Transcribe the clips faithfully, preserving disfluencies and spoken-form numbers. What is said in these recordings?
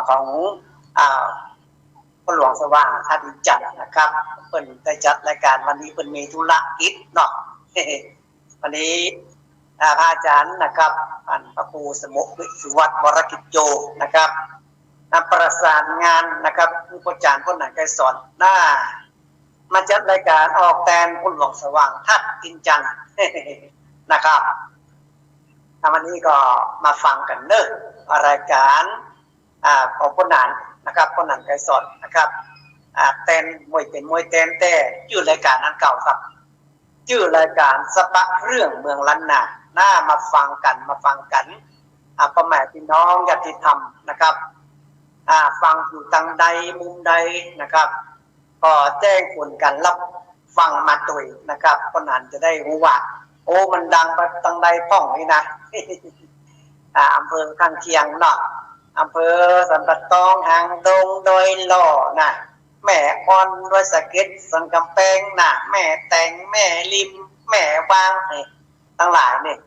ของ อ่า พ่อหลวงสว่างธาตุอินทร์จันทร์นะครับ เปิ้นได้จัดรายก๋านวันนี้เปิ้นมีธุรกิจเนาะ วันนี้ อ่า พระอาจ๋ารย์นะครับ ท่านพระครูสมุทรวิสุวัฒน์วรกิจโจนะครับ นำประสานงานนะครับ ผู้อาจ๋ารย์พ่อหนันไกรสอน น่า มาจัดรายก๋านออกแตนพ่อหลวงสว่างธาตุอินทร์จันทร์นะครับ อ่า วันนี้ก็มาฟังกั๋นเนาะ รายก๋าน อ่า ของพ่อหนันนะครับ พ่อหนันไกรสอนนะครับ อ่า แตนมวยเป๋นมวยแตนแต๊ จื้อรายก๋านอันเก่าครับ จื้อรายก๋านสะปะเรื่องเมืองล้านนา น่ามาฟังกั๋น มาฟังกั๋น อ่า ป้อแม่ปี้น้องญาติธรรมนะครับ อ่า ฟังอยู่ตางใดมุมใดนะครับ ก็แจ้งผลก๋านฮับฟังมาตวยนะครับ พ่อหนันจะได้ฮู้ว่า โอ้ มันดังไปตางใดพ่องนี่นะ อ่า อำเภอข้างเคียงเนาะ อำเภอสันป่าตอง หางดง ดอยหล่อนะ แม่อ่อน ดอยสะเก็ด สันก๋ำแปงนะ แม่แตง แม่ริม แม่วาง นี่ ตังหลายนี่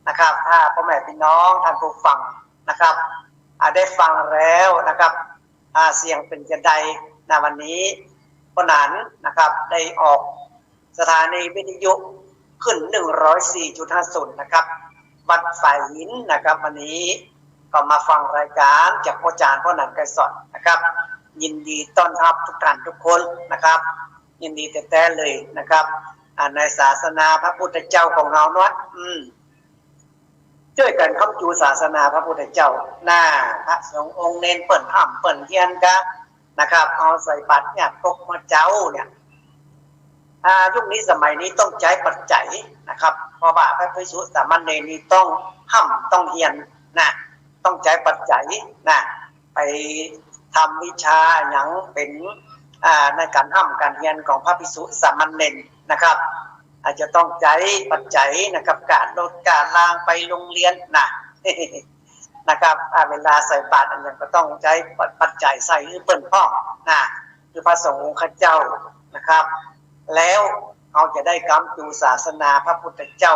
นะครับ ถ้าป้อแม่ปี้น้องท่านผู้ฟังนะครับ อ่า ได้ฟังแล้วนะครับ อ่า เสียงเป๋นจะใดนะ วันนี้พ่อหนันนะครับ ได้ออกสถานีวิทยุขึ้น หนึ่งร้อยสี่จุดห้าศูนย์ นะครับ วัดฝายหินนะครับ วันนี้ก็มาฟังรายก๋านจากพ่ออาจ๋ารย์พ่อหนันไกรสอนนะครับ ยินดีต้อนฮับทุกท่านทุกคนนะครับ ยินดีแต๊ๆ เลยนะครับ อ่า ในศาสนาพระพุทธเจ้าของเฮาเนาะ อืม จ้วยกั๋นค้ำจูศาสนาพระพุทธเจ้า น่า พระสงฆ์องค์เณรเปิ้นฮ่ำเปิ้นเฮียนกานะครับ เอาใส่บาตรญาติโยมเฮาเนี่ย อ่า ยุคนี้สมัยนี้ต้องใจ๊ปัจจัยนะครับ เพราะว่าพระภิกษุสามเณรนี่ต้องฮ่ำต้องเฮียนนะ ต้องใจ๊ปัจจัยนะ ไปทำวิชาหยังเป๋น อ่า ในก๋านฮ่ำก๋านเฮียนของพระภิกษุสามเณรนะครับ อาจจะต้องใจ๊ปัจจัยนะครับ ก๋ารถก๋าลางไปโรงเรียนนะ นะครับ อ่า เวลาใส่บาตรอะหยังก็ต้องใจ๊ปัจจัยใส่หื้อเปิ้นพ่องนะ คือพระสงฆ์องค์ข้าเจ้านะครับ แล้วเฮาจะได้ค้ำจูศาสนาพระพุทธเจ้า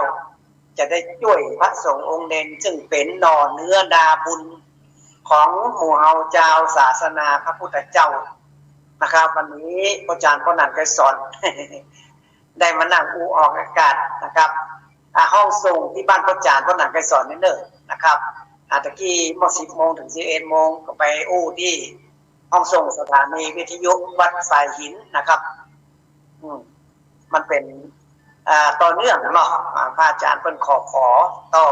จะได้จ้วยพระสงฆ์องค์เณรซึ่งเป๋นหน่อเนื้อนาบุญของหมู่เฮาจาวศาสนาพระพุทธเจ้านะครับ วันนี้พ่ออาจ๋ารย์พ่อหนันไกรสอน ได้มานั่งอู้ออกอากาศนะครับ อ่า ห้องส่งตี้บ้านพ่ออาจ๋ารย์พ่อหนันไกรสอนนี่เน่อนะครับ อ่า ตะกี้เมื่อสิบโมงเถิงสิบเอ็ดโมงก็ไปอู้ตี้ห้องส่งสถานีวิทยุวัดฝายหินนะครับ อืม มันเป๋น อ่า ต่อเนื่องเนาะ อ่า พระอาจ๋ารย์เปิ้นขอ ขอต่อ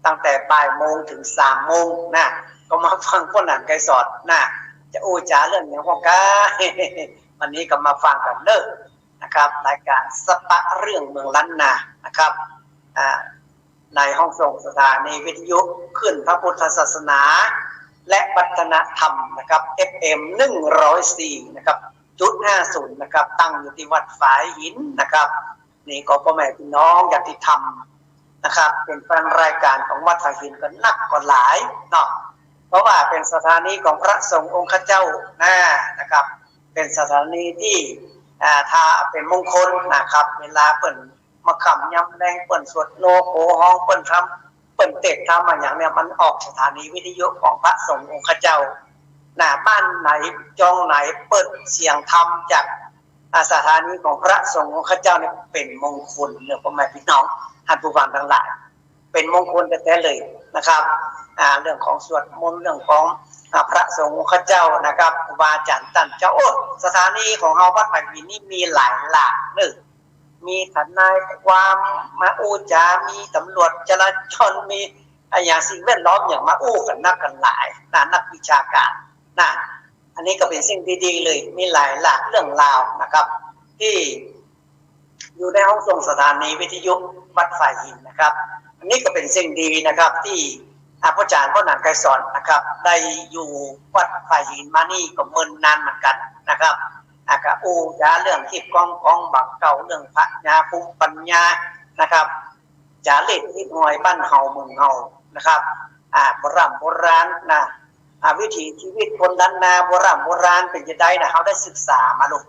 ตั้งแต่บ่ายโมงเถิงสามโมงนะ ก็มาฟังพ่อหนันไกรสอนนะ จะอู้จ๋าเรื่องหยังพ่องกา วันนี้ก็มาฟังกั๋นเน่อนะครับ รายก๋านสะปะเรื่องเมืองล้านนานะครับ อ่า ในห้องส่งสถานีวิทยุคลื่นพระพุทธศาสนา และวัฒนธรรมนะครับ เอฟเอ็ม หนึ่งร้อยสี่ นะครับ จุดห้าศูนย์ นะครับ ตั้งอยู่ตี้วัดฝายหินนะครับ นี่ก็ป้อแม่ปี้น้องญาติธรรมนะครับ เป๋นแฟนรายก๋านของวัดฝายหินก็นักก็หลายเนาะ เพราะว่าเป๋นสถานีของพระสงฆ์องค์ข้าเจ้านะ นะครับ เป๋นสถานีตี้ อ่า ถ้าเป๋นมงคลนะครับ เวลาเปิ้น มาค่ำยามแลงเปิ้นสวดโนโหฮ้อง เปิ้นทำ เปิ้นเตสน์ทำอะหยังเนี่ย มันออกสถานีวิทยุของพระสงฆ์องค์ข้าเจ้า หน้าบ้านไหนจองไหนเปิดเสียงธรรมจาก อ่า สถานีของพระสงฆ์องค์ข้าเจ้าเนี่ยเป๋นมงคลเน่อ ป้อแม่ปี้น้องท่านผู้ฟังตังหลาย เป๋นมงคลแต๊ๆ เลยนะครับ อ่า เรื่องของสวดมนต์ เรื่องของ อ่า พระสงฆ์องค์ข้าเจ้านะครับ ครูบาอาจ๋ารย์ต้านเจ้า โอ้ สถานีของเฮาวัดฝายหินนี่มีหลายหลากเน่อ มีทนายความมาอู้จ๋า มีตำรวจจราจร มีอะหยังสิ่งแวดล้อมหยังมาอู้กั๋นนักกั๋นหลายนะ นักวิชาก๋านนะ อันนี้ก็เป๋นสิ่งดีๆ เลย มีหลายหลากเรื่องราวนะครับ ตี้อยู่ในห้องส่งสถานีวิทยุวัดฝายหินนะครับ อันนี้ก็เป๋นสิ่งดีนะครับ ตี้ อ่า พ่ออาจ๋ารย์พ่อหนันไกรสอนนะครับ ได้อยู่วัดฝายหินมานี่ก็เมินนานเหมือนกั๋นนะครับ อ่า ก็อู้จ๋าเรื่องฮีตกองก๋องบ่าเก๊า เรื่องพญาภูมิปัญญานะครับ จ๋าเล่นฮีตฮอยบ้านเฮาเมืองเฮานะครับ อ่า โบร่ำโบราณนะ อ่า วิถีชีวิตคนล้านนาโบร่ำโบราณเป๋นจะใดนะ เฮาได้ศึกษามาลูก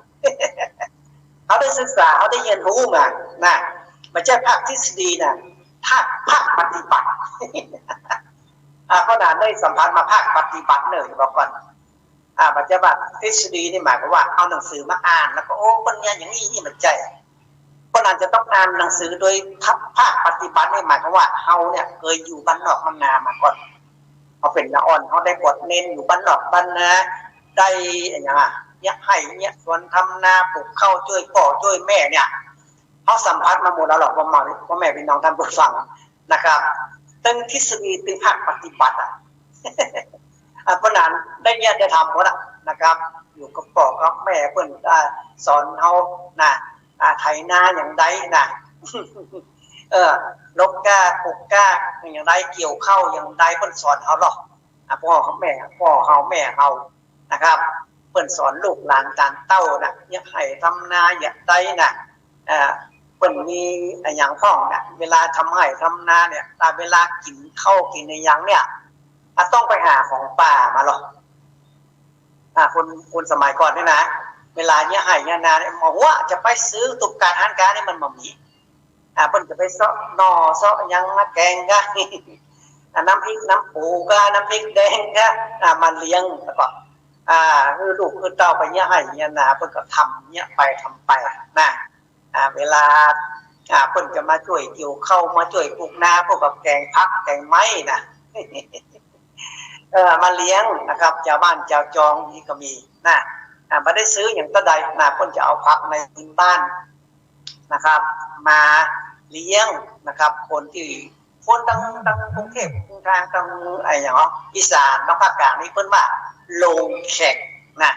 เฮาได้ศึกษา เฮาได้เฮียนฮู้มานะ บ่ใจ้ภาคทฤษฎีนะ ภาค ภาคปฏิบัติ อ่า เพราะฉะนั้นได้สัมผัสมาภาคปฏิบัติเน่อ บอกก่อน อ่า ปัจจุบันทฤษฎีนี่หมายความว่าเอาหนังสือมาอ่าน แล้วก็ โอ้ เปิ้นเยียะอย่างนี้ นี่มันใจ้ เพราะฉะนั้นจะต้องอ่านหนังสือโดยภาคปฏิบัติ นี่หมายความว่าเฮาเนี่ยเกยอยู่บ้านนอกบ้านนามาก่อน เฮาเป๋นละอ่อน เฮาได้บวชเณรอยู่บ้านนอกบ้านนา ได้อะหยังอะ เยียะไฮ่เยียะสวน ทำนา ปลูกข้าว จ้วยป้อจ้วยแม่เนี่ย เฮาสัมผัสมาหมดแล้วหรอก พ่อแม่ พ่อแม่พี่น้องท่านผู้ฟังนะครับ ตึงทฤษฎีตึงภาคปฏิบัติอะ อ่ะ เพราะฉะนั้นได้เยียะได้ทำหมดอะนะครับ อยู่กับป้อกับแม่เปิ้น อ่า สอนเฮานะ อ่า ไถนาอย่างใดนะ เออ ลกกล้า ปลูกกล้า อย่างใด เกี่ยวข้าวอย่างใด เปิ้นสอนเฮาหรอก อ่ะ ป้อกับแม่ ป้อเฮาแม่เฮานะครับ เปิ้นสอนลูกหลานตานเต้านะ เยียะไฮ่ทำนาอย่างใดนะ อ่า เปิ้นมีอะหยังพ่องนะ เวลาทำไฮ่ทำนาเนี่ย ตาเวลากิ๋นข้าวกิ๋นอะหยังเนี่ย อ่ะ ต้องไปหาของป่ามาหรอก อ่า คน คนสมัยก่อนนี่นะ เวลาเยียะไฮ่เยียะนาเนี่ย บ่ฮู้จะไปซื้อตุ๊กตาดฮ้านก๊านี่มันบ่มี อ่า เปิ้นจะไปเซาะหน่อเซาะหยังมาแกงก๊า อ่า น้ำพริกน้ำปูก๊า น้ำพริกแดงก๊า อ่า มาเลี้ยง แล้วก็ อ่า หื้อลูกหื้อเต้าไปเยียะไฮ่เยียะนา เปิ้นก็ทำเยียะไปทำไปนะ อ่า เวลา อ่า เปิ้นจะมาจ้วยเกี่ยวข้าว มาจ้วยปลูกนา เปิ้นก็แกงผักแกงไม้นะ เออ มาเลี้ยงนะครับ จาวบ้านจาวจองนี่ก็มีนะ อ่า บ่ได้ซื้อหยังเต้าใดนะ เปิ้นจะเอาผักในพื้นบ้านนะครับ มาเลี้ยงนะครับ คนตี้ คนตัง ตังกรุงเทพฯ ตัง ตังอะหยังเหรอ อีสาน ตังภาคกลางนี่เปิ้นว่าลงแขกนะ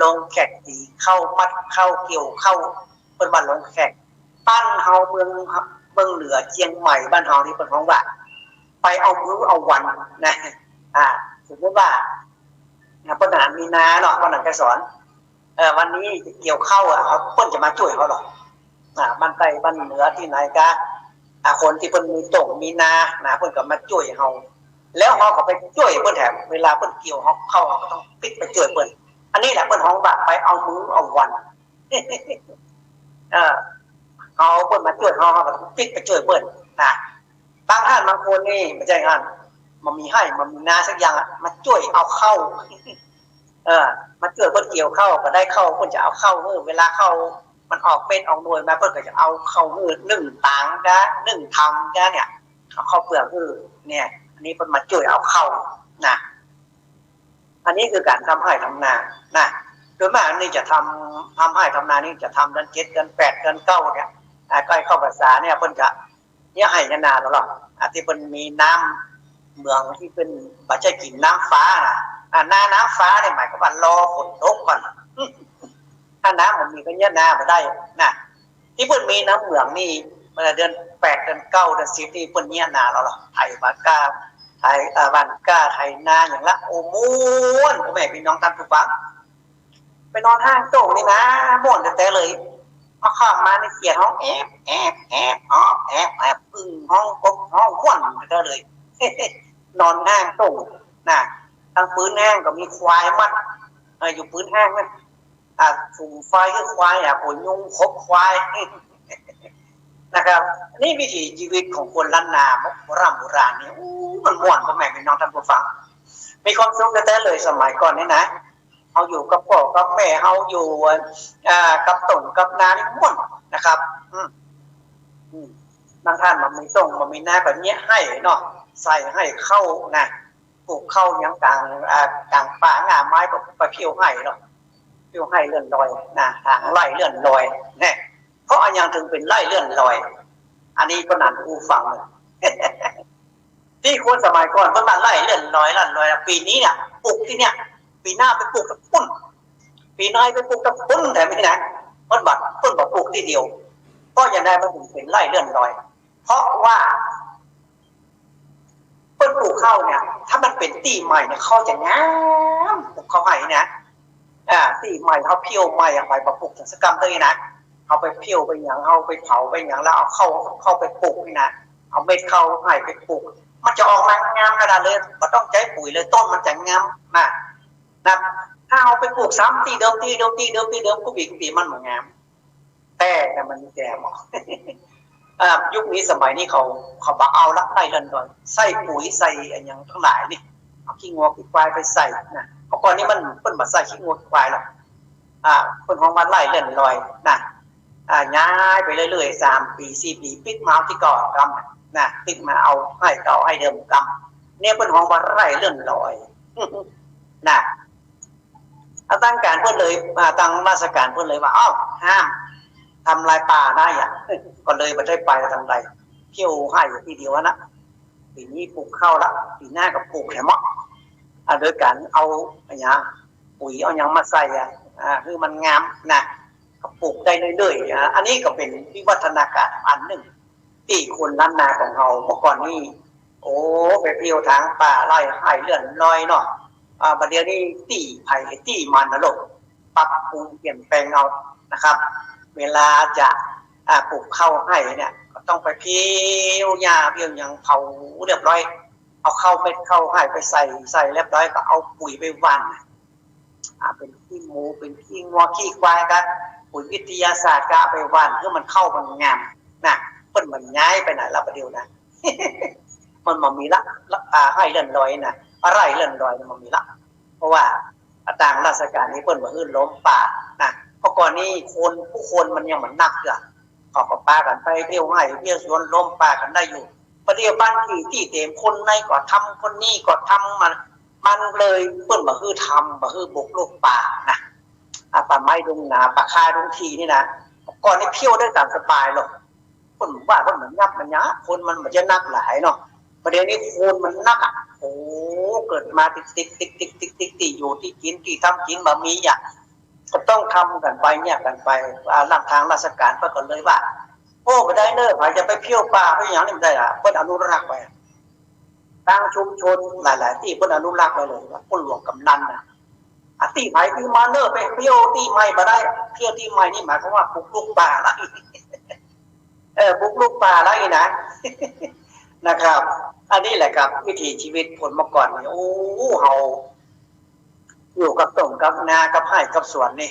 ลงแขกตี๋ข้าว มัดข้าว เกี่ยวข้าว เปิ้นว่าลงแขก บ้านเฮาเมือง เมืองเหนือเจียงใหม่บ้านเฮานี่เปิ้นฮ้องว่า ไปเอามื้อเอาวันนะ อ่า สมมุติว่า อ่า เปิ้นหามีนาเนาะ วันนั้นก็สอน เออ วันนี้จะเกี่ยวข้าวอะ เปิ้นจะมาจ้วยเฮาหรอก อ่า บ้านใต้บ้านเหนือตี้ไหนก๊า อ่า คนตี้เปิ้นมีต้งมีนานะ เปิ้นก็มาจ้วยเฮา แล้วเฮาก็ไปจ้วยเปิ้นแถม เวลาเปิ้นเกี่ยวข้าว เฮาก็ต้องปิ๊กไปจ้วยเปิ้น อันนี้แหละเปิ้นฮ้องว่าไปเอามื้อเอาวัน เออ เอาเปิ้นมาจ้วยเฮา เฮาก็ปิ๊กไปจ้วยเปิ้นนะ บางท่านบางคนนี่บ่ใจ้หั้น บ่มีไฮ่บ่มีนาสักอย่างอะ มาจ้วยเอาข้าว เออ มาจ้วยเปิ้นเกี่ยวข้าว ก็ได้ข้าว เปิ้นจะเอาข้าวหื้อ เวลาข้าวมันออกเม็ดออกหน่วยมา เปิ้นก็จะเอาข้าวหื้อ นึ่งตางก๊า นึ่งทำก๊าเนี่ย เอาข้าวเปลือกหื้อ เนี่ย อันนี้เปิ้นมาจ้วยเอาข้าวนะ อันนี้คือก๋านทำไฮ่ทำนานะ โดยมากนี่จะทำ ทำไฮ่ทำนานี่จะทำเดือนเจ็ด เดือนแปด เดือนเก้าเนี่ย อ่า ใก้เข้าพรรษาเนี่ย เปิ้นจะเยียะไฮ่เยียะนาแล้วหรอก อ่า ตี้เปิ้นมีน้ำเหมือง ตี้เปิ้นบ่ใจ้กิ๋นน้ำฟ้านะ อ่า นาน้ำฟ้าเนี่ยหมายความว่ารอฝนตกก่อน ถ้าน้ำบ่มีก็เยียะนาบ่ได้นะ ตี้เปิ้นมีน้ำเหมืองนี่ เมื่อเดือนแปด เดือนเก้า เดือนสิบนี่เปิ้นเยียะนาแล้วหรอก ไถหว่านกล้า ไถ เอ่อ หว่านกล้า ไถนาอย่างละ โอ้ ม่วน พ่อแม่พี่น้องท่านผู้ฟัง ไปนอนห้างโต้งนี่นะ ม่วนแต๊ๆ เลย พอค่ำมานี่เขียดฮ้องแอบแอบแอบ ออบแอบแอบ อึ่งฮ้อง กบฮ้อง ม่วนแต๊ๆ เลย นอนห้างโต้งนะ ตังปื๊นห้างก็มีควายมัด เออ อยู่ปื๊นห้างนะ อ่า สุมไฟหื้อควาย อ่า หัวยุงขบควาย นะครับ นี่วิถีชีวิตของคนล้านนาโบร่ำโบราณนี่ อู้ มันม่วน พ่อแม่พี่น้องท่านผู้ฟัง มีความสุขแต๊ๆ เลย สมัยก่อนนี่นะ เฮาอยู่กับป้อกับแม่ เฮาอยู่ อ่า กับต้งกับนานี่ม่วนนะครับ อืม อืม บางท่านบ่มีต้งบ่มีนาก็เยียะไฮ่เนาะ ใส่ไฮ่ข้าวนะ ปลูกข้าวหยังก๋าง อ่า ก๋างป่าหญ้าไม้ก็ไปเผี้ยวไฮ่เนาะ เผี้ยวไฮ่เลื่อนลอยนะ ถางไฮ่เลื่อนลอย แน่ เพราะอะหยังเถิงเป๋นไฮ่เลื่อนลอย อันนี้ก็นั่นอู้ฟังเลย ตี้คนสมัยก่อนเปิ้นว่าไฮ่เลื่อนลอย เลื่อนลอย ปี๋นี้เนี่ยปลูกตี้เนี่ย ปี๋หน้าไปปลูกตางปุ้น ปี๋ในไปปลูกตางปุ้น แต่ไม่นะ เปิ้นบ่ เปิ้นบ่ปลูกตี้เดียว เพราะหยังไงมันเถิงเป๋นไฮ่เลื่อนลอย เพราะว่า เปิ้นปลูกข้าวเนี่ย ถ้ามันเป๋นตี้ใหม่เนี่ย ข้าวจะงาม ปลูกข้าวไฮ่นะ อ่า ตี้ใหม่เฮาเผี้ยวไฮ่อะ ไปบ่ปลูกสักกำเตื้อนะ เฮาไปเผี้ยวไปหยัง เฮาไปเผาไปหยัง แล้วเอาข้าว ข้าวไปปลูกนี่นะ เอาเม็ดข้าวไฮ่ไปปลูก มันจะออกมางามขนาดเลย บ่ต้องใจ๊ปุ๋ยเลย ต้นมันจะงามนะ นะ ถ้าเฮาไปปลูกซ้ำตี้เดิม ตี้เดิม ตี้เดิม ตี้เดิม กู้ปี๋กู้ปี๋ มันบ่งาม แต่เนี่ยมันมีแก่หมด อ่า ยุคนี้สมัยนี้เขา เขาบ่เอาละ ไฮ่เลื่อนลอย ใส่ปุ๋ยใส่อะหยังตังหลายนี่ เอาขี้งัวขี้ควายไปใส่นะ เมื่อก่อนนี้มัน เปิ้นบ่ใส่ขี้งัวขี้ควายหรอก อ่า เปิ้นฮ้องว่าไฮ่เลื่อนลอยนะ อ่า ย้ายไปเรื่อยๆ สามปี๋ สี่ปี๋ ปิ๊กมาเอาตี้เก่ากำนะ ปิ๊กมาเอาไฮ่เก่าไฮ่เดิมกำ เนี่ยเปิ้นฮ้องว่าไฮ่เลื่อนลอย นะ อ่า ตางก๋านเปิ้นเลย อ่า ตางราชก๋านเปิ้นเลยว่า อ้าว ห้ามทำลายป่านะ อะ ก็เลยบ่ได้ไปตางใด เที่ยวไฮ่ตี้เดียวอะนะ ปี๋นี้ปลูกข้าวละ ปี๋หน้าก็ปลูกแถมเนาะ อ่า โดยก๋านเอาอะหยัง ปุ๋ยเอาหยังมาใส่อะ อ่า หื้อมันงามนะ ก็ปลูกได้เรื่อยๆ อ่า อันนี้ก็เป๋นวิวัฒนาก๋ารอันนึ่ง ตี้คนล้านนาของเฮาเมื่อก่อนนี้ โอ้ ไปเที่ยวตางป่าไฮ่ ไฮ่เลื่อนลอยเนาะ อ่า บ่าเดี่ยวนี้ตี้ใผตี้มันนะลูก ปรับปรุงเปลี่ยนแปลงเอานะครับ เวลาจะ อ่า ปลูกข้าวไฮ่เนี่ย ก็ต้องไปเผี้ยวหญ้าเผี้ยวหยังเผาเรียบร้อย เอาข้าวเม็ดข้าวไฮ่ไปใส่ ใส่เรียบร้อยก็เอาปุ๋ยไปหว่าน อ่า เป๋นขี้หมู เป๋นขี้งัวขี้ควายก็ ปุ๋ยวิทยาศาสตร์ก็เอาไปหว่านหื้อมันข้าวมันงามนะ เปิ้นบ่ย้ายไปไหนละบ่าเดี่ยวนะ มันบ่มีละ ละ อ่า ไฮ่เลื่อนลอยนะ ไฮ่เลื่อนลอยเนี่ยบ่มีละ เพราะว่าตางราชก๋านนี้เปิ้นบ่หื้อล้มป่านะ เมื่อก่อนนี้คน ผู้คนมันยังบ่นักเตื้อ เขาก็ปากั๋นไปเที่ยวไฮ่เที่ยวสวนล้มป่ากั๋นได้อยู่ บ่าเดี่ยวบ้านตี้ตี้เต๋ม คนไหนก็ทำ คนนี้ก็ทำ มัน มันเลยเปิ้นบ่หื้อทำ บ่หื้อบุกรุกป่านะ อ่า ป่าไม้ดงนา ป่าคาดงทีนี่นะ ก่อนนี้เที่ยวได้ต๋ามสบายหรอก เปิ้นว่าเปิ้นบ่ยับบ่ยั้ง คนมันบ่จะนักหลายเนาะ บ่าเดี่ยวนี้คนมันนักอะ โอ้ เกิดมาติดๆ ติดๆ ติดๆ ตี้อยู่ตี้กิ๋น ตี้ทำกิ๋นบ่มีอะ ก็ต้องทำกั๋นไป แยกกั๋นไป อ่า หลังตางราชก๋านเปิ้นก็เลยว่า โอ้ บ่ได้เน้อ ใผจะไปเที่ยวป่าไปหยังนี่บ่ได้อะ เปิ้นอนุรักษ์ไว้ ตางชุมชนหลายๆ ตี้เปิ้นอนุรักษ์ไว้เลย เปิ้นหลวงกำนันนะ อ่ะ ตี้ใผตี้มันเน้อ ไปเที่ยวตี้ใหม่บ่ได้ เที่ยวตี้ใหม่นี่หมายความว่าบุกรุกป่าละ เออ บุกรุกป่าละอีกนะ นะครับ อันนี้แหละครับ วิถีชีวิตคนเมื่อก่อนนี่ โอ้ เฮาอยู่กับต้นกับนากับไฮ่กับสวนนี่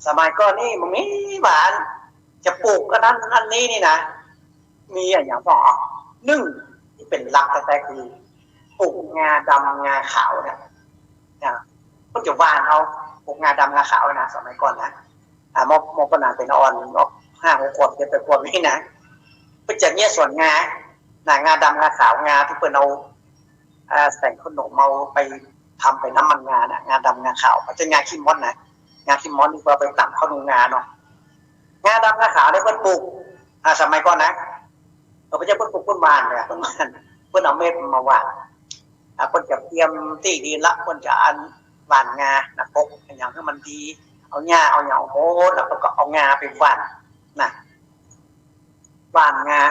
สมัยก่อนนี่มันมีหวาน จะปลูกอันนั้นอันนี้นี่นะ มีอะหยังบ้างอ่ะ นึ่งตี้เป๋นหลักแต๊ๆ คือ ปลูกงาดำงาขาวเนี่ย นะ เปิ้นจะหว่านเอา ปลูกงาดำงาขาวนะ สมัยก่อนนะ อ่า มอ มอป้อหนานเป๋นอ่อน มอ ห้าหกขวบ เจ็ดแปดขวบนี่นะ เปิ้นจะเยียะสวนงา นะ งาดำงาขาว งาตี้เปิ้นเอา อ่า แสงขนมเอาไปทำเป๋นน้ำมันงานะ งาดำงาขาว บ่ใจ้งาขี้ม้อนนะ งาขี้ม้อนนี่ก็เอาไปต๋ำเข้าโฮงงาเนาะ งาดำงาขาวนี่เปิ้นปลูก อ่า สมัยก่อนนะ เออ บ่ใจ้เปิ้นปลูก เปิ้นหว่านเนี่ย เปิ้นหว่าน เปิ้นเอาเม็ดมันมาหว่าน อ่า เปิ้นจะเตรียมตี้ดินละ เปิ้นจะอันหว่านงานะ ปกอะหยังหื้อมันดี เอาหญ้าเอาหยังออกหมด แล้วเปิ้นก็เอางาไปหว่านนะ หว่านงา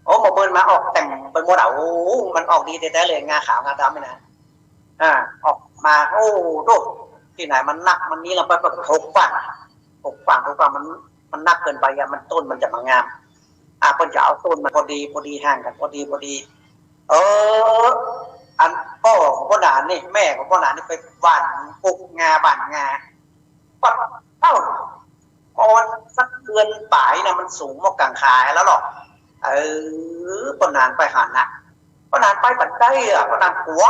โอ้ บ่าเปิ้นมาออกเต๋มไปหมดอะ โอ้ มันออกดีแต๊ๆ เลย งาขาวงาดำนี่นะ อ่า ออกมา โอ้ โธ่ ตี้ไหนมันนัก มันนี้ แล้วเปิ้นก็ถกฝัง ถกฝัง ถกฝัง มัน มันนักเกินไปอะ มัน ต้นมันจะบ่งาม อ่า เปิ้นจะเอาต้นมันพอดี พอดี ห่างกั๋น พอดี พอดี เออ อันป้อของป้อหนานนี่ แม่ของป้อหนานนี่ไปหว่าน ปลูกงา หว่านงา ปั๊บ เอ้า ประมาณสักเดือนป๋ายนะ มันสูงมอกก๋างขาแล้วหรอก เออ ป้อหนานไปหันนะ ป้อหนานไปบ่ได้อะ ป้อหนานกั๋ว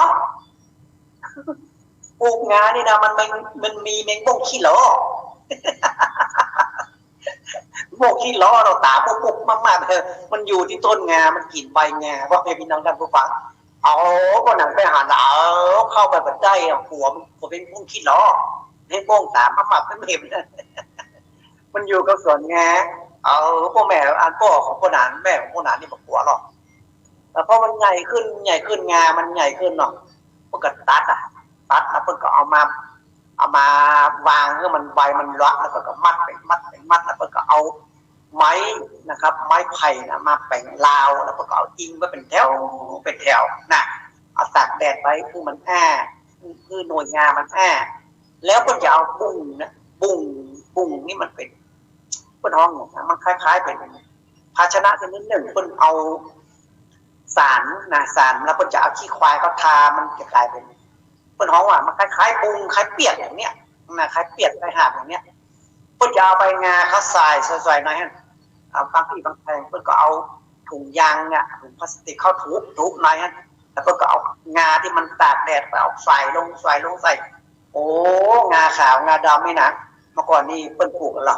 ปลูกงานี่นะ มัน มัน มันมีแมงบ้งขี้ล้อ บ้งขี้ล้อเนาะ ต๋ามปุ๊กๆ มากๆ เออ มันอยู่ตี้ต้นงา มันกิ๋นใบงา พ่อแม่พี่น้องต้านผู้ฟัง เอา ป้อหนานไปหัน เอา เข้าไปบ่ได้อะ กั๋วมัน กั๋วเป๋นบ้งขี้ล้อ แมงบ้งต๋ามมากๆ มันเห็น มันอยู่กับสวนงา เอา ป้อแม่ อันป้อของป้อหนาน แม่ของป้อหนานนี่บ่กั๋วหรอก แต่พอมันใหญ่ขึ้น ใหญ่ขึ้น งามันใหญ่ขึ้นเนาะ เปิ้นก็ตัดอะ ตัดแล้วเปิ้นก็เอามา เอามาวางหื้อมัน ใบมันละ แล้วเปิ้นก็มัดเป๋นมัดเป๋นมัด แล้วเปิ้นก็เอาไม้นะครับ ไม้ไผ่นะ มาแป๋งราว แล้วเปิ้นก็เอาอิงไว้เป๋นแถว เป๋นแถวนะ เอาตากแดดไว้ หื้อมันอ้า หื้อหน่วยงามันอ้า แล้วเปิ้นจะเอาบุ้งนะ บุ้ง บุ้งนี่มันเป๋น เปิ้นฮ้องหยังนะ มันคล้ายๆ เป๋นภาชนะชนิดนึ่ง เปิ้นเอาสานนะ สาน แล้วเปิ้นจะเอาขี้ควายเข้าทา มันจะก๋ายเป๋น เปิ้นฮ้องว่ามันคล้ายๆ บุ้ง คล้ายเปียดอย่างเนี้ยนะ คล้ายเปียด คล้ายหาบอย่างเนี้ย เปิ้นจะเอาใบงาเข้าใส่ ใส่ๆ ในหั้น อ่า บางตี้บางแผงเปิ้นก็เอาถุงยางเนี่ย ถุงพลาสติกเข้าถู ถูในหั้น แล้วเปิ้นก็เอางาตี้มันตากแดดไปเอาใส่ลง ใส่ลงใส่ โอ้ งาขาวงาดำนี่นะ เมื่อก่อนนี้เปิ้นปลูกกั๋นละ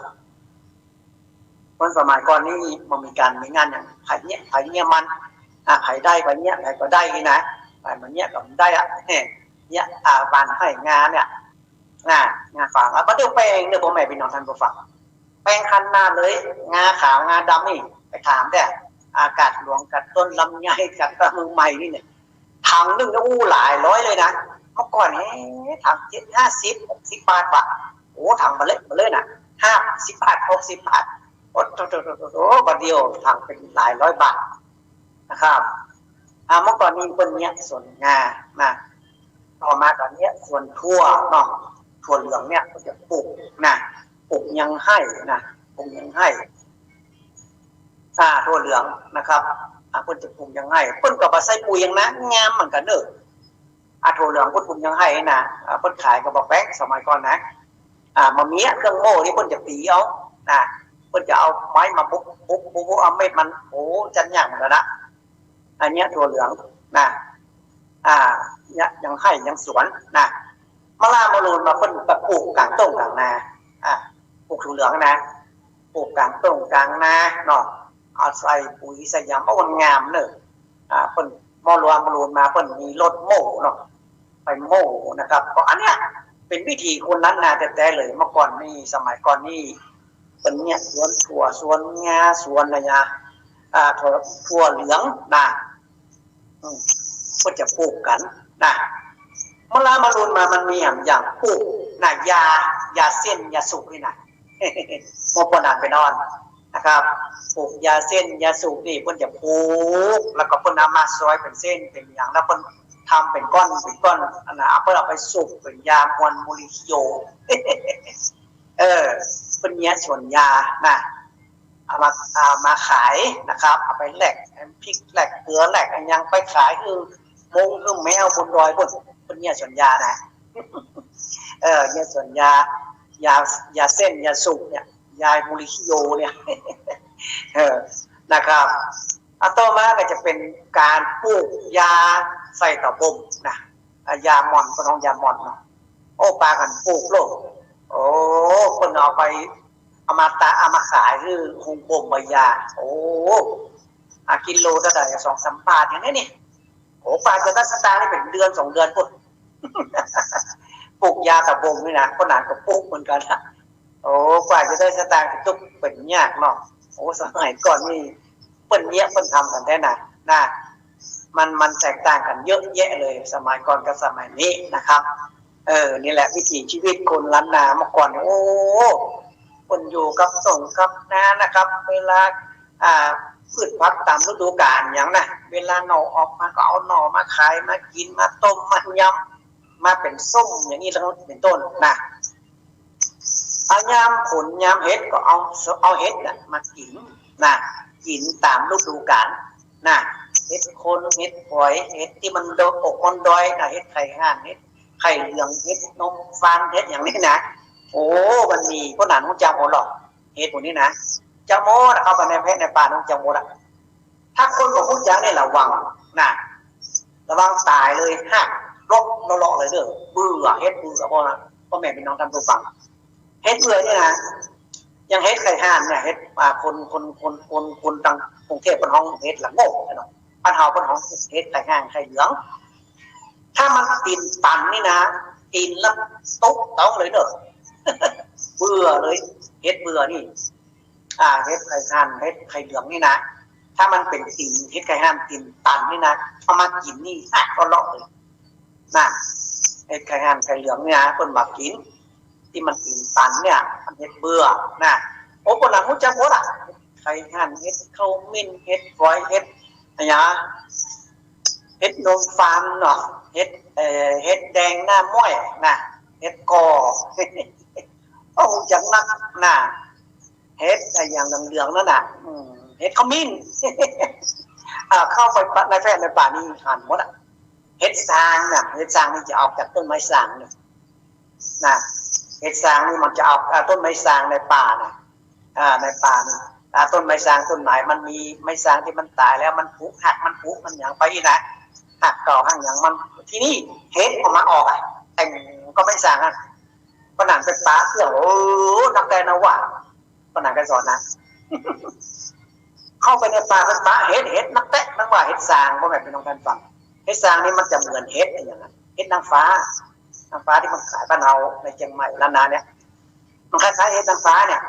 เปิ้นสมัยก่อนนี้บ่มีก๋านมีงานหยัง ใผเยียะ ใผเยียะมัน อ่า ใผได้ก็เยียะ ใผก็ได้นี่นะ ใผบ่เยียะก็บ่ได้อะ เยียะ อ่า หว่านไฮ่งาเนี่ย อ่า งาขาว อ่ะ บ่าเดี๋ยวแปงเน่อ ป้อแม่ปี้น้องต้านผู้ฟัง แปงขนาดเลย งาขาวงาดำนี่ ไปถามแต๊ อ่า กาดหลวง กาดต้นลำไย กาดเมืองใหม่นี่เนี่ย ถังนึ่งเนี่ย อู้ หลายร้อยเลยนะ เมื่อก่อน เอ๊ะ ถังเจ็ด ห้าสิบ หกสิบบาทว่ะ โอ้ ถังเบ้อเล่อ เบ้อเล่อนะ ห้าสิบบาท หกสิบบาท โอ้โถ โถ โถ โถ บ่าเดี๋ยวถังเป๋นหลายร้อยบาทนะครับ อ่า เมื่อก่อนนี้เปิ้นเยียะสวนงานะ ต่อมาก็เยียะสวนถั่วเนาะ ถั่วเหลืองเนี่ยเปิ้นจะปลูกนะ ปลูกยังไฮ่นะ ปลูกยังไฮ่ อ่า ถั่วเหลืองนะครับ อ่า เปิ้นจะปลูกยังไฮ่ เปิ้นก็บ่ใส่ปุ๋ยหยังนะ งามเหมือนกั๋นเน่อ อ่า ถั่วเหลืองเปิ้นปลูกยังไฮ่นะ อ่า เปิ้นขายก็บ่แปง สมัยก่อนนะ อ่า บ่มีเครื่องโม่ตี้เปิ้นจะตี๋เอานะ เปิ้นจะเอาไม้มาบุก บุก บุก บุก เอาเม็ดมัน โอ้ จัดยากเหมือนกั๋นนะ อันเยียะถั่วเหลืองนะ อ่า เยียะยังไฮ่ยังสวนนะ เมื่อลาเมื่อลูนมาเปิ้นก็ปลูกก๋างต้งก๋างนา อ่า ปลูกถั่วเหลืองนะ ปลูกก๋างต้งก๋างนาเนาะ เอาใส่ปุ๋ยใส่หยัง เพราะมันงามเน่อ อ่า เปิ้น เมื่อลาเมื่อลูนมาเปิ้นมีรถโม่เนาะ ไปโม่นะครับ ก็อันเนี้ยเป๋นวิถีคนล้านนาแต๊ๆ เลย เมื่อก่อนนี้ สมัยก่อนนี้ เปิ้นเยียะสวนถั่ว สวนงา สวนอะไรนะ อ่า ถั่ว ถั่วเหลืองนะ อืม เปิ้นจะปลูกกั๋นนะ เมื่อลาเมื่อลูนมามันมีแหมอย่างปลูกนะ ยา ยาเส้นยาสูบนี่นะ เมื่อป้อหน้าเป๋นอ่อนนะครับ ปลูกยาเส้นยาสูบนี่เปิ้นจะปลูก แล้วก็เปิ้นเอามาซอยเป๋นเส้นเป๋นหยัง แล้วเปิ้นทำเป๋นก้อนเป๋นก้อน อันนั้นเปิ้นเอาไปสูบเป๋นยามวนมูลิคิโย เออ เปิ้นเยียะสวนยานะ เอามา เอามาขายนะครับ เอาไปแลกพริกแลกเกลือแลกอะหยังไปขายหื้อมงหื้อแมวบนดอยปู๊น เปิ้นเยียะสวนยานะ เออ เยียะสวนยา ยา ยาเส้นยาสูบเนี่ย ยามูลิคิโยเนี่ย เออ นะครับ อ่ะ ต่อมาก็จะเป๋นก๋านปลูกยาใส่เต้าบ่มนะ อ่ะ ยาหม่อน เปิ้นฮ้องยาหม่อนเนาะ โอ้ ปากั๋นปลูกโลด โอ้ เปิ้นเอาไป เอามาตะ เอามาขายหื้อโฮงบ่มใบยา โอ้ อ่ะ กิโลเต้าใด สองสามบาทอย่างนี้นี่ โอ้ กว่าจะได้สตางค์นี่เป๋นเดือนสองเดือนปู๊น ปลูกยาเต้าบ่มนี่นะ คนนั้นก็ปลูกเหมือนกั๋นนะ โอ้ กว่าจะได้สตางค์ตุ๊กเป๋นยากเนาะ โอ้ สมัยก่อนนี่เปิ้นเยียะเปิ้นทำกั๋นแต๊นะ นะ มัน มันแตกต่างกั๋นเยอะแยะเลย สมัยก่อนกับสมัยนี้นะครับ เออ นี่แหละวิถีชีวิตคนล้านนาเมื่อก่อน โอ้ เปิ้นอยู่กับต้งกับนานะครับ เวลา อ่า พืชผักต๋ามฤดูกาลอย่างนะ เวลาหน่อออกมาก็เอาหน่อมาขาย มากิ๋น มาต้ม มายำ มาเป๋นส้มอย่างนี้เป๋นต้นนะ อ่ะ ยามฝนยามเห็ดก็เอา เอาเห็ดน่ะมากิ๋นนะ กิ๋นต๋ามฤดูกาลนะ เห็ดโคน เห็ดฝอย เห็ดตี้มันดกอกมันดอยนะ เห็ดไข่ห่าน เห็ดไข่เหลือง เห็ดนมฟาน เห็ดอย่างนี้นะ โอ้ มันมี คนนั้นฮู้จักหมดหรอก เห็ดพวกนี้นะ จักหมดอะ เข้าไปในแพะในป่านั้นจักหมดอะ ถ้าคนบ่ฮู้จักนี่ระวังนะ ระวังต๋ายเลย หัก ลบ เลาะๆ เลยเด้อ เบื่อ เห็ดเบื่อ ป้อนะ ป้อแม่ปี้น้องต้านผู้ฟัง เห็ดเบื่อนี่นะ อย่างเห็ดไข่ห่านเนี่ย เห็ด อ่า คน คน คน คน คนตางกรุงเทพฯเปิ้นฮ้องเห็ดละโงกเนาะ บ้านเฮาเปิ้นฮ้องเห็ดไข่ห่านไข่เหลือง ถ้ามันตี๋นตันนี่นะ ตี๋นแล้วตุ๊บต๊องเลยเนาะ เบื่อเลย เห็ดเบื่อนี่ อ่า เห็ดไข่ห่าน เห็ดไข่เหลืองนี่นะ ถ้ามันเป๋นตี๋น เห็ดไข่ห่านตี๋นตันนี่นะ เอามากิ๋นนี่หักเลาะๆ เลยนะ เห็ดไข่ห่านไข่เหลืองนี่นะ เปิ้นบ่กิ๋น ตี้มันตี๋นตันเนี่ย มันเห็ดเบื่อนะ โอ้ เปิ้นน่ะฮู้จักหมดอะ ไข่ห่าน เห็ดขมิ้น เห็ดฝอย เห็ดอะหยัง เห็ดนมฟานเนาะ เห็ด เอ่อ เห็ดแดงหน้าม้อยนะ เห็ดก่อ โอ้ ฮู้จักนักนะ เห็ดอะหยังเหลืองๆ นั่นน่ะ อืม เห็ดขมิ้น อ่า เข้าไปในแพะในป่านี่หันหมดอะ เห็ดซางน่ะ เห็ดซางนี่จะออกจากต้นไม้ซางนี่นะ เห็ดซางนี่มันจะออก อ่า ต้นไม้ซางในป่านะ อ่า ในป่านี่ อ่า ต้นไม้ซาง ต้นไม้มันมีไม้ซางตี้มันต๋ายแล้ว มันผุ หัก มันผุ มันหยังไปอี้นะ หักเก่าหักหยังมัน ทีนี้เห็ดก็มาออกอะ เต็มก้อไม้ซางอะ ปะหนังไปปะเตื้อง โอ้ นักแต๊นะว่า ปะหนังกั๋นสอนนะ เข้าไปในป่าไปปะเห็ด เห็ดนักแต๊นะว่า เห็ดซาง พ่อแม่พี่น้องต้านฟัง เห็ดซางนี่มันจะเหมือนเห็ดอะหยังอะ เห็ดนางฟ้า นางฟ้าตี้มันขายบ้านเฮาในเจียงใหม่ล้านนาเนี่ย มันคล้ายๆเห็ดนางฟ้าเนี่ย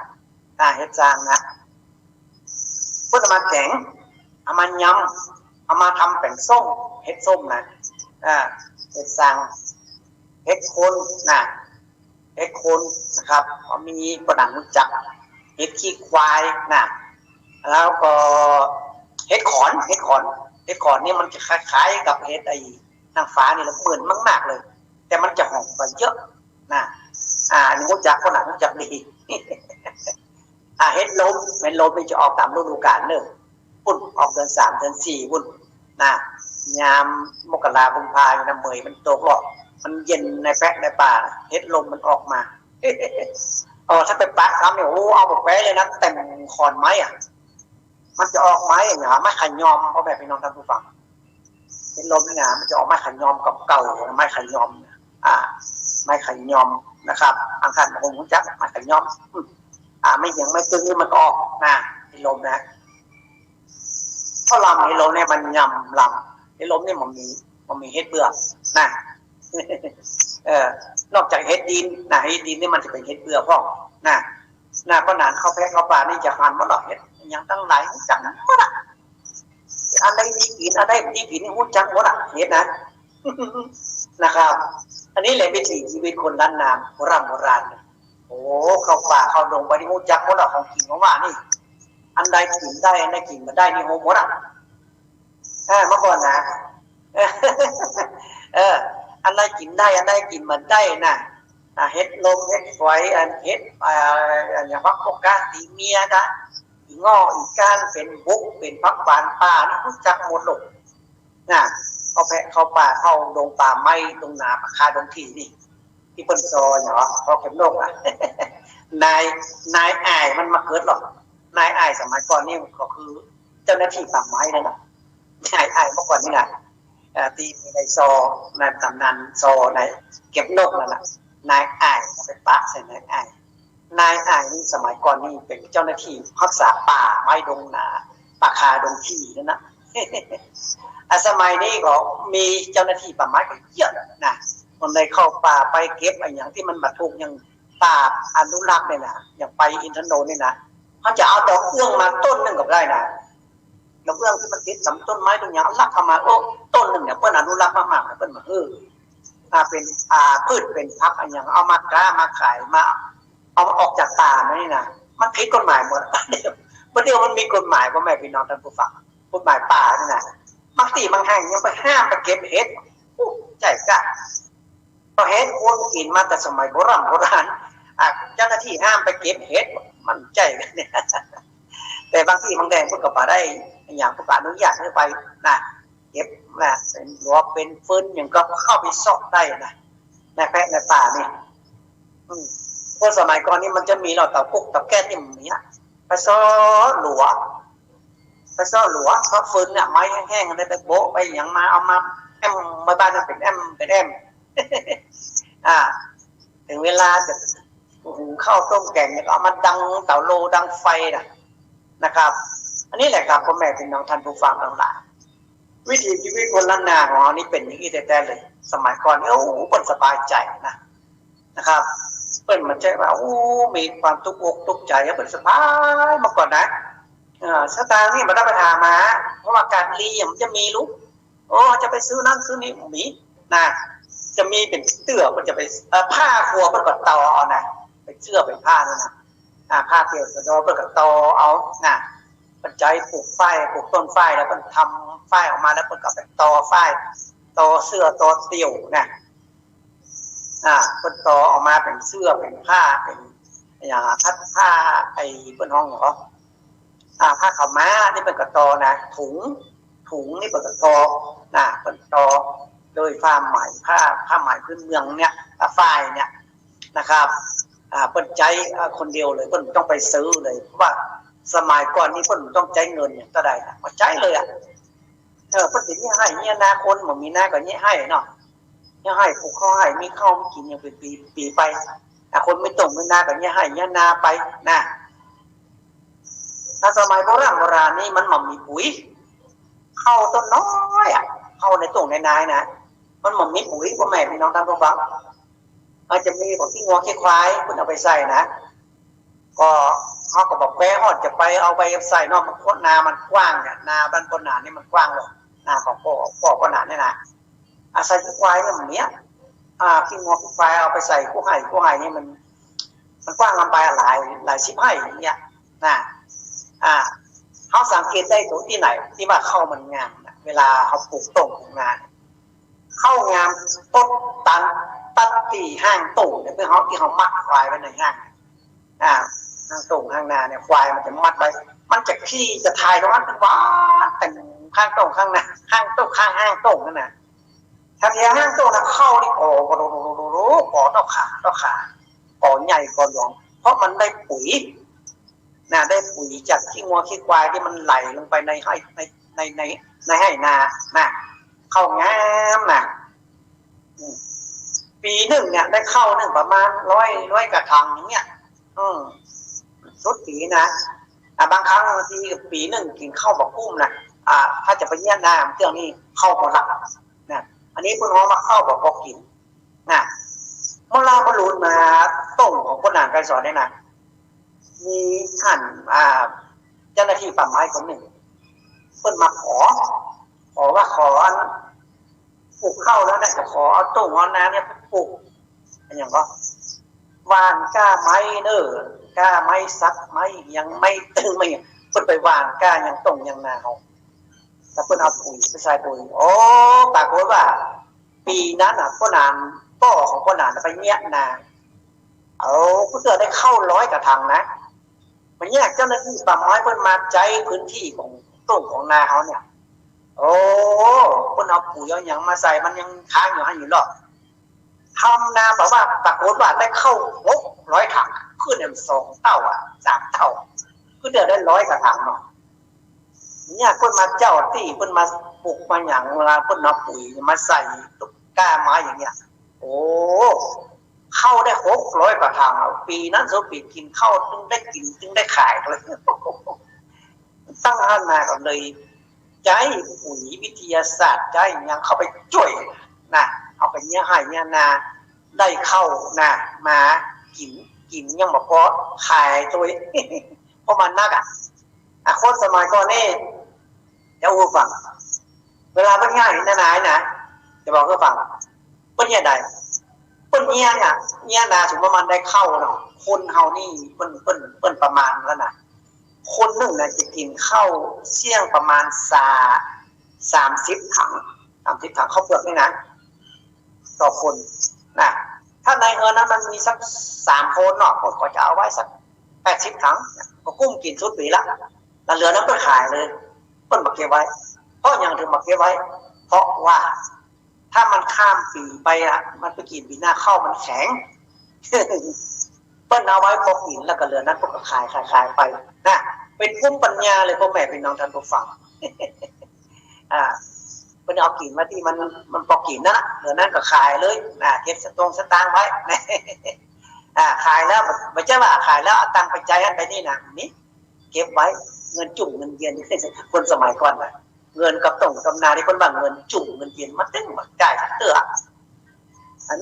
อ่า เห็ดซางนะ เปิ้นเอามาแก๋ง เอามายำ เอามาทำเป๋นส้ม เห็ดส้มนะ อ่า เห็ดซาง เห็ดโคนนะ เห็ดโคนนะครับ ก็มี ปะหนังฮู้จัก เห็ดขี้ควายนะ แล้วก็เห็ดขอน เห็ดขอน เห็ดขอนนี่มันจะคล้ายๆกับเห็ดไอ้นางฟ้านี่แหละ เหมือนมากๆเลย แต่มันจะหอมกว่าเยอะนะ อ่า อันนี้ฮู้จัก ปะหนังฮู้จักดี อ่า เห็ดลม เห็ดลมนี่จะออกต๋ามฤดูกาลเน่อ ปุ้น ออกเดือนสาม เดือนสี่ ปุ้นนะ ยามมกรา กุมภา นี่นะ เหมยมันตกหรอก มันเย็นในแป๊ะในป่า เห็ดลมมันออกมา เออ ถ้าไปปะทำเนี่ย โอ้ เอาไปแปะเลยนะ เต็มขอนไม้อะ มันจะออกไม้อะหยัง ไม้ขะยอม พ่อแม่พี่น้องต้านผู้ฟัง เห็ดลมนี่นะ มันจะออกไม้ขะยอมเก่าๆนะ ไม้ขะยอมนะ อ่า ไม้ขะยอมนะครับ บางต้านคงฮู้จักไม้ขะยอม อืม อ่า ไม้เหียงไม้ตึงนี่มันก็ออกนะ เห็ดลมนะ เพราะลำเห็ดลมเนี่ยมันยำลำ เห็ดลมนี่มันมี มันมีเห็ดเปื้อนะ เออ นอกจากเห็ดดินนะ เห็ดดินนี่มันจะเป๋นเห็ดเปื้อพ่องนะ นะ ปะหนังเข้าแพะเข้าป่านี่จะหันหมดหรอก เห็ดหยังตังหลายฮู้จักหมดอะ อันใดดีกิ๋น อันใดบ่ดีกิ๋นนี่ฮู้จักหมดอะ เห็ดนะ นะครับ อันนี้แหละวิถีชีวิตคนล้านนาโบร่ำโบราณ โอ้ เข้าป่าเข้าดงไปนี่ฮู้จักหมดอะ ของกิ๋นของหวานนี่ อันใดกิ๋นได้ อันใดกิ๋นบ่ได้นี่ฮู้หมดอะ อ่า เมื่อก่อนนะ เออ อันใดกิ๋นได้ อันใดกิ๋นบ่ได้นะ อ่า เห็ดลม เห็ดฝอย อันเห็ด อ่า อันหยัง ผักปกกา ตี๋เมียนะ อี่ง่อ อี่ก้าน เป๋นบุก เป๋นผักหวานป่านี่ฮู้จักหมดลูก นะ เข้าแพะเข้าป่า เข้าดงป่าไม้ ดงนา ป่าคาดงถี่นี่ ตี้เปิ้นซอเนาะ ซอเก็บนกอะ นาย นายอ่ายมันมาเกิดหรอก นายอ่ายสมัยก่อนนี่ก็คือเจ้าหน้าตี้ป่าไม้นั่นน่ะ นายอ่ายเมื่อก่อนนี่นะ เอ่อ ตี้มีในซอ ในต๋ำนานซอ ในเก็บนกนั่นน่ะ นายอ่าย เอาไปปะใส่นายอ่าย นายอ่ายนี่สมัยก่อนนี่เป๋นเจ้าหน้าตี้ฮักษาป่าไม้ดงนา ป่าคาดงถี่นั่นน่ะ อ่ะ สมัยนี้ก็มีเจ้าหน้าตี้ป่าไม้ก็เยอะนะ มันเลยเข้าป่าไปเก็บอะหยังตี้มันบ่ถูก อย่างป่าอนุรักษ์เนี่ยนะ อย่างไปอินทนนท์เนี่ยนะ เขาจะเอาตอเอื้องมาต้นนึ่งก็ได้นะ ตอเอื้องตี้มันติดต๋ามต้นไม้ต้นหยัง ลักเอามา โอ้ ต้นนึ่งเนี่ย เปิ้นอนุรักษ์มากๆ เปิ้นมา เออ อ่า เป๋น อ่า พืชเป๋นผักอะหยัง เอามาก๊ามาขาย มา เอามาออกจากป่ามานี่นะ มันผิดกฎหมายหมด บ่าเดี่ยว บ่าเดี่ยวมันมีกฎหมาย พ่อแม่พี่น้องต้านผู้ฟัง กฎหมายป่านี่นะ บางตี้บางแห่งยังไปห้ามไปเก็บเห็ด อู้ ใจ้ก๊ะ ก็เห็ดคนกิ๋นมาแต่สมัยโบร่ำโบราณ อ่ะ เจ้าหน้าตี้ห้ามไปเก็บเห็ด มันใจ้กั๋นเนี่ย แต่บางตี้บางแห่งเปิ้นก็บ่ได้อะหยัง เปิ้นก็อนุญาตหื้อไปนะ เก็บนะ เป๋นหลัวเป๋นฟืนหยังก็เข้าไปเซาะได้นะ ในแพะในป่านี่ อืม เพราะสมัยก่อนนี่มันจะมีเหล่าเต๋ากุ๊กเต๋าแก๊สนี่มันมีอะ ไปเซาะหลัว ไปเซาะหลัว เซาะฟืนเนี่ย ไม้แห้งๆ อันนั้นไปโบ๊ะไปหยังมา เอามาแอ้มไว้บ้าน มันเป๋นแอ้ม เป๋นแอ้ม อ่า เถิงเวลาจะหุงข้าวต้มแก๋งเนี่ย ก็เอามาดังเต๋าโลดังไฟน่ะ นะครับ อันนี้แหละครับ พ่อแม่พี่น้องต้านผู้ฟังตังหลาย วิถีชีวิตคนล้านนาของเฮานี่เป๋นอย่างอี้แต๊ๆ เลย สมัยก่อนนี่ โอ้ เปิ้นสบายใจ๋นะ นะครับ เปิ้นบ่ใจ้ว่า โอ้ มีความตุ๊กอกตุ๊กใจ๋ เปิ้นสบายมาก่อนนะ เอ่อ สตางค์นี่บ่ต้องไปหามา เพราะว่าก๋านรีมันจะมีลูก โอ้ จะไปซื้อนั้นซื้อนี้บ่มีนะ จะมีเป๋นเตื้อ เปิ้นจะไป เอ่อ ผ้าครัวเปิ้นก็ตอเอานะ เป๋นเสื้อเป๋นผ้านี่นะ อ่า ผ้าเตียวสะดอเปิ้นก็ตอเอานะ เปิ้นใจ๊ปลูกฝ้าย ปลูกต้นฝ้าย แล้วเปิ้นทำฝ้ายออกมา แล้วเปิ้นก็ไปตอฝ้าย ตอเสื้อ ตอเตียวนะ อ่า เปิ้นตอออกมาเป๋นเสื้อ เป๋นผ้า เป๋น อย่าง ผ้า ผ้า ไอ้ เปิ้นฮ้องหยังก่อ อ่า ผ้าขาวม้านี่เปิ้นก็ตอนะ ถุง ถุงนี่เปิ้นก็ตอนะ เปิ้นตอโดยผ้าไหม ผ้า ผ้าไหมพื้นเมืองเนี่ย อ่า ฝ้ายเนี่ยนะครับ อ่า เปิ้นใจ๊ อ่า คนเดียวเลย เปิ้นบ่ต้องไปซื้อเลย เพราะว่า สมัยก่อนนี่เปิ้นบ่ต้องใจ๊เงินหยังเต้าใดนะ บ่ใจ๊เลยอะ เออ เปิ้นสิเยียะไฮ่เยียะนา คนบ่มีนาก็เยียะไฮ่เนาะ เยียะไฮ่ปลูกข้าวไฮ่ มีข้าวมีกิ๋นอย่างเป็นปีๆ ไป อ่ะ คนมีต้งมีนาก็เยียะไฮ่เยียะนาไปนะ ถ้าสมัยโบราณโบราณนี่มันบ่มีปุ๋ย ข้าวต้นน้อยอะ ข้าวในต้งในนานะ มันบ่มีปุ๋ย ป้อแม่ปี้น้องต้านผู้ฟัง อาจจะมีของขี้งัวขี้ควายเปิ้นเอาไปใส่นะ ก็ เฮาก็บ่แปฮอดจะไปเอาไปใส่เนาะ มัน นามันกว้างเนี่ย นาบ้านป้อหนานนี่มันกว้างเลย นาของป้อ ป้อป้อหนานเนี่ยนะ อาศัยขี้ควายเนี่ยมันเนี่ย อ่า ขี้งัวขี้ควายเอาไปใส่กู้ไฮ่ กู้ไฮ่นี่มัน มันกว้างลำไปหลาย หลายสิบไฮ่อย่างเงี้ยนะ อ่า เฮาสังเกตได้ตรงตี้ไหน ตี้ว่าข้าวมันงามนะ เวลาเฮาปลูกต้งปลูกนา ข้าวงามตดตัน ตัดตี้ห้างต้งเนี่ย เปื้อเฮา ตี้เฮามัดควายไว้ในห้าง อ่า ห้างต้งห้างนาเนี่ย ควายมันจะมัดไว้ มันจะขี้จะถ่ายตรงนั้นเป็นว่า เต็มข้างต้งข้างนา ข้างต้งข้างห้างต้งนั่นน่ะ ถ้าเทียห้างต้งนะ ข้าวนี่ก่อ ก่อ ก่อ ก่อ ก่อเต้าขา เต้าขา ก่อใหญ่ก่อหลวง เพราะมันได้ปุ๋ยนะ ได้ปุ๋ยจากขี้งัวขี้ควายตี้มันไหลลงไปในไฮ่ ใน ใน ใน ในไฮ่นานะ ข้าวงามนะ อืม ปี๋นึ่งเนี่ยได้ข้าวนึ่งประมาณร้อย ร้อยกว่าถังอย่างเงี้ย อืม สุดปี๋นะ อ่ะ บางครั้งบางทีปี๋นึ่งกิ๋นข้าวบ่กุ้มนะ อ่ะ ถ้าจะไปเยียะนาเตื้องนี่ข้าวบ่หลากนะ อันนี้เปิ้นฮ้องว่าข้าวบ่พอกิ๋นนะ เมื่อลาวบรรลุมาต้งของป้อหนานไกรสอนเนี่ยนะ มีต้าน อ่า เจ้าหน้าตี้ป่าไม้คนนึ่ง เปิ้นมาขอ ขอว่าขออันปลูกข้าวแล้วนะ จะขอเอาต้งเอานาเนี่ยไปปลูก อะหยังก็ หว่านก้าไม้เน่อ ก้าไม้สักไม้ ยังไม้ตึงไม้ เปิ้นไปหว่านก้ายังต้งยังนาเฮา แล้วเปิ้นเอาปุ๋ยไปใส่ปุ๋ย โอ้ ปรากฏว่า ปี๋นั้นน่ะ ป้อหนาน ป้อของป้อหนานน่ะไปเยียะนา เอา ก็เตื้อได้ข้าวร้อยกว่าถังนะ มันแยกเจ้าหน้าตี้ป่าไม้เปิ้นมาใจ๊พื้นตี้ของต้งของนาเฮาเนี่ย โอ้ เปิ้นเอาปุ๋ยเอาหยังมาใส่ มันยังค้างอยู่หั้นอยู่ลอ ทำนาแบบว่าปรากฏว่าได้ข้าวหกร้อยถัง ขึ้นเนี่ยสองเต้าอะ สามเต้า ก็เตื้อได้ร้อยกว่าถังเนาะ เนี่ยเปิ้นมาเจ้าตี้ เปิ้นมาปลูกมาหยัง เวลาเปิ้นเอาปุ๋ยมาใส่ก้าไม้อย่างเงี้ย โอ้ ข้าวได้หกร้อยกว่าถังอะ ปี๋นั้นสองปี๋กิ๋นข้าวตึงได้กิ๋นตึงได้ขายเลย ตั้งหั้นมาก็เลยใจ๊ปุ๋ยวิทยาศาสตร์ ใจ๊หยังเข้าไปจ้วยนะ เอาไปเยียะไฮ่เยียะนา ได้ข้าวนะ มากิ๋น กิ๋นยังบ่พอ ขายตวย เพราะมันนักอะ อ่ะ คนสมัยก่อนนี่ จะอู้หื้อฟัง เวลาเปิ้นเยียะไฮ่เยียะนานะ จะบอกหื้อฟัง เปิ้นเยียะใด เปิ้นเยียะเนี่ย เยียะนา สมมุติว่ามันได้ข้าวเนาะ คนเฮานี่ เปิ้น เปิ้น เปิ้นประมาณแล้วนะ คนนึ่งน่ะจะกิ๋นข้าวเสี้ยงประมาณสา- สามสิบถัง สามสิบถังข้าวเปลือกนี่นะ ต่อคนนะ ถ้าในเฮือนนั้นมันมีสักสามคนเนาะ ก็จะเอาไว้สักแปดสิบถัง ก็กุ้มกิ๋นสุดปี๋ละ แล้วเหลือนั้นเปิ้นขายเลย เปิ้นบ่เก็บไว้ เพราะหยังเถิงบ่เก็บไว้ เพราะว่าถ้ามันข้ามปี๋ไปอะ มันไปกิ๋นปี๋หน้า ข้าวมันแข็ง เปิ้นเอาไว้ปอกิ๋น แล้วก็เหลือนั้นเปิ้นก็ขาย ขาย ขายไปนะ เป็นภูมิปัญญาเลยพ่อแม่พี่น้องท่านผู้ฟัง อ่า เปิ้นเอากิ๋นมาตี้มัน มันปอกิ๋นนั่นน่ะ เหลือนั้นก็ขายเลยนะ เก็บสตงค์สตางค์ไว้ อ่า ขายแล้ว บ่ใจ้ว่าขายแล้วเอาตังค์ไปใจ๊หั้นไปนี่นะ นี่ เก็บไว้ เงินจุ่มเงินเยียน คนสมัยก่อนน่ะ เงินกับต้งกับนานี่เปิ้นว่าเงินจุ่มเงินเยียน มาตึงมาจ่ายเตื้อ อ่ะ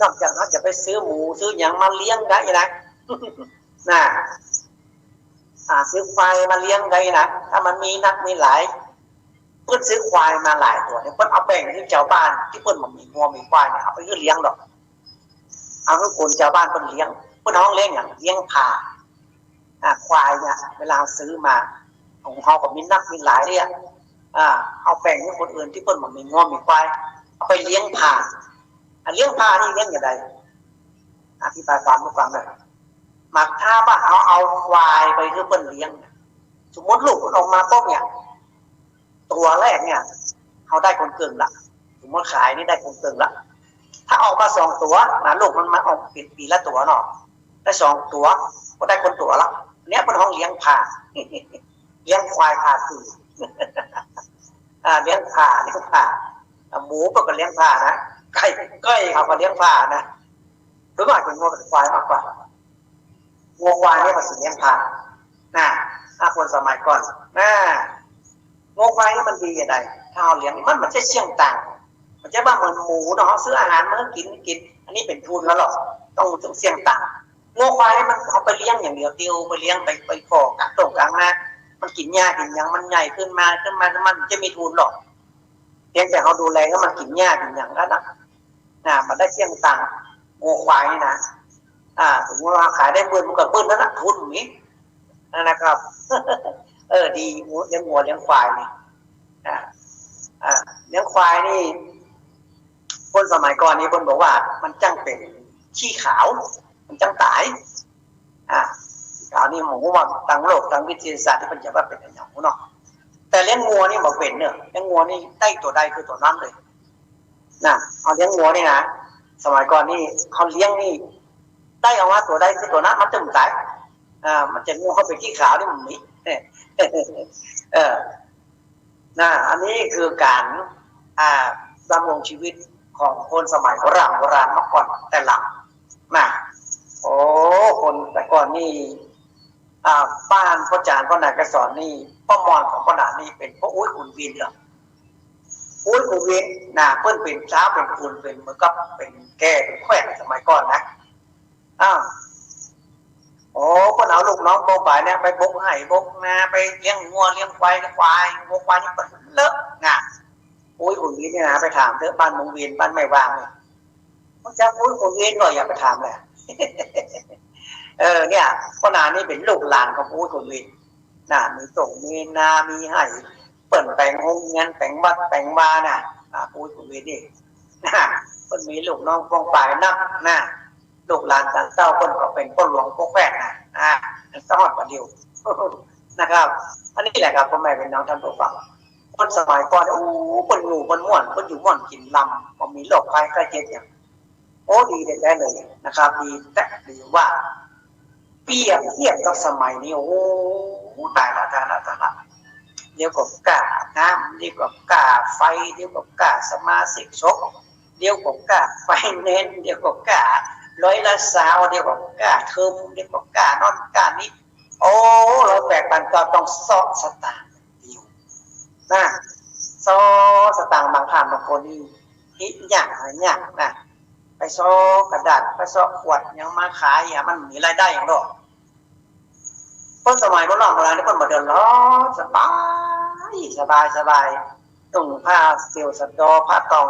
นอกจากเฮาจะไปซื้อหมูซื้อหยังมาเลี้ยงได้นะ นะ อ่า ซื้อควายมาเลี้ยงได้นะ ถ้ามันมีนักมีหลาย เปิ้นซื้อควายมาหลายตั๋วเนี่ย เปิ้นเอาแบ่งหื้อจาวบ้านตี้เปิ้นบ่มีงัวมีควายเนี่ย เอาไปหื้อเลี้ยงดอก เอาหื้อคนจาวบ้านเปิ้นเลี้ยง เปิ้นฮ้องเลี้ยงหยัง เลี้ยงผา อ่า ควายเนี่ย เวลาซื้อมา ของเฮาก็มีนักมีหลายเนี่ย อ่า เอาแบ่งหื้อคนอื่นตี้เปิ้นบ่มีงัวมีควาย เอาไปเลี้ยงผา อ่ะ เลี้ยงผานี่เลี้ยงอย่างใด อธิบายความหื้อฟังหน่อย หมากถ้าว่าเฮาเอาควายไปหื้อเปิ้นเลี้ยง สมมุติลูกมันออกมาปุ๊บเนี่ย ตั๋วแรกเนี่ย เฮาได้คนเกิ่งละ สมมุติขายนี่ได้คนเกิ่งละ ถ้าออกมาสองตั๋วนะ ลูกมันมาออกปี๋ ปี๋ละตั๋วเนาะ ได้สองตั๋ว ก็ได้คนตั๋วละ เนี่ยเปิ้นฮ้องเลี้ยงผา เลี้ยงควายผ่าสื่อ อ่า เลี้ยงผ่า เลี้ยงผ่า อ่า หมูเปิ้นก็เลี้ยงผ่านะ ไก่ ไก่เขาก็เลี้ยงผ่านะ ส่วนมากจะงัวกับควายมากกว่า งัวควายเนี่ยมันสิเลี้ยงผ่า นะ ถ้าคนสมัยก่อน นะ งัวควายนี่มันดีจะใด ถ้าเฮาเลี้ยง มัน มันจะเสี่ยงตาย มันจะบ่เหมือนหมูเนาะ เฮาซื้ออาหารมาหื้อกิ๋น กิ๋น อันนี้เป๋นทุนแล้วเนาะ ต้อง ต้องเสี่ยงตาย งัวควายนี่มันเอาไปเลี้ยงอย่างเดียว เตียวไปเลี้ยง ไป ไปก่อกลางต้งกลางนา มันกิ๋นหญ้ากิ๋นหยัง มันใหญ่ขึ้นมา ขึ้นมา มันจะมีทุนเนาะ เพียงแต่เฮาดูแลหื้อมันกิ๋นหญ้ากิ๋นหยังนั้นนะ นะ มันได้เสี่ยงตาย งัวควายนี่นะ อ่า สมมุติว่าขายได้หมื่น มันก็หมื่นนั้นนะ ทุนมี นั่นนะครับ เออ ดี เลี้ยงงัวเลี้ยงควายนี่ อ่า อ่า เลี้ยงควายนี่ คนสมัยก่อนนี่เปิ้นบอกว่ามันจั้งเป๋นขี้ขาว มันจั้งต๋าย อ่า อันนี้บ่ฮู้ว่าตางโลกตางวิทยาศาสตร์นี่เปิ้นจะว่าเป๋นอะหยังบ่ฮู้เนาะ แต่เลี้ยงงัวนี่บ่เป๋นเนาะ เลี้ยงงัวนี่ได้ตั๋วใดคือตั๋วนั้นเลย นะ เฮาเลี้ยงงัวนี่นะ สมัยก่อนนี่เฮาเลี้ยงนี่ ได้เอาว่าตั๋วใดคือตั๋วนั้น มันตึงต๋าย อ่า มันจะงัวเป๋นขี้ขาวนี่มันมี เออ นะ อันนี้คือก๋าน อ่า ดำรงชีวิตของคนสมัยโบราณ โบราณมาก่อนแต่หลัง นะ โอ้ คนแต่ก่อนนี่ อ่า บ้านป้อจ๋ารย์ป้อนางไกรสอนนี่ ป้อมอนของป้อหนานนี่เป๋นป้ออุ๊ยขุนเวียนเหรอ อุ๊ยขุนเวียนนะ เปิ้นเป๋นจ๊าวเป๋นขุน เป๋นเหมือนกับเป๋นแก้วเป๋นแคว่นสมัยก่อนนะ อ้าว โอ้ เปิ้นเอาลูกน้องป้องไปเนี่ย ไปบกไฮ่บกนา ไปเลี้ยงงัวเลี้ยงควาย ควาย งัวควายนี่เปิ้นเลิกนะ อุ๊ยขุนเวียนนี่นะ ไปถามเต๊อะ บ้านเมืองเวียน บ้านแม่วางเนี่ย ฮู้จักอุ๊ยขุนเวียนก่อ อย่าไปถามเลย เออ เนี่ย ป้อหนานนี่เป๋นลูกหลานของอุ๊ยขุนเวียน นะ มีต้งมีนา มีไฮ่ เปิ้นแป๋งโฮงเฮียน แป๋งวัด แป๋งวานะ อ่า อุ๊ยขุนเวียนนี่ นะ เปิ้นมีลูกน้องป้องไปนักนะ ลูกหลานตางเต้าเปิ้นก็เป๋นป้อหลวงป้อแคว่นนะ อ่า สะฮอดบ่าเดี่ยว นะครับ อันนี้แหละครับ ป้อแม่พี่น้องต้านผู้ฟัง คนสมัยก่อน โอ้ เปิ้นอยู่เปิ้นม่วน เปิ้นอยู่ม่วนกิ๋นลำ บ่มีโรคภัยไข้เจ็บหยัง โอ้ ดีแต๊ๆ เลยนะครับ ดีแต๊ ดีว่า เปรียบเทียบกับสมัยนี้ โอ้ ต๋ายละ ต๋ายละ ต๋ายละ เดี๋ยวก็ก้าน้ำ เดี๋ยวก็ก้าไฟ เดี๋ยวก็ก้าสมาชิกสงฆ์ เดี๋ยวก็ก้าไฟแนนซ์ เดี๋ยวก็ก้าร้อยละซาว เดี๋ยวก็ก้าเทอม เดี๋ยวก็ก้าโน่นก้านี่ โอ้ ร้อยแปดพันเก้า ต้องเซาะสตางค์เดียวนะ เซาะสตางค์ บางท่านบางคนนี่ ฮิยากหายากนะ ไปเซาะกระดาษ ไปเซาะขวดหยังมาขายอะ มันมีรายได้หยังดอก เปิ้นสมัยโบราณโบราณนี่เปิ้นบ่เดือดร้อน สบาย สบาย สบาย นุ่งผ้าเสี่ยวสะดอ ผ้าตอง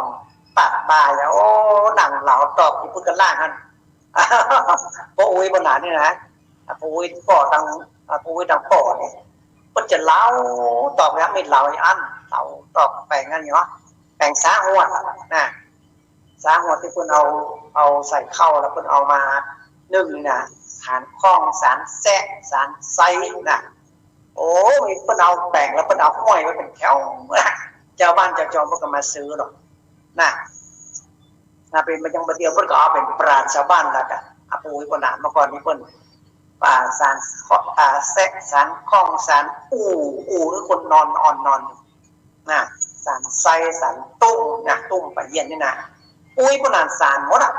ปาดบ่าอะ โอ้ นั่งเหลาตอบอยู่พุ้นก้าล่างหั้น ป้ออุ๊ยป้อหนานนี่นะ ป้ออุ๊ยป้อตาง ป้ออุ๊ยตางป้อนี่ เปิ้นจะเหลาตอบนะ มีเหลาอัน เหลาตอบแป๋งอันนี้วะ แป๋งสาหวดนะ สาหวดตี้เปิ้นเอา เอาใส่ข้าวแล้วเปิ้นเอามานึ่งนี่นะ สานข้อง สานแซะ สานไซนะ โอ้ มีเปิ้นเอาแป๋งแล้วเปิ้นเอาห้อยไว้เป๋นแถว เจ้าบ้านเจ้าจองเปิ้นก็มาซื้อหรอกนะ นะ เป๋นมาจังบ่าเดี่ยวเปิ้นก็เอาเป๋นปราชญ์ชาวบ้านแล้วกะ อ่ะ ป้ออุ๊ยป้อหนานเมื่อก่อนนี้เปิ้น อ่า สาน อ่า แซะ สานข้อง สานอู้ อู้คือคนนอน อ่อนนอน นะ สานไซ สานตุ้มนะ ตุ้มปะเยียนนี่นะ อุ๊ย ป้อหนานสานหมดอะ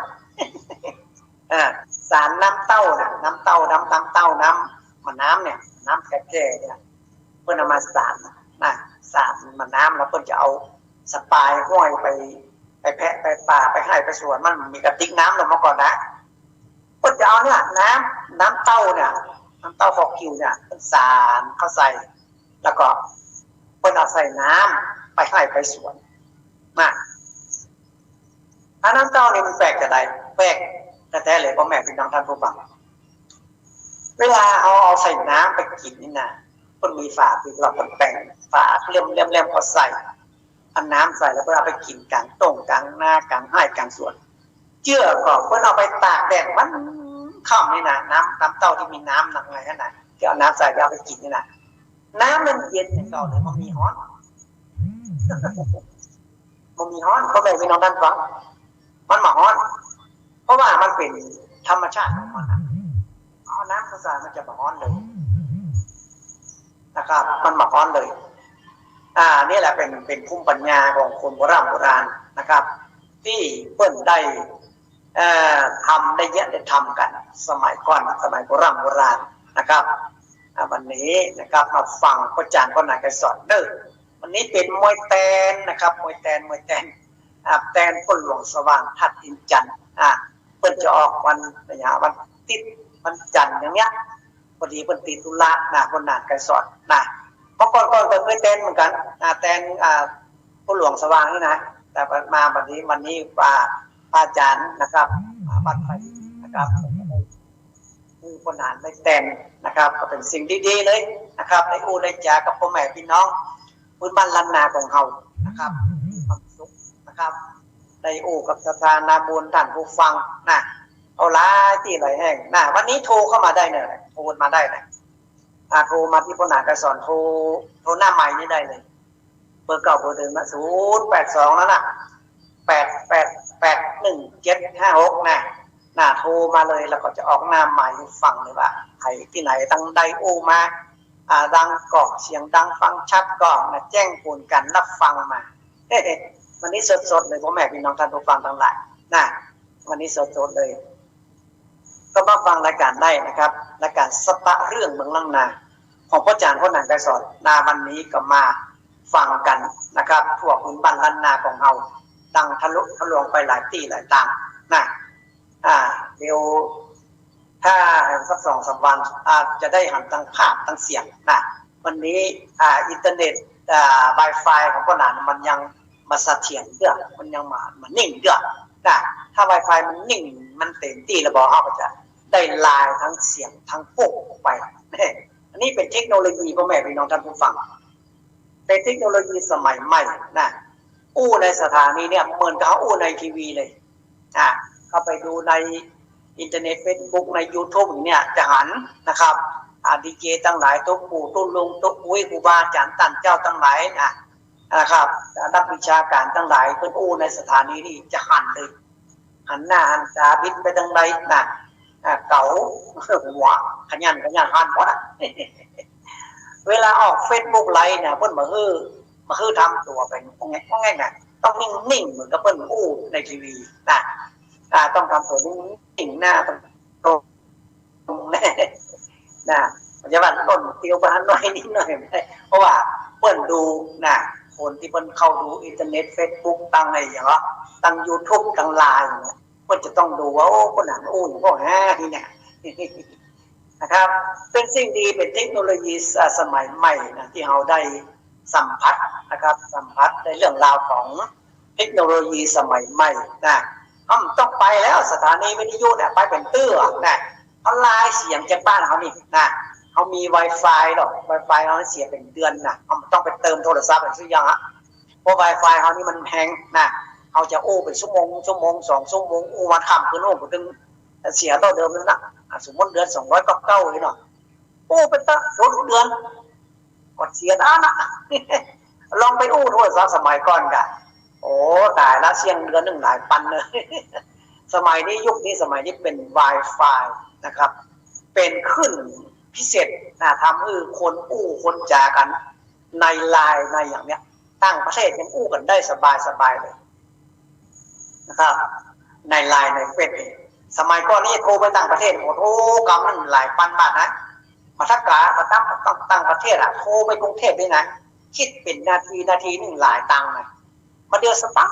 อ่า สานน้ำเต้านะ น้ำเต้า น้ำ น้ำเต้า น้ำ หม่าน้ำเนี่ย น้ำแก่ๆ เนี่ย เปิ้นเอามาสานนะ สานหม่าน้ำแล้วเปิ้นจะเอาสะปายห้อยไป ไปแพะไปป่า ไปไฮ่ไปสวน มันมีกระติกน้ำเนาะเมื่อก่อนนะ เปิ้นจะเอาเนี่ย น้ำ น้ำเต้าเนี่ย น้ำเต้าหอกกิ่วเนี่ย เปิ้นสานเข้าใส่ แล้วก็เปิ้นเอาใส่น้ำไปไฮ่ไปสวนนะ อันน้ำเต้านี่มันแปลกจะใด แปลกแต๊ๆ เลย ป้อแม่พี่น้องต้านผู้ฟัง เวลาเอา เอาใส่น้ำไปกิ๋นนี่นะ เปิ้นมีฝาปิด แล้วเปิ้นแป๋งฝาเล่มๆ ๆ เอาใส่ เอาน้ำใส่แล้วเปิ้นเอาไปกิ๋นก๋างต้งก๋างนาก๋างไฮ่ก๋างสวน เจื้อก่อเปิ้นเอาไปตากแดดวันค่ำนี่นะ น้ำ น้ำเต้าตี้มีน้ำหนักหน่อยหั้นนะ ตี้เอาน้ำใส่แล้วเอาไปกิ๋นนี่นะ น้ำมันเย็นอย่างเก่าเลย บ่มีฮ้อน บ่มีฮ้อน ป้อแม่พี่น้องต้านฟัง มันบ่ฮ้อน เพราะว่ามันเป๋นธรรมชาติของมันนะ เอาน้ำเข้าใส่มันจะบ่ฮ้อนเลย นะครับ มันบ่ฮ้อนเลย อ่า นี่แหละเป๋น เป๋นภูมิปัญญาของคนโบร่ำโบราณนะครับ ตี้เปิ้นได้ เอ่อ ทำได้เยียะได้ทำกั๋น สมัยก่อน สมัยโบร่ำโบราณนะครับ อ่า วันนี้นะครับ มาฟังป้อจ๋ารย์ป้อหนานไกรสอนเน่อ วันนี้เป๋นมวยแตนนะครับ มวยแตน มวยแตน อ่า แตนป้อหลวงสว่างธาตุอินทร์จันทร์ อ่า เปิ้นจะออกวัน วันอาทิตย์ วันจันทร์อย่างเนี้ย พอดีเปิ้นติดธุระนะ ป้อหนานไกรสอนนะ เมื่อก่อนก่อนก็เคยแตนเหมือนกั๋น อ่า แตน อ่า ป้อหลวงสว่างนี่นะ แต่มาบัดนี้ วันนี้ว่าพระอาจ๋ารย์นะครับ อ่า วัดไผ่นะครับ คือป้อหนานได้แตนนะครับ ก็เป๋นสิ่งดีๆ เลยนะครับ ได้อู้ได้จ๋ากับป้อแม่ปี้น้อง พื้นบ้านล้านนาของเฮานะครับ มีความสุขนะครับ ได้อู้กับศรัทธานาบุญต้านผู้ฟังนะ เอาหลายตี้หลายแห่งนะ วันนี้โทรเข้ามาได้เน่อ โทรมาได้นะ อ่า โทรมาตี้ป้อหนานไกรสอน โทร โทรหน้าไมค์นี่ได้เลย เบอร์เก่าเบอร์เดิมนะ ศูนย์แปดสอง นั่นน่ะ แปดแปดแปด หนึ่งเจ็ดห้าหก นะ นะ โทรมาเลย แล้วก็จะออกหน้าไมค์ฟังเลยว่า ใผตี้ไหนตังใดอู้มา อ่า ดังก่อ เสียงดังฟังชัดก่อ มาแจ้งผลก๋านรับฟังมา วันนี้สดๆ เลย ป้อแม่ปี้น้องต้านผู้ฟังตังหลายนะ วันนี้สดๆ เลย ก็มาฟังรายก๋านได้นะครับ รายก๋านสะปะเรื่องเมืองล้านนา ของป้อจ๋ารย์ป้อหนานไกรสอนนะ วันนี้ก็มาฟังกั๋นนะครับ ทั่วพื้นบ้านล้านนาของเฮา ดังทะลุทะลวงไปหลายตี้หลายตางนะ อ่า เดี๋ยว ถ้าสักสองสามวัน อาจจะได้หันตังภาพตังเสียงนะ วันนี้ อ่า อินเทอร์เน็ต อ่า ไวไฟของป้อหนานมันยังบ่เสถียรเตื้อ มันยังบ่ บ่นิ่งเตื้อนะ ถ้าไวไฟมันนิ่ง มันเต๋มตี้แล้วบ่ เฮาก็จะได้ไลน์ตังเสียงตังปุ๊บออกไป อันนี้เป๋นเทคโนโลยีป้อแม่ปี้น้องต้านผู้ฟัง เป๋นเทคโนโลยีสมัยใหม่นะ อู้ในสถานีเนี่ยเหมือนกับอู้ในทีวีเลย อ่ะ เข้าไปดูในอินเทอร์เน็ต เฟซบุ๊ก ในยูทูบเนี่ยจะหันนะครับ อ่า ดีเจตังหลาย ตุ๊ปู่ตุ๊ลุงตุ๊อุ๊ย ครูบาอาจ๋ารย์ต้านเจ้าตังหลายนะ นะครับ นักวิชาก๋านตังหลาย เปิ้นอู้ในสถานีนี่จะหันเลย หันหน้าหันต๋าบิดไปตังใดนะ อ่า เก๋าหัว ขยันขยันหันหมดอะ เวลาออกเฟซบุ๊กไลฟ์นะ เปิ้นบ่หื้อ บ่หื้อทำตั๋วเป๋นง่อยๆ นะ ต้องนิ่งๆ เหมือนกับเปิ้นอู้ในทีวีนะ อ่า ต้องทำตั๋วนิ่งๆ หน้าต้องตรง นะ บ่ใจ้ว่าล่นเตียวไปหน้อยนิดหน่อย เพราะว่าเปิ้นดูนะ คนตี้เปิ้นเข้าดูอินเทอร์เน็ต เฟซบุ๊ก ตังไอ้หยังวะ ตังยูทูบ ตังไลน์เนี่ย เปิ้นจะต้องดูว่า โอ้ คนนั้นอู้อย่างพวกฮะนี่เนี่ย นะครับ เป๋นสิ่งดี เป๋นเทคโนโลยี อ่า สมัยใหม่นะ ตี้เฮาได้สัมผัสนะครับ สัมผัสในเรื่องราวของเทคโนโลยีสมัยใหม่นะ เฮาบ่ต้องไปแล้ว สถานีวิทยุเนี่ย ไปเป๋นเตื้อนะ เฮาไลน์เสียงจากบ้านเฮานี่นะ เฮามีไวไฟหรอก ไวไฟเฮาเสียเป๋นเดือนนะ เฮาบ่ต้องไปเติมโทรศัพท์อะ ซื่ออย่างอะ เพราะไวไฟเฮานี่มันแฮงนะ เฮาจะอู้เป๋นชั่วโมง ชั่วโมง สองชั่วโมง อู้วันค่ำคืน อู้ไปเถิง เสียเต้าเดิมนั่นนะ อ่ะ สมมุติเดือนสองร้อยเก้าเก้านี่เนาะ อู้ไปตั้งสองเดือน ก็เสียดายนะ ลองไปอู้โทรศัพท์สมัยก่อนกะ โอ้ ต๋ายละ เสี้ยงเดือนนึ่งหลายปันเลย สมัยนี้ ยุคนี้ สมัยนี้เป๋นไวไฟนะครับ เป๋นคลื่นพิเศษนะ ทำหื้อคนอู้คนจ๋ากั๋น ในไลน์ในอย่างเนี้ย ต่างประเทศยังอู้กั๋นได้สบายๆ เลยนะครับ ในไลน์ในเฟซเนี่ย สมัยก่อนนี่โทรไปต่างประเทศ โอ้ โทรกำนึ่งหลายปันบาทนะ มาถ้ากา มาตั้ง ตั้ง ต่างประเทศอะ โทรไปกรุงเทพฯ นี่นะ คิดเป๋นนาที นาทีนึ่งหลายตังค์นะ มาเดี๋ยวสบา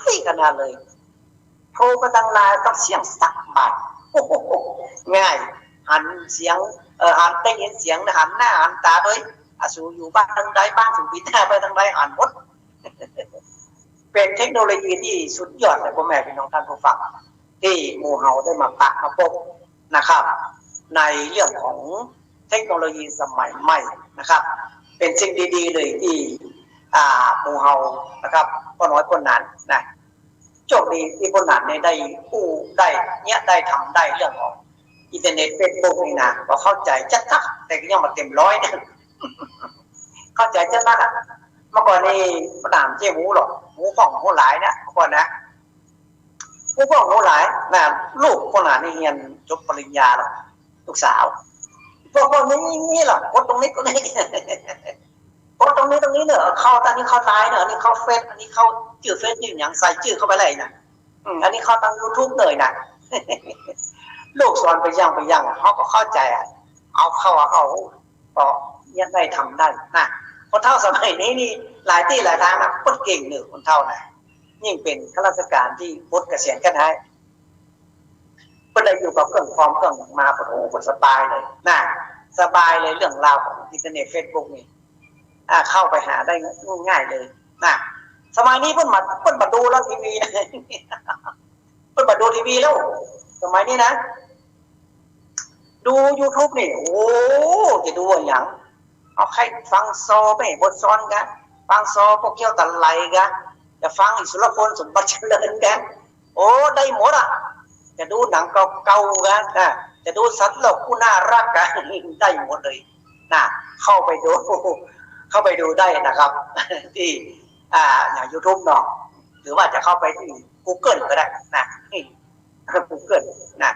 ยขนาดเลย โทรไปตังไลน์ต้องเสี้ยงสักบาท โอ้โห ง่าย หันเสียง เอ่อ หัน ได้ยินเสียงนะ หันหน้าหันต๋าโดย อ่ะ สูอยู่บ้านตังใด บ้านสูบิดหน้าไปตังใด หันหมด เป๋นเทคโนโลยีตี้สุดยอดเลย ป้อแม่ปี้น้องต้านผู้ฟัง ตี้หมู่เฮาได้มาปะมาปบนะครับ ในเรื่องของเทคโนโลยีสมัยใหม่นะครับ เป๋นสิ่งดีๆ เลยตี้ อ่า หมู่เฮานะครับ ป้อน้อยป้อหนานนะ โชคดีตี้ป้อหนานเนี่ยได้อู้ได้เยียะได้ทำได้เรื่องของอินเทอร์เน็ต เฟซบุ๊ก นี่นะ ก็เข้าใจ๋จั๊ดๆ แต่ก็ยังบ่เต๋มร้อยเนี่ย เข้าใจ๋จั๊ดๆ อะ เมื่อก่อนนี่ป้อหนานเจ้าหูหรอก หูพ่องหูหลายเนี่ย เมื่อก่อนนะ หูพ่องหูหลายนะ ลูกป้อหนานนี่เฮียนจบปริญญาแล้ว ลูกสาว พวก พวกนี้ นี่ล่ะ กดตรงนี้ ตรงนี้ กดตรงนี้ ตรงนี้เน่อ เข้า อันนี้เข้าไลน์เน่อ อันนี้เข้าเฟซ อันนี้เข้าจื้อเฟซจื้อหยัง ใส่จื้อเข้าไปเลยนะ อืม อันนี้เข้าตางยูทูบเลยนะ ลูกสอนไปยัง ไปยัง เขาก็เข้าใจ๋อะ เอาเข้า เอาเข้า ก็เยียะได้ ทำได้นะ คนเฒ่าสมัยนี้นี่ หลายตี้หลายตางนะ เปิ้นเก่งเน่อ คนเฒ่านะ ยิ่งเป๋นข้าราชการตี้ปลดเกษียณขึ้นไป เปิ้นได้อยู่กับเครื่องคอมเครื่องมา โอ้โห เปิ้นสบายเลยนะ สบายเลย เรื่องราวของอินเทอร์เน็ต เฟซบุ๊กนี่ อ่า เข้าไปหาได้ง่ายๆเลยนะ สมัยนี้เปิ้นบ่า เปิ้นบ่ดูแล้วทีวีนะ เปิ้นบ่ดูทีวีแล้ว สมัยนี้นะ ดูยูทูบนี่ โอ้ จะดูอะหยัง เอาใค่ฟังซอแม่บทสอนกะ ฟังซอป้อเกี้ยวตาไหลกะ จะฟังอีสุรพลสมบัติเจริญกะ โอ้ ได้หมดอะ จะดูหนังเก่าๆกะ อ่ะ จะดูสัตว์โลกผู้น่าฮักกะ ได้หมดเลยนะ เข้าไปดู เข้าไปดูได้นะครับ ตี้ อ่า อย่างยูทูบเนาะ หรือว่าจะเข้าไปตี้กูเกิลก็ได้นะ นี่ กูเกิลนะ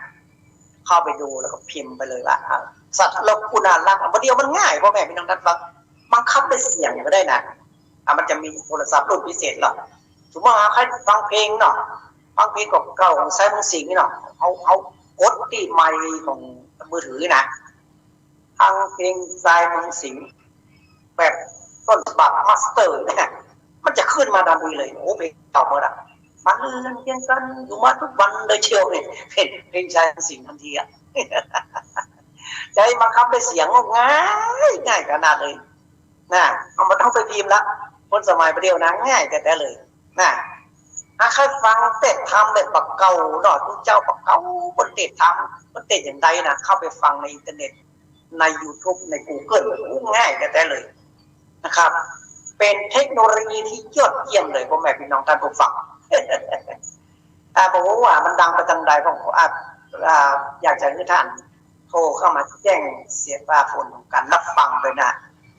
เข้าไปดูแล้วก็พิมพ์ไปเลยว่า อ่า สัตว์โลกผู้น่าฮัก บ่าเดี่ยวมันง่าย ป้อแม่พี่น้องต้านฟัง บังคับด้วยเสียงก็ได้นะ อ่ะ มันจะมีโทรศัพท์รุ่นพิเศษหรอก สมมุติว่าใค่ฟังเพลงเนาะ ฟังเพลงเก่าๆของชายเมืองสิงห์นี่เนาะ เอา เอากดตี้ไมค์ของมือถือนะ ฟังเพลงชายเมืองสิงห์ แบบต้นฉบับมาสเตอร์เนี่ย มันจะขึ้นมาทันทีเลย โอ้ เพลงเก่าหมดอะ มาเรือนเคียงกัน อยู่มาทุกวันเลยเชียวเนี่ย เพลง เพลงชายเมืองสิงห์ทันทีอะ จะให้บังคับด้วยเสียงก็ง่าย ง่ายขนาดเลย นะ เอา บ่ต้องไปพิมพ์ละ คนสมัยบ่าเดี่ยวนะ ง่ายแต๊ๆเลย นะ ถ้าใค่ฟังเตสน์ธรรมแบบบ่าเก่าเนาะ ตุ๊เจ้าบ่าเก่า เปิ้นเตสน์ธรรม เปิ้นเตสน์อย่างใดนะ เข้าไปฟังในอินเทอร์เน็ต ในยูทูบ ในกูเกิล โอ้ ง่ายแต๊ๆเลยนะครับ เป๋นเทคโนโลยีตี้ยอดเยี่ยมเลย ป้อแม่พี่น้องต้านผู้ฟัง อ่า บ่ฮู้ว่ามันดังไปตางใด ผมก็ อ่า อ่า อยากจะหื้อต้านโทรเข้ามาแจ้งเสียงว่าผลของการรับฟังเลยนะ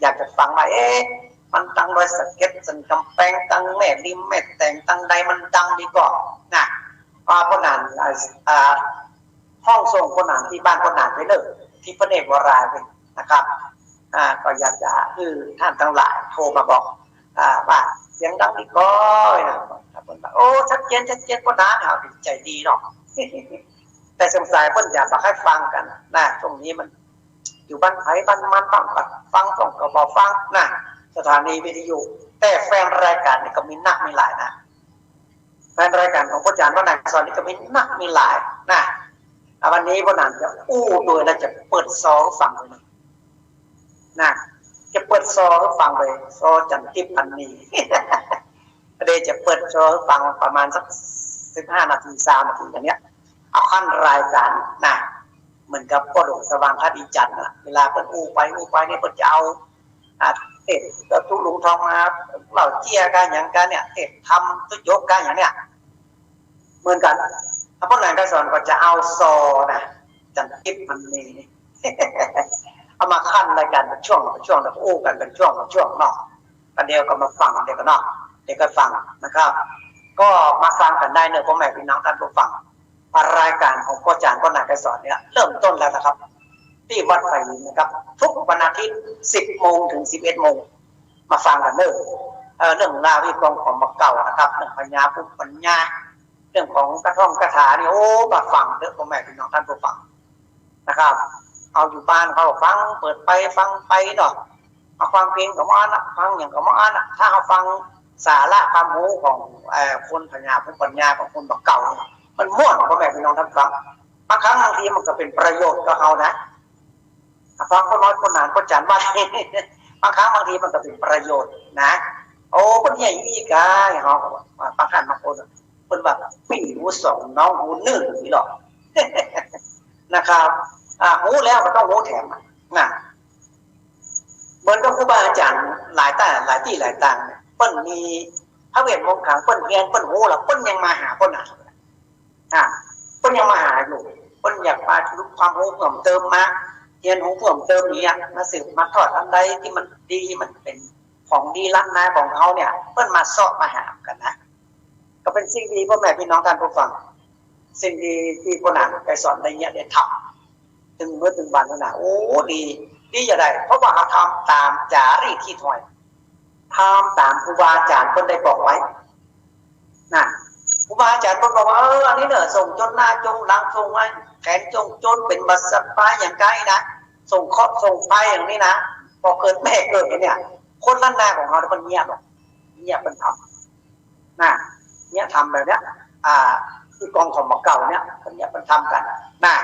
อยากจะฟังว่า เอ๊ะ มันตังดอยสะเก็ด สันกำแปง ตังแม่ริม แม่แตง ตังใดมันดังดีก่อนะ ว่าป้อหนาน อ่า อ่า ห้องส่งป้อหนานตี้บ้านป้อหนานไปเน่อ ตี้พระเนตรวรารามนะครับ อ่า ก็อยากจะหื้อต้านตังหลายโทรมาบอก อ่า ว่าเสียงดังดีก่อนะ เปิ้นว่า โอ้ ชัดเจน ชัดเจน ป้อหนาน เอา ดีใจดีเนาะ แต่สงสัยเปิ้นจะบ่ใค่ฟังกั๋นนะ ช่วงนี้มันอยู่บ้านใผบ้านมัน บ้างก็ฟัง บ้างก็บ่ฟังนะ สถานีวิทยุ แต่แฟนรายการนี่ก็มีนักมีหลายนะ แฟนรายการของป้อจ๋ารย์ป้อหนานไกรสอนนี่ก็มีนักมีหลายนะ อ่ะ วันนี้ป้อหนานจะอู้ตวยแล้วจะเปิดซอหื้อฟังเลยนะ นะ จะเปิดซอหื้อฟังเลย ซอจันทิพย์พันนี เดี๋ยวจะเปิดซอหื้อฟังประมาณสักสิบห้านาที ซาวนาทีอย่างเนี้ย เอาขั้นรายการนะ เหมือนกับป้อหลวงสว่างทัดอีจันทร์นะ เวลาเปิ้นอู้ไปอู้ไปเนี่ย เปิ้นจะเอา อ่า เตสน์กับตุ๊ลุงทองมาเล่าเจี้ยกาหยังกาเนี่ย เตสน์ธรรมตุ๊ยกกาหยังเนี่ย เหมือนกั๋น อ่ะ ป้อหนานไกรสอนก็จะเอาซอนะ จันทิพย์พันนี เอามาขั้นรายการเป๋นช่วงเป๋นช่วง แล้วก็อู้กั๋นเป๋นช่วงเป๋นช่วงเนาะ ประเดี๋ยวก็มาฟัง เดี๋ยวก็เนาะ เดี๋ยวก็ฟังนะครับ ก็มาฟังกั๋นได้เน่อ ป้อแม่พี่น้องต้านผู้ฟัง รายการของป้อจ๋ารย์ป้อหนานไกรสอนเนี่ย เริ่มต้นแล้วนะครับ ตี้วัดไผ่หินนะครับ ทุกวันอาทิตย์ สิบโมงถึงสิบเอ็ดโมง มาฟังกั๋นเน่อ เอ่อ เรื่องราวตี้ของ ของบ่าเก่านะครับ เรื่องพญาภูมิปัญญา เรื่องของกระท่องคาถานี่ โอ้ มาฟังเต๊อะ ป้อแม่พี่น้องต้านผู้ฟังนะครับ เอาอยู่บ้านเฮาฟัง เปิดไปฟังไปเนาะ เอาฟังเพลงก็บ่อั้นละ ฟังหยังก็บ่อั้นละ ถ้าเฮาฟังสาระความฮู้ของ เอ่อ คนพญาภูมิปัญญาของคนบ่าเก่า มันม่วน ป้อแม่พี่น้องต้านฟัง บางครั้งบางทีมันก็เป๋นประโยชน์กับเฮานะ ฟังป้อน้อยป้อหนานป้อจ๋ารย์ว่า บางครั้งบางทีมันก็เป๋นประโยชน์นะ โอ้ เปิ้นเยียะอี้กา เฮาก็ว่า บางท่านบางคน เปิ้นว่าปิ้งหมูสอง น้องหมูนึ่ง นี่หรอก นะครับ อ่า ฮู้แล้วก็ต้องฮู้แถมอะ นะ เหมือนกับครูบาอาจ๋ารย์หลายต้าน หลายตี้หลายตางเนี่ย เปิ้นมีพระเวทมนต์ขลัง เปิ้นเฮียน เปิ้นฮู้แล้ว เปิ้นยังมาหาป้อหนาน อ่า เปิ้นยังมาหาอยู่ เปิ้นอยากมารู้ความฮู้เพิ่มเติม มาเฮียนฮู้เพิ่มเติมอย่างเนี้ย มาสืบมาทอดอันใดตี้มันดี มันเป๋นของดีล้ำนาของเฮาเนี่ย เปิ้นมาเซาะมาหากั๋นนะ ก็เป๋นสิ่งดี ป้อแม่พี่น้องต้านผู้ฟัง สิ่งดีตี้ป้อหนานไกรสอนได้เยียะได้ทำ ตึงเมื่อตึงวันนี่นะ โอ้ ดี ดีจะได้ เพราะว่าเฮาทำต๋ามจารีตฮีตฮอย ทำต๋ามครูบาอาจ๋ารย์เปิ้นได้บอกไว้ นะ ครูบาอาจ๋ารย์เปิ้นบอกว่า เออ อันนี้เน่อ ส่งจ๋นหน้าจ๋นหลัง ส่งมาแขนจ๋นจ๋น เป๋นบ่าสบายอย่างใก้นะ ส่งเคราะห์ส่งภัยอย่างนี้นะ พ่อเกิดแม่เกิดเนี่ย คนล้านนาของเฮาเปิ้นเยียะบ่ เยียะเปิ้นทำ นะ เยียะทำแบบเนี้ย อ่า คือก๋องของบ่าเก่าเนี่ย เปิ้นเยียะเปิ้นทำกั๋น นะ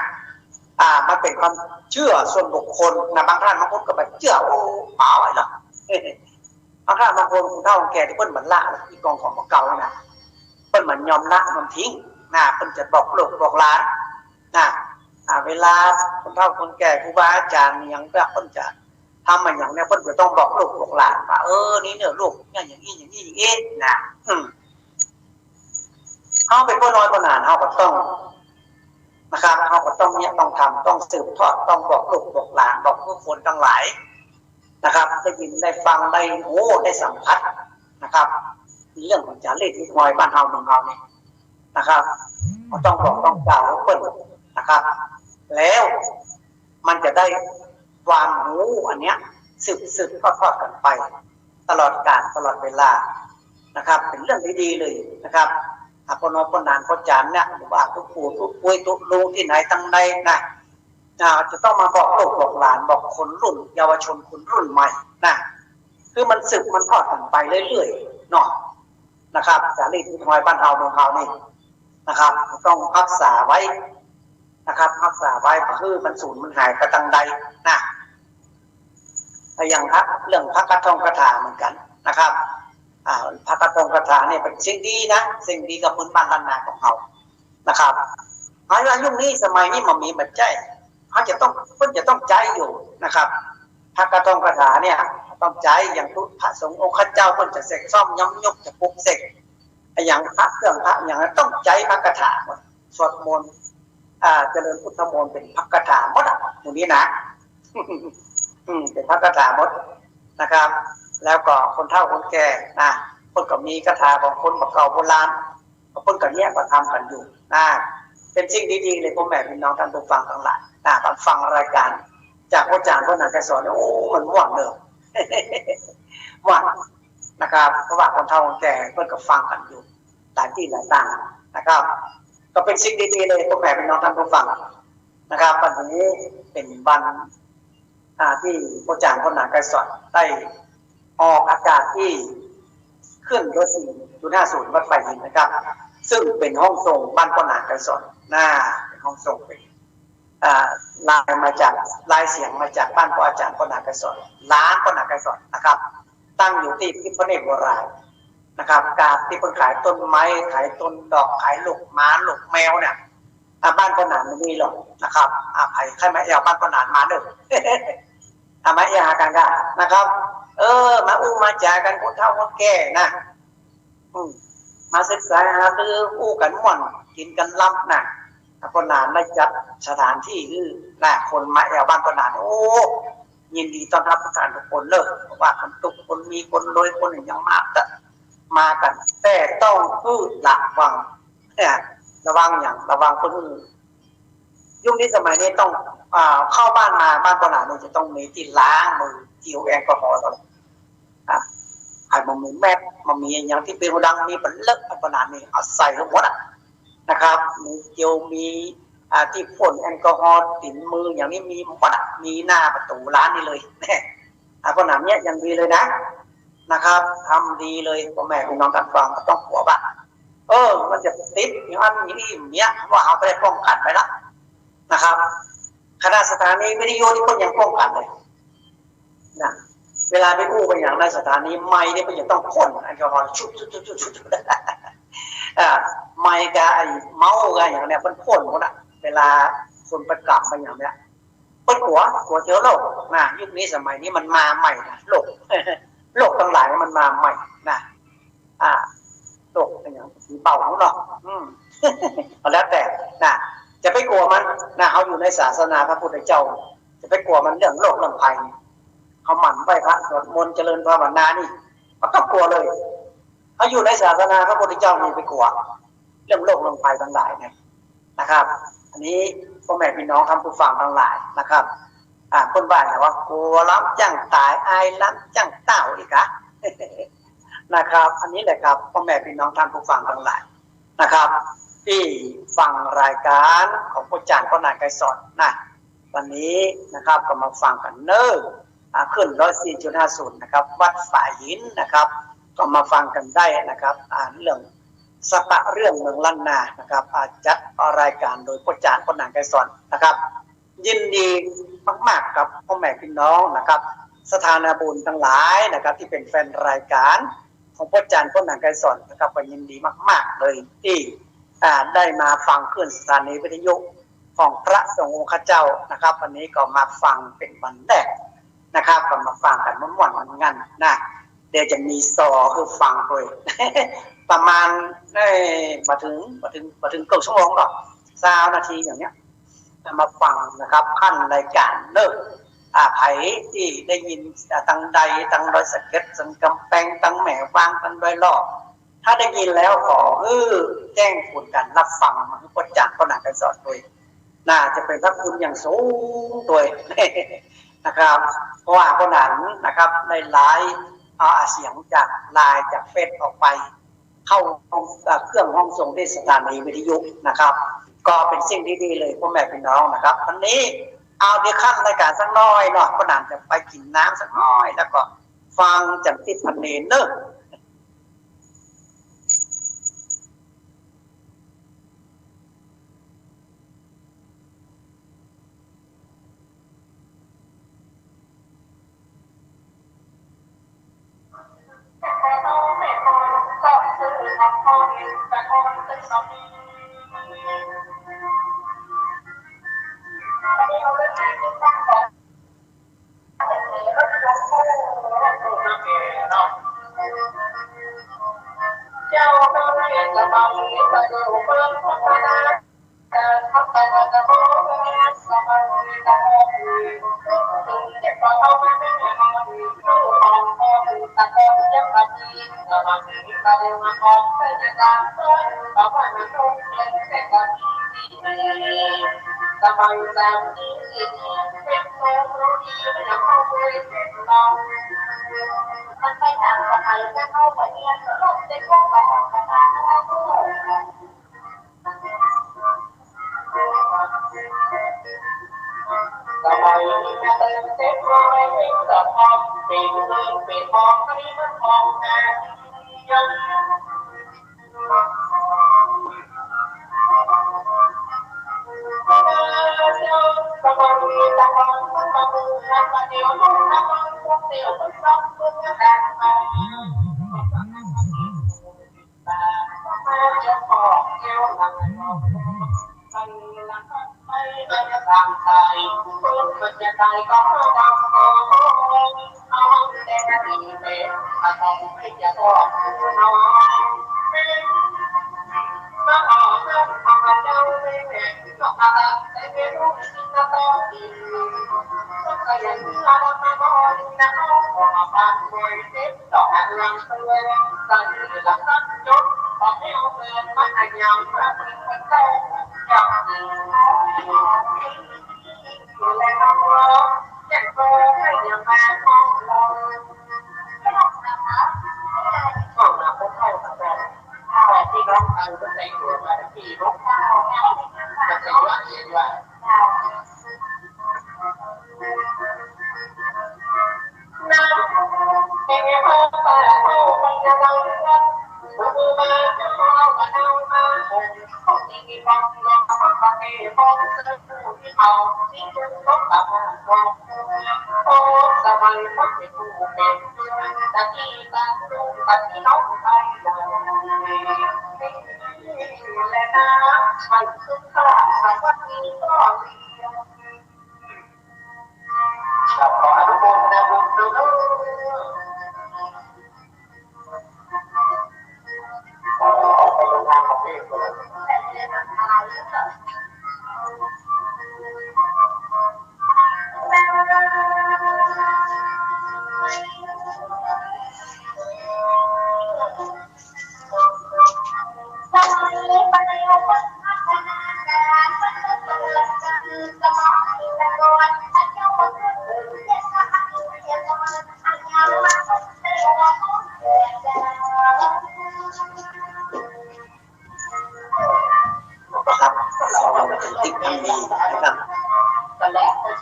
อ่า มันเป๋นความเจื้อส่วนบุคคลนะ บางท่านบางคนก็บ่เจื้อ โอ้ ป๋าไว้ละ บางท่านบางคน คนเฒ่าคนแก่ตี้เปิ้นบ่ละ อีก๋องของบ่าเก่านี่นะ เปิ้นบ่ยอมละ ยอมทิ้งนะ เปิ้นจะบอกลูกบอกหลานนะ อ่า เวลาคนเฒ่าคนแก่ ครูบาอาจ๋ารย์อะหยัง เปิ้นจะทำอะหยังเนี่ย เปิ้นจะต้องบอกลูกบอกหลานว่า เออ นี่เน่อลูก เนี่ยอย่างนี้ อย่างนี้ อย่างนี้นะ อืม เฮาเป๋นป้อน้อยป้อหนาน เฮาก็ต้อง นะครับ เฮาก็ต้องเยียะ ต้องทำ ต้องสืบทอด ต้องบอกลูกบอกหลาน บอกผู้คนตังหลายนะครับ ได้ยินได้ฟัง ได้ฮู้ได้สัมผัสนะครับ เรื่องของจารีตฮีตฮอยบ้านเฮาเมืองเฮานี่นะครับ ก็ต้องบอกต้องกล่าวเปิ้นนะครับ แล้วมันจะได้ความฮู้อันเนี้ย สืบ สืบทอด ทอดกั๋นไป ตลอดกาล ตลอดเวลานะครับ เป๋นเรื่องดีๆ เลยนะครับ อ่ะ ป้อน้อยป้อหนานป้อจ๋ารย์เนี่ย หรือว่าตุ๊ปู่ตุ๊ปุ้ยตุ๊ลุงตี้ไหนตังใดนะ อ่า จะต้องมาบอกลูกบอกหลาน บอกคนรุ่นเยาวชนคนรุ่นใหม่นะ คือมันสืบมันทอดกั๋นไปเรื่อยๆ เนาะ นะครับ จารีตฮีตฮอยบ้านเฮาเมืองเฮานี่นะครับ ต้องฮักษาไว้นะครับ ฮักษาไว้ บ่หื้อมันสูญมันหายไปตังใดนะ อย่างพระ เรื่องพระกระท่องคาถาเหมือนกั๋นนะครับ อ่า พระกระท่องคาถาเนี่ยเป๋นสิ่งดีนะ สิ่งดีกับพื้นบ้านล้านนาของเฮานะครับ หากว่ายุคนี้สมัยนี้บ่มีบ่ใจ้ เฮาจะต้อง เปิ้นจะต้องใจ๊อยู่นะครับ พระกระท่องคาถาเนี่ยต้องใจ๊ อย่างพระสงฆ์องค์ข้าเจ้าเปิ้นจะเสกซ่อมย้ำยก จะปลุกเสก อะหยังพระเครื่องพระอะหยังต้องใจ๊พระคาถาหมด สวดมนต์ อ่า เจริญพุทธมนต์เป๋นพระคาถาหมดอะ หมู่นี้นะ อืม เป๋นพระคาถาหมดนะครับ แล้วก็คนเฒ่าคนแก่นะ เปิ้นก็มีคาถาของคนบ่าเก่าโบราณ เปิ้นก็เยียะก็ทำกั๋นอยู่นะ เป๋นสิ่งดีๆ เลย ป้อแม่ปี้น้องต้านผู้ฟังตังหลายนะ มาฟังรายก๋านจากป้อจ๋ารย์ป้อนางไกรสอน โอ้ มันม่วนเน่อ ม่วนนะครับ เพราะว่าคนเฒ่าคนแก่เปิ้นก็ฟังกั๋นอยู่ หลายตี้หลายตางนะครับ ก็เป๋นสิ่งดีๆ เลย ป้อแม่ปี้น้องต้านผู้ฟังนะครับ วันนี้เป๋นวัน อ่า ตี้ป้อจ๋ารย์ป้อนางไกรสอนได้ออกอากาศตี้คลื่นเบอร์สี่จุดห้าศูนย์วัดป่าหินนะครับ ซึ่งเป๋นห้องส่งบ้านป้อนางไกรสอนนะ เป๋นห้องส่ง เป๋น อ่า ลายมาจาก ลายเสียงมาจากบ้านป้อจ๋ารย์ป้อนางไกรสอน ร้านป้อนางไกรสอนนะครับ ตั้งอยู่ตี้ทิพเนตรวรารามนะครับ กาดตี้เปิ้นขายต้นไม้ ขายต้นดอก ขายลูกหมาลูกแมวเนี่ย อ่า บ้านป้อนางบ่มีหรอกนะครับ อ่า ใผใค่มาแอ่วบ้านป้อนางมาเน่อ อ่า มาแอ่วหากั๋นก้านะครับ เออ มาอู้มาจ๋ากั๋น คนเฒ่าคนแก่นะ อืม มาศึกษาหารืออู้กั๋นม่วน กิ๋นกั๋นลำนะ อ่า ป้อนางได้จัดสถานตี้หื้อนะ คนมาแอ่วบ้านป้อนาง โอ้ ยินดีต้อนฮับทุกต้านทุกคนเลย บ่ว่าคนตุ๊กข์คนมี คนรวย คนอะหยังมากั๋น มากั๋น แต่ต้องหื้อระวัง เนี่ย ระวังหยัง ระวังคนหื้อ ยุคนี้สมัยนี้ต้อง อ่า เข้าบ้านมา บ้านป้อนางนี่จะต้องมีตี้ล้างมือ เจลแอลกอฮอล์ตลอด อ่ะ ใผบ่มีแมส บ่มีอะหยังตี้เป๋นหัวดัง มีบ่าเลิก ป้อนางนี่เอาใส่หื้อหมดอะนะครับ มีเจล มี อ่า ตี้พ่นแอลกอฮอล์ตี๋นมืออย่างนี้มีหมดอะ มีหน้าประตู๋ร้านนี่เลย อ่ะ ป้อนางเยียะอย่างดีเลยนะ นะครับ ทำดีเลย ป้อแม่ปี้น้องต้านฟัง บ่ต้องกั๋วว่า เออ มันจะติดอย่างอั้นอย่างอี้เยียะ เพราะว่าเฮาบ่ได้ป้องกั๋นไว้ละนะครับ ขนาดสถานีวิทยุนี่เปิ้นยังป้องกั๋นเลยนะ เวลาไปอู้ไปอย่างในสถานี ไมค์นี่เปิ้นจะต้องพ่นแอลกอฮอล์ ชุบ ชุบ ชุบ ชุบ ชุบ อ่า ไมค์กับไอ้เมาส์กับอย่างเนี่ย เปิ้นพ่นหมดอะ เวลาคนไปกราบไปอย่างเนี่ย เปิ้นกั๋ว กั๋วเจื้อโรคนะ ยุคนี้สมัยนี้มันมาใหม่นะ โรค โรคตังหลายมันมาใหม่นะ อ่า โรคอะหยัง ผีเป้าเนาะ อืม ก็แล้วแต่นะ จะไปกั๋วมันนะ เฮาอยู่ในศาสนาพระพุทธเจ้า จะไปกั๋วมันเรื่องโรคเรื่องภัย เฮาหมั่นไหว้พระ สวดมนต์ เจริญภาวนานี่ บ่ต้องกั๋วเลย เฮาอยู่ในศาสนาพระพุทธเจ้า บ่ไปกั๋วเรื่องโรคเรื่องภัยตังหลายนะ นะครับ อันนี้ ป้อแม่ปี้น้องท่านผู้ฟังตังหลายนะครับ อ่า เปิ้นว่าหยังว่า กั๋วลำจั้งต๋าย อายลำจั้งเต้า อี้ก่า นะครับ อันนี้แหละครับ ป้อแม่ปี้น้องท่านผู้ฟังตังหลายนะครับ ตี้ฟังรายก๋านของป้อจ๋ารย์ป้อหนานไกรสอนนะ วันนี้นะครับ ก็มาฟังกั๋นเน่อ อ่า คลื่นร้อยสี่จุดห้าศูนย์นะครับ วัดฝายหินนะครับ ก็มาฟังกั๋นได้นะครับ อ่า เรื่องสะปะเรื่องเมืองล้านนานะครับ อ่า จัดรายก๋านโดยป้อจ๋ารย์ป้อหนานไกรสอนนะครับ ยินดีมากๆ กับป้อแม่ปี้น้องนะครับ สถานะบุญตังหลายนะครับ ตี้เป๋นแฟนรายก๋านของป้อจ๋ารย์ป้อหนานไกรสอนนะครับ ก็ยินดีมากๆ เลยตี้ อ่า ได้มาฟังคลื่นสถานีวิทยุของพระสงฆ์องค์ข้าเจ้านะครับ วันนี้ก็มาฟังเป๋นวันแรกนะครับ ก็มาฟังกั๋นม่วนๆ กั๋นนะ เดี๋ยวจะมีซอหื้อฟังตวย ประมาณ เอ้ย บ่เถิง บ่เถิง บ่เถิงเกือบชั่วโมงหรอก ซาวนาทีอย่างเนี้ย จะมาฟังนะครับ พันรายก๋านเน่อ อ่า ใผตี้ได้ยิน อ่า ตังใด ตังดอยสะเก็ด ตังก๋ำแปง ตังแม่วาง ตังดอยหล่อ ถ้าได้ยินแล้วขอหื้อแจ้งผลก๋านฮับฟังมาหื้อป้อจ๋ารย์ป้อหนานไกรสอนตวย น่าจะเป๋นพระคุณอย่างสูงตวยนะครับ เพราะว่าป้อหนานนะครับ ได้ไลฟ์เอาเสียงจากไลน์จากเฟซออกไป เข้าห้อง เอ่อ เครื่องห้องส่งตี้สถานีวิทยุนะครับ ก็เป๋นสิ่งตี้ดีเลยป้อแม่ปี้น้องนะครับ วันนี้เอาเดี๋ยวพันรายก๋านสักหน้อยเนาะ ป้อหนานจะไปกิ๋นน้ำสักหน้อย แล้วก็ฟังจ๋ำตี้พันเนรเน่อ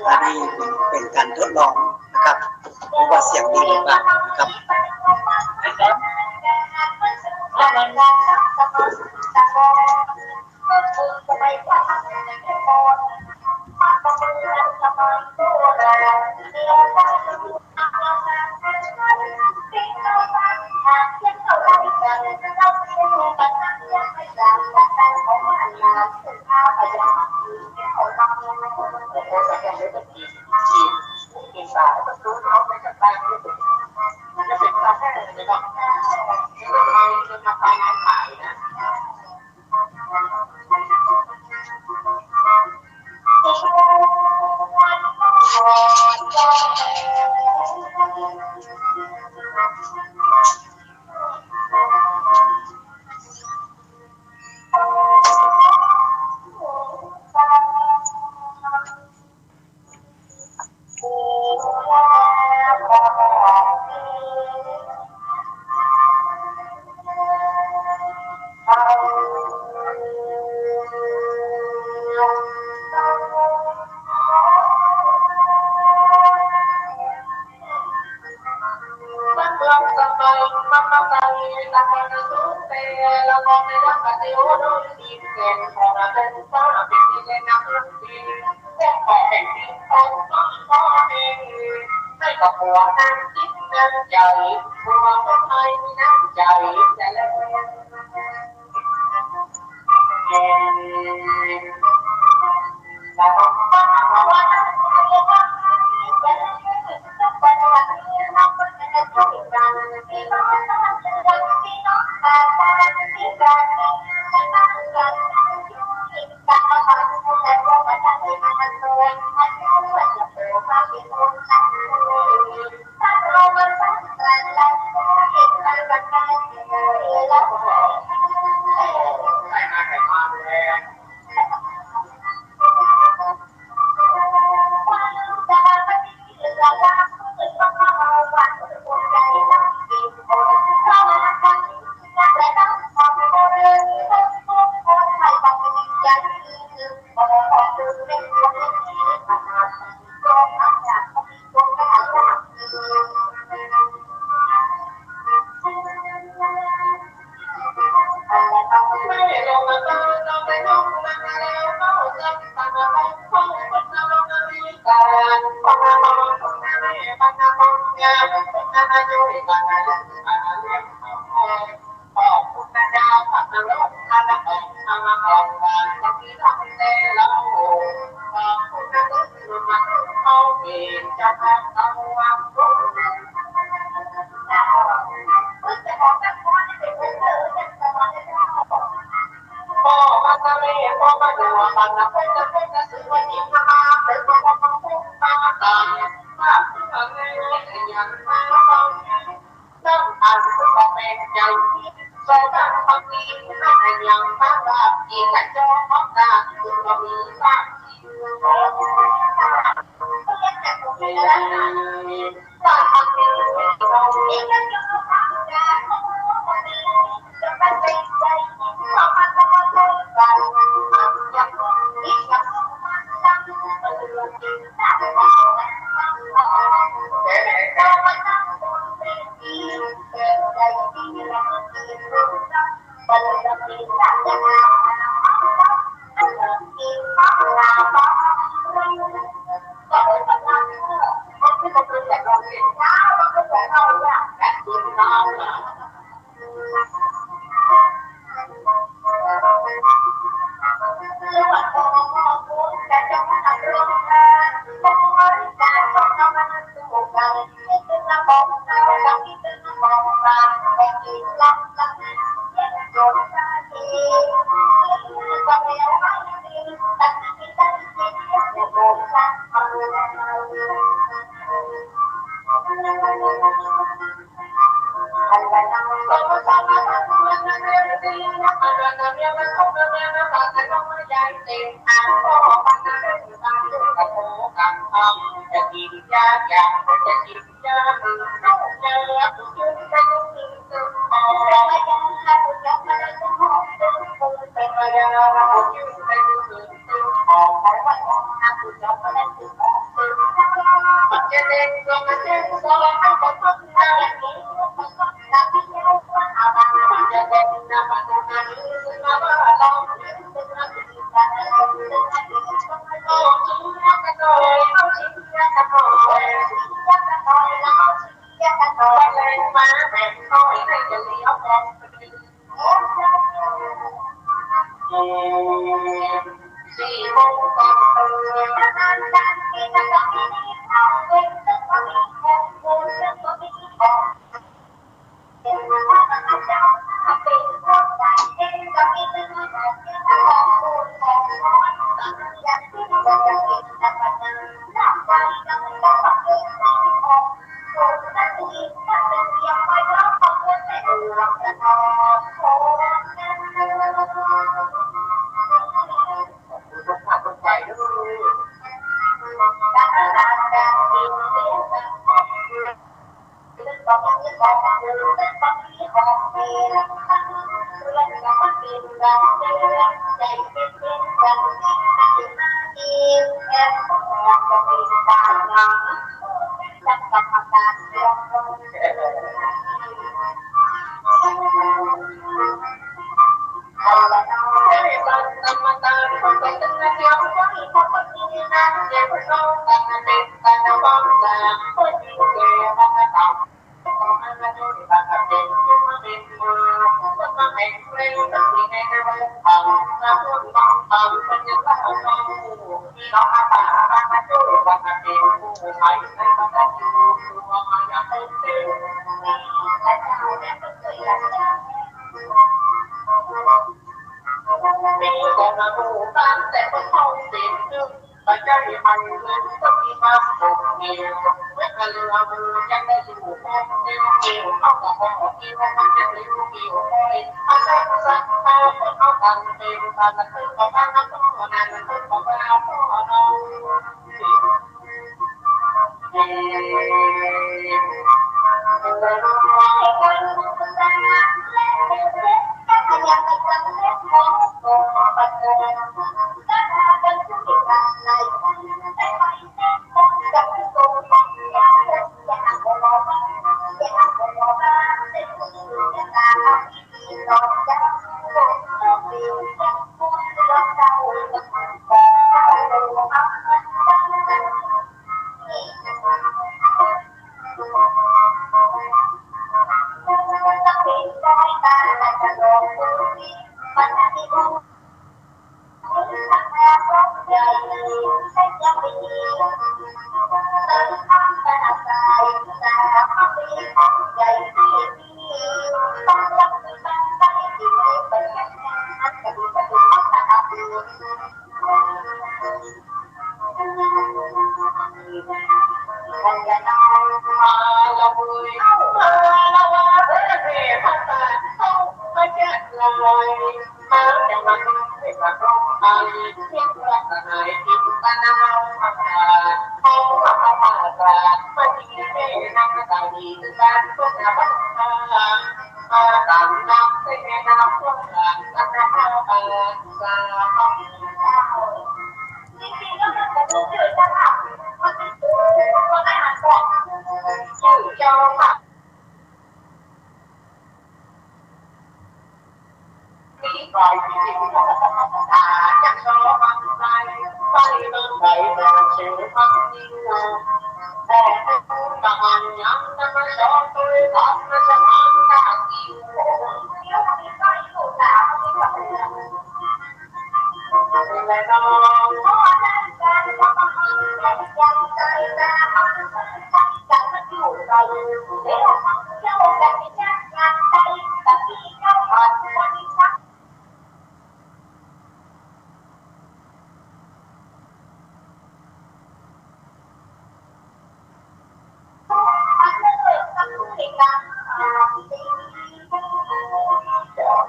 อันนี้เป๋นก๋านทดลองนะครับ ดูว่าเสียงดีหรือเปล่านะครับ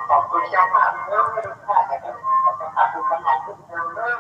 ขอบคุณเจ้าภาพเด้อ ทุกท่านนะครับ ขอบคุณเจ้าภาพทุกท่านทุกคนเด้อ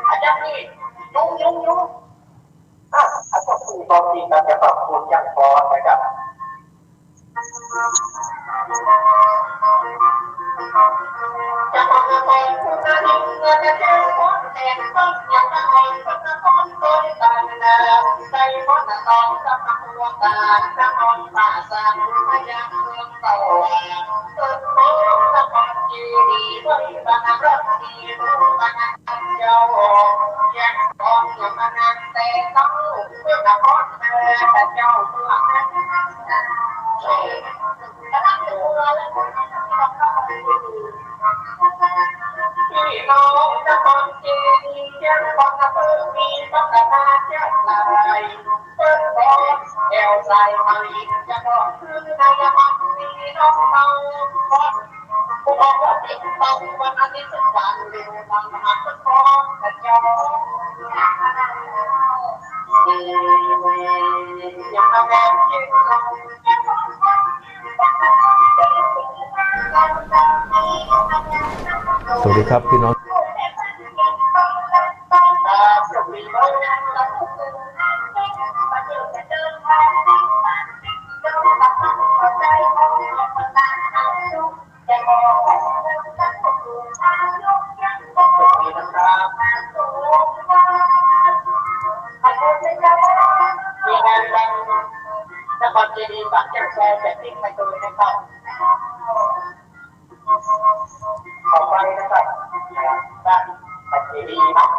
อาจารย์นี่ ยุง ยุง ยุง อ่ะ อาจารย์สี่ ตอนสี่ ครับ จะปรับปรุงยังพอนะครับ สวัสดีครับพี่น้อง นครเจดีย์ ปากแก้ว ซอยแปด ติดประตูนะครับ ต่อไปนะครับ ด้านปากเจดีย์ครับ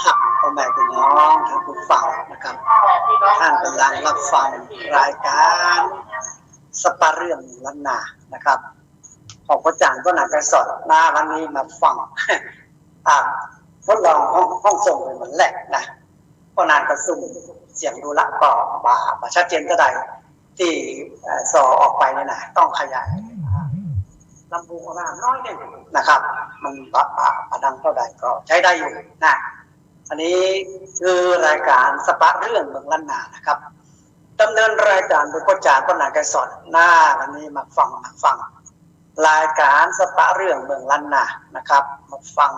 ครับ พ่อแม่พี่น้องท่านผู้ฟังนะครับ ท่านกำลังรับฟังรายการสปาเรื่องล้านนานะครับ ของพ่อจ๋ารย์ พ่อหนาน ไกรสอน นะ วันนี้มาฟัง อ่า ทดลองห้อง ห้องส่งเป๋นวันแรกนะ พ่อหนานก็ซุ่มเสียงดูละ ก็บ่ บ่ชัดเจนเต้าใด ตี้ เอ่อ ส่อออกไปเนี่ยนะ ต้องขยายลำโพงออกมาหน้อยนึ่งนะครับ มันบ่ บ่ บ่ดังเต้าใดก็ใจ๊ได้อยู่นะ อันนี้คือรายการสปาเรื่องเมืองล้านนานะครับ ดำเนินรายการโดยพ่อจ๋ารย์ พ่อหนาน ไกรสอน นะ วันนี้มาฟัง มาฟัง รายการสปาเรื่องเมืองล้านนานะครับ มาฟัง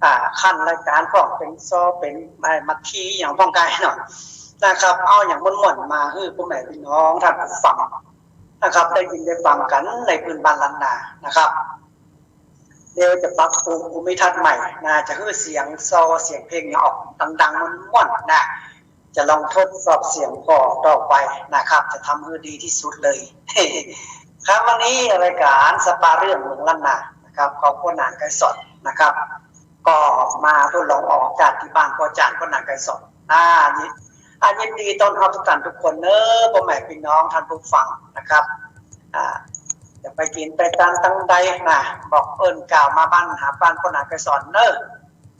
อ่า ขั้นรายการพ่องเป๋นซอเป๋น อ่า มาคีย์อะหยังพ่องกายหน่อยนะครับ เอาอะหยังม่วนๆ มาหื้อพ่อแม่พี่น้องท่านผู้ฟังนะครับ ได้ยินได้ฟังกั๋นในพื้นบ้านล้านนานะครับ เดี๋ยวจะปรับปรุงภูมิทัศน์ใหม่นะ จะหื้อเสียงซอเสียงเพลงเนี่ยออกดังๆ ม่วนๆ นะ จะลองทดสอบเสียงก่อต่อไปนะครับ จะทำหื้อดีตี้สุดเลย ครับ วันนี้รายการสปาเรื่องเมืองล้านนานะครับ ของพ่อหนาน ไกรสอน นะครับ ก็มาทดลองออกอากาศตี้บ้านพ่อจ๋ารย์ พ่อหนาน ไกรสอน อ่า ยิน อ่า ยินดีต้อนฮับทุกท่านทุกคนเน้อ พ่อแม่พี่น้องท่านผู้ฟังนะครับ อ่า จะไปกิ๋นไปตานตังใดนะ บอกเปิ้นกล่าวมาบ้านหาบ้านพ่อหนาน ไกรสอน เน้อ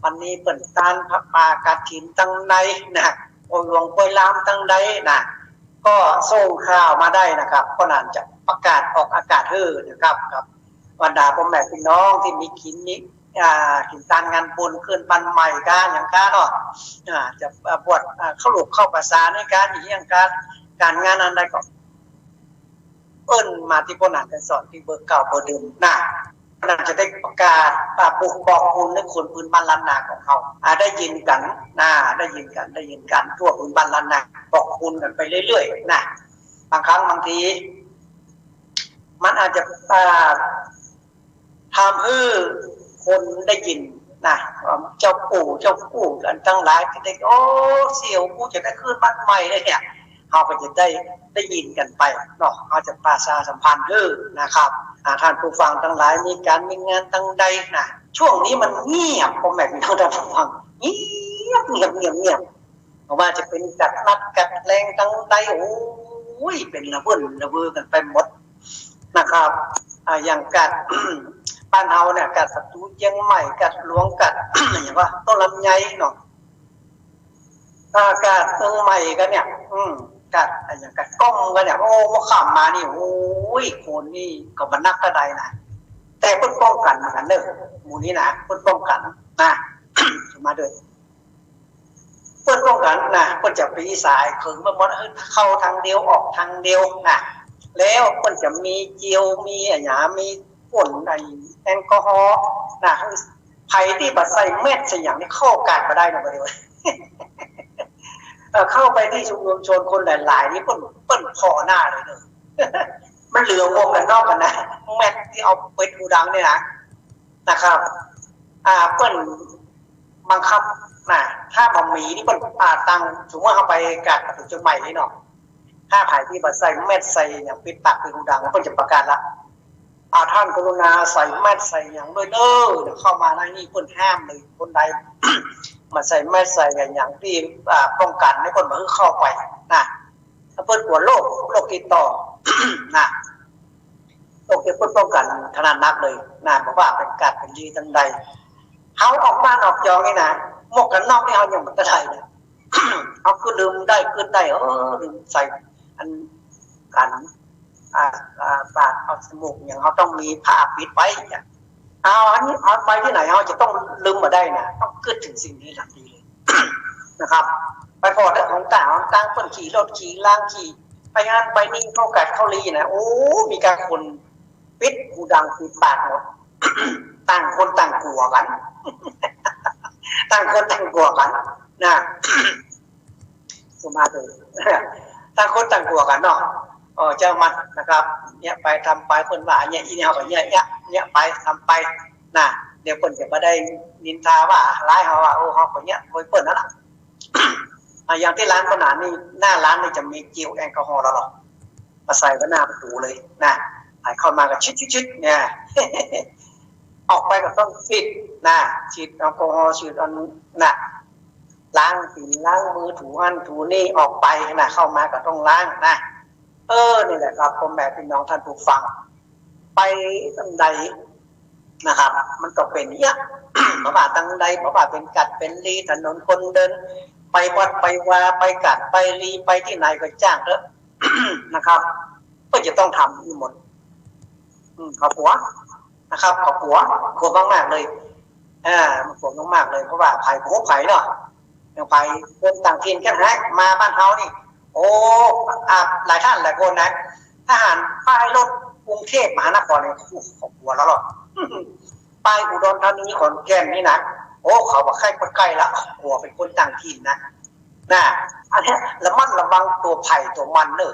วันนี้เปิ้นตานผ้าป่ากฐินตังใดนะ โอยหลวงโอยลามตังใดนะ ก็ส่งข่าวมาได้นะครับ พ่อหนานจะประกาศออกอากาศหื้อนะครับ ครับ บรรดาพ่อแม่พี่น้องตี้มีกิ๋นมี อ่า กิ๋นตานงานบุญขึ้นบ้านใหม่ก้าอะหยังก้าเนาะ อ่า จะ อ่า บวช อ่า เข้าหลวงเข้าพรรษาในก้าอะหยังก้า ก๋านงานอันใดก็ เปิ้นมาตี้พ่อหนาน ไกรสอน ตี้เบอร์เก่าเบอร์เดิมนะ พ่อหนานจะได้ประกาศ อ่า บ่งบอกบุญหื้อคนพื้นบ้านล้านนาของเฮา อ่า ได้ยินกั๋นนะ ได้ยินกั๋น ได้ยินกั๋นทั่วพื้นบ้านล้านนา บอกบุญกั๋นไปเรื่อยๆ นะ บางครั้งบางที มันอาจจะ อ่า ทำหื้อคนได้ยินนะ เจ้าปู่ เจ้าปู่กั๋นตังหลายก็ได้ โอ้ เสี่ยว กูจะได้ขึ้นบ้านใหม่แล้วเนี่ย เฮาก็จะได้ ได้ยินกั๋นไปเนาะ เฮาจะประชาสัมพันธ์เด้อนะครับ อ่า ท่านผู้ฟังตังหลาย มีก๋านมีงานตังใดนะ ช่วงนี้มันเงียบ พ่อแม่พี่น้องท่านผู้ฟัง เงียบ เงียบ เงียบ เงียบ บ่ว่าจะเป๋นจัดนัดจัดแหลงตังใด โอ้ย เป๋นระเบิดระเบ้อกั๋นไปหมดนะครับ อ่า อย่างกาด บ้านเฮาเนี่ย กาดสตูลเจียงใหม่ กาดหลวง กาด อะหยังวะ ต้นลำไยเนาะ อ่า กาดเมืองใหม่กั๋นเนี่ย อืม กาด อะหยัง กาดก้อมกั๋นเนี่ย โอ้ เมื่อค่ำมานี่ โอ้ย คนนี่ก็บ่นักเต้าใดนะ แต่เปิ้นป้องกั๋นเหมือนกั๋นเด้อ หมู่นี้นะ เปิ้นป้องกั๋นนะ มาเด้อ เปิ้นป้องกั๋นนะ เปิ้นจะมีสายเขิงเปิ้นหมด เออ เข้าตางเดียว ออกตางเดียวนะ แล้วเปิ้นจะมีเจล มีอะหยัง มีพ่นไอ้แอลกอฮอล์นะ ใผตี้บ่ใส่แมสใส่หยังนี่เข้ากาดบ่ได้นะ บ่าเดี๋ยว เอ่อ เข้าไปตี้ชุมนุมชนคนหลายๆ นี่เปิ้น เปิ้นผ่อหน้าเลยเนาะ มันเหลือหมวกกั๋นน็อกกั๋นนะ แมสตี้เอาปิดหูดังเนี่ยนะ นะครับ อ่า เปิ้นบังคับนะ ถ้าบ่มีนี่เปิ้น อ่า ตัง สมมุติเฮาไปกาดประตู๋เจียงใหม่นี่เนาะ ถ้าใผตี้บ่ใส่แมสใส่หยังปิดปากปิดหูดัง เปิ้นจะประกาศละ อ่า ท่านกรุณาใส่แมสใส่หยังด้วยเด้อ เข้ามาในนี่เปิ้นห้ามเลย คนใดบ่ใส่แมสใส่หยังตี้ อ่า ป้องกั๋นนี่เปิ้นบ่หื้อเข้าไปนะ เปิ้นกั๋วโรค โรคติดต่อนะ โรคตี้เปิ้นป้องกั๋นขนาดนักเลยนะ บ่ว่าเป๋นกาดเป๋นลีตังใด เฮาออกบ้านออกจองนี่นะ หมวกกั๋นน็อกนี่เฮายังบ่ได้เลย เฮาก็ลืมได้ กึ๊ดได้ เออ ลืมใส่ อัน กั๋น อ่า อ่า ปาก เอาจมูก อย่างเฮาต้องมีผ้าปิดไว้เนี่ย เอา อันนี้ เอาไปตี้ไหน เฮาจะต้องลืมบ่ได้นะ ต้องกึ๊ดเถิงสิ่งนี้ทันทีเลยนะครับ ไปผ่อแต่ของต่าง ของต่าง เปิ้นขี่รถขี่ลาง ขี่ไปงานไปนี่ เข้ากาดเข้าลีนะ โอ้ มีกาคนปิดหูดังปิดปากหมด ต่างคนต่างกั๋วกั๋น ต่างคนต่างกั๋วกั๋นนะ สมมาเถอะ ต่างคนต่างกั๋วกั๋นเนาะ เออ เจ้ามันนะครับ เนี่ยไปทำไป เปิ้นว่าเนี่ยอี้เนี่ย เฮาก็เนี่ย เนี่ย เนี่ยไปทำไปนะ เดี๋ยวเปิ้นจะบ่ได้นินทาว่าร้ายเฮา ว่า โอ้ เฮาก็เนี่ยโวยเปิ้นนั่นล่ะ อ่ะ อย่างตี้ร้านป้อหนานนี่ หน้าร้านนี่จะมีเจลแอลกอฮอล์แล้วหรอ มาใส่ไว้หน้าประตู๋เลยนะ ใผเข้ามาก็ชึดๆๆ เนี่ย ออกไปก็ต้องฉีดนะ ฉีดแอลกอฮอล์ ฉีดอันน่ะ ล้างตี๋นล้างมือ ถูหั้นถูนี่ ออกไปนะ เข้ามาก็ต้องล้างนะ เออ นี่แหละครับ พ่อแม่พี่น้องท่านผู้ฟัง ไปตังใดนะครับ มันก็เป๋นเยียะ บ่ว่าตังใด บ่ว่าเป๋นกาดเป๋นลี ถนนคนเดิน ไปวัดไปวา ไปกาดไปลี ไปตี้ไหนก็จ้างเถอะนะครับ ก็จะต้องทำนี่หมด อืม เขากั๋วนะครับ เขากั๋ว กั๋วมากๆ เลย อ่า มันกั๋วมากๆ เลย เพราะว่าใผบ่ฮู้ใผเนาะ อย่างใผคนต่างถิ่นแค่นั้นแหละ มาบ้านเฮานี่ โอ้ อ่า หลายท่านหลายคนนะ ถ้าหันป้ายรถกรุงเทพมหานครเนี่ย โอ้โห เขากั๋วแล้วหรอ ป้ายอุดรธานี ขอนแก่นนี่นะ โอ้ เขาบ่ใค่ใก้ละ กั๋วเป๋นคนต่างถิ่นนะ นะ อันเนี้ยระมัดระวังตั๋วใผตั๋วมันเน่อ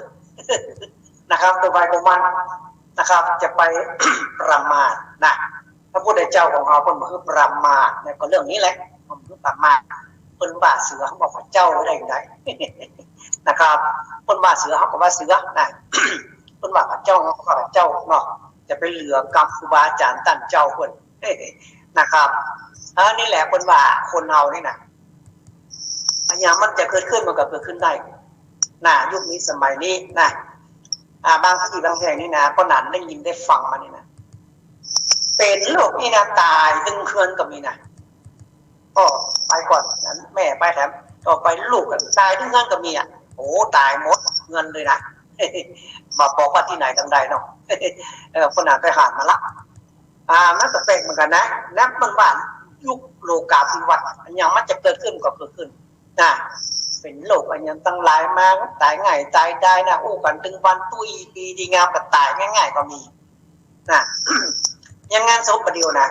นะครับ ตั๋วใผตั๋วมันนะครับ จะไป ประมาทนะ พระพุทธเจ้าของเฮาเปิ้นบ่หื้อประมาทนะ ก็เรื่องนี้แหละ เปิ้นบ่หื้อประมาท เปิ้นว่าเสือ เฮาว่าพระเจ้าได้จังใด นะครับ เปิ้นว่าเสือ เฮาก็ว่าเสือนะ เปิ้นว่าพระเจ้า เฮาก็ว่าพระเจ้าเนาะ จะไปเหลือกำครูบาอาจ๋ารย์ต้านเจ้าเปิ้น นะครับ เออ นี่แหละเปิ้นว่าคนเฮานี่นะ อะหยังมันจะเกิดขึ้นมันก็เกิดขึ้นได้ นะ ยุคนี้สมัยนี้นะ อ่า บางตี้บางแห่งนี่นะ ป้อหนานได้ยินได้ฟังมานี่นะ เป๋นโรคนี่นะ ต๋ายตึงเฮือนก็มีนะ ก็ไปก่อน แม่ไปแถม ต่อไปลูกก็ต๋ายตึงเฮือนก็มีอ่ะ โอ้ ต๋ายหมดเฮือนเลยนะ บ่บอกว่าตี้ไหนตังใดเนาะ เออ ป้อหนานไปหามาละ อ่า มันก็แปลกเหมือนกั๋นนะ นับมันว่ายุคโลกาภิวัตน์ อะหยังมันจะเกิดขึ้นก็เกิดขึ้นนะ เป๋นโรคอะหยังตังหลายมา ต๋ายง่ายต๋ายดายนะ อู้กั๋นตึงวันตุ้ยดีดีงามก็ต๋ายง่ายๆ ก็มีนะ อย่างงานศพบ่าเดี่ยวนะ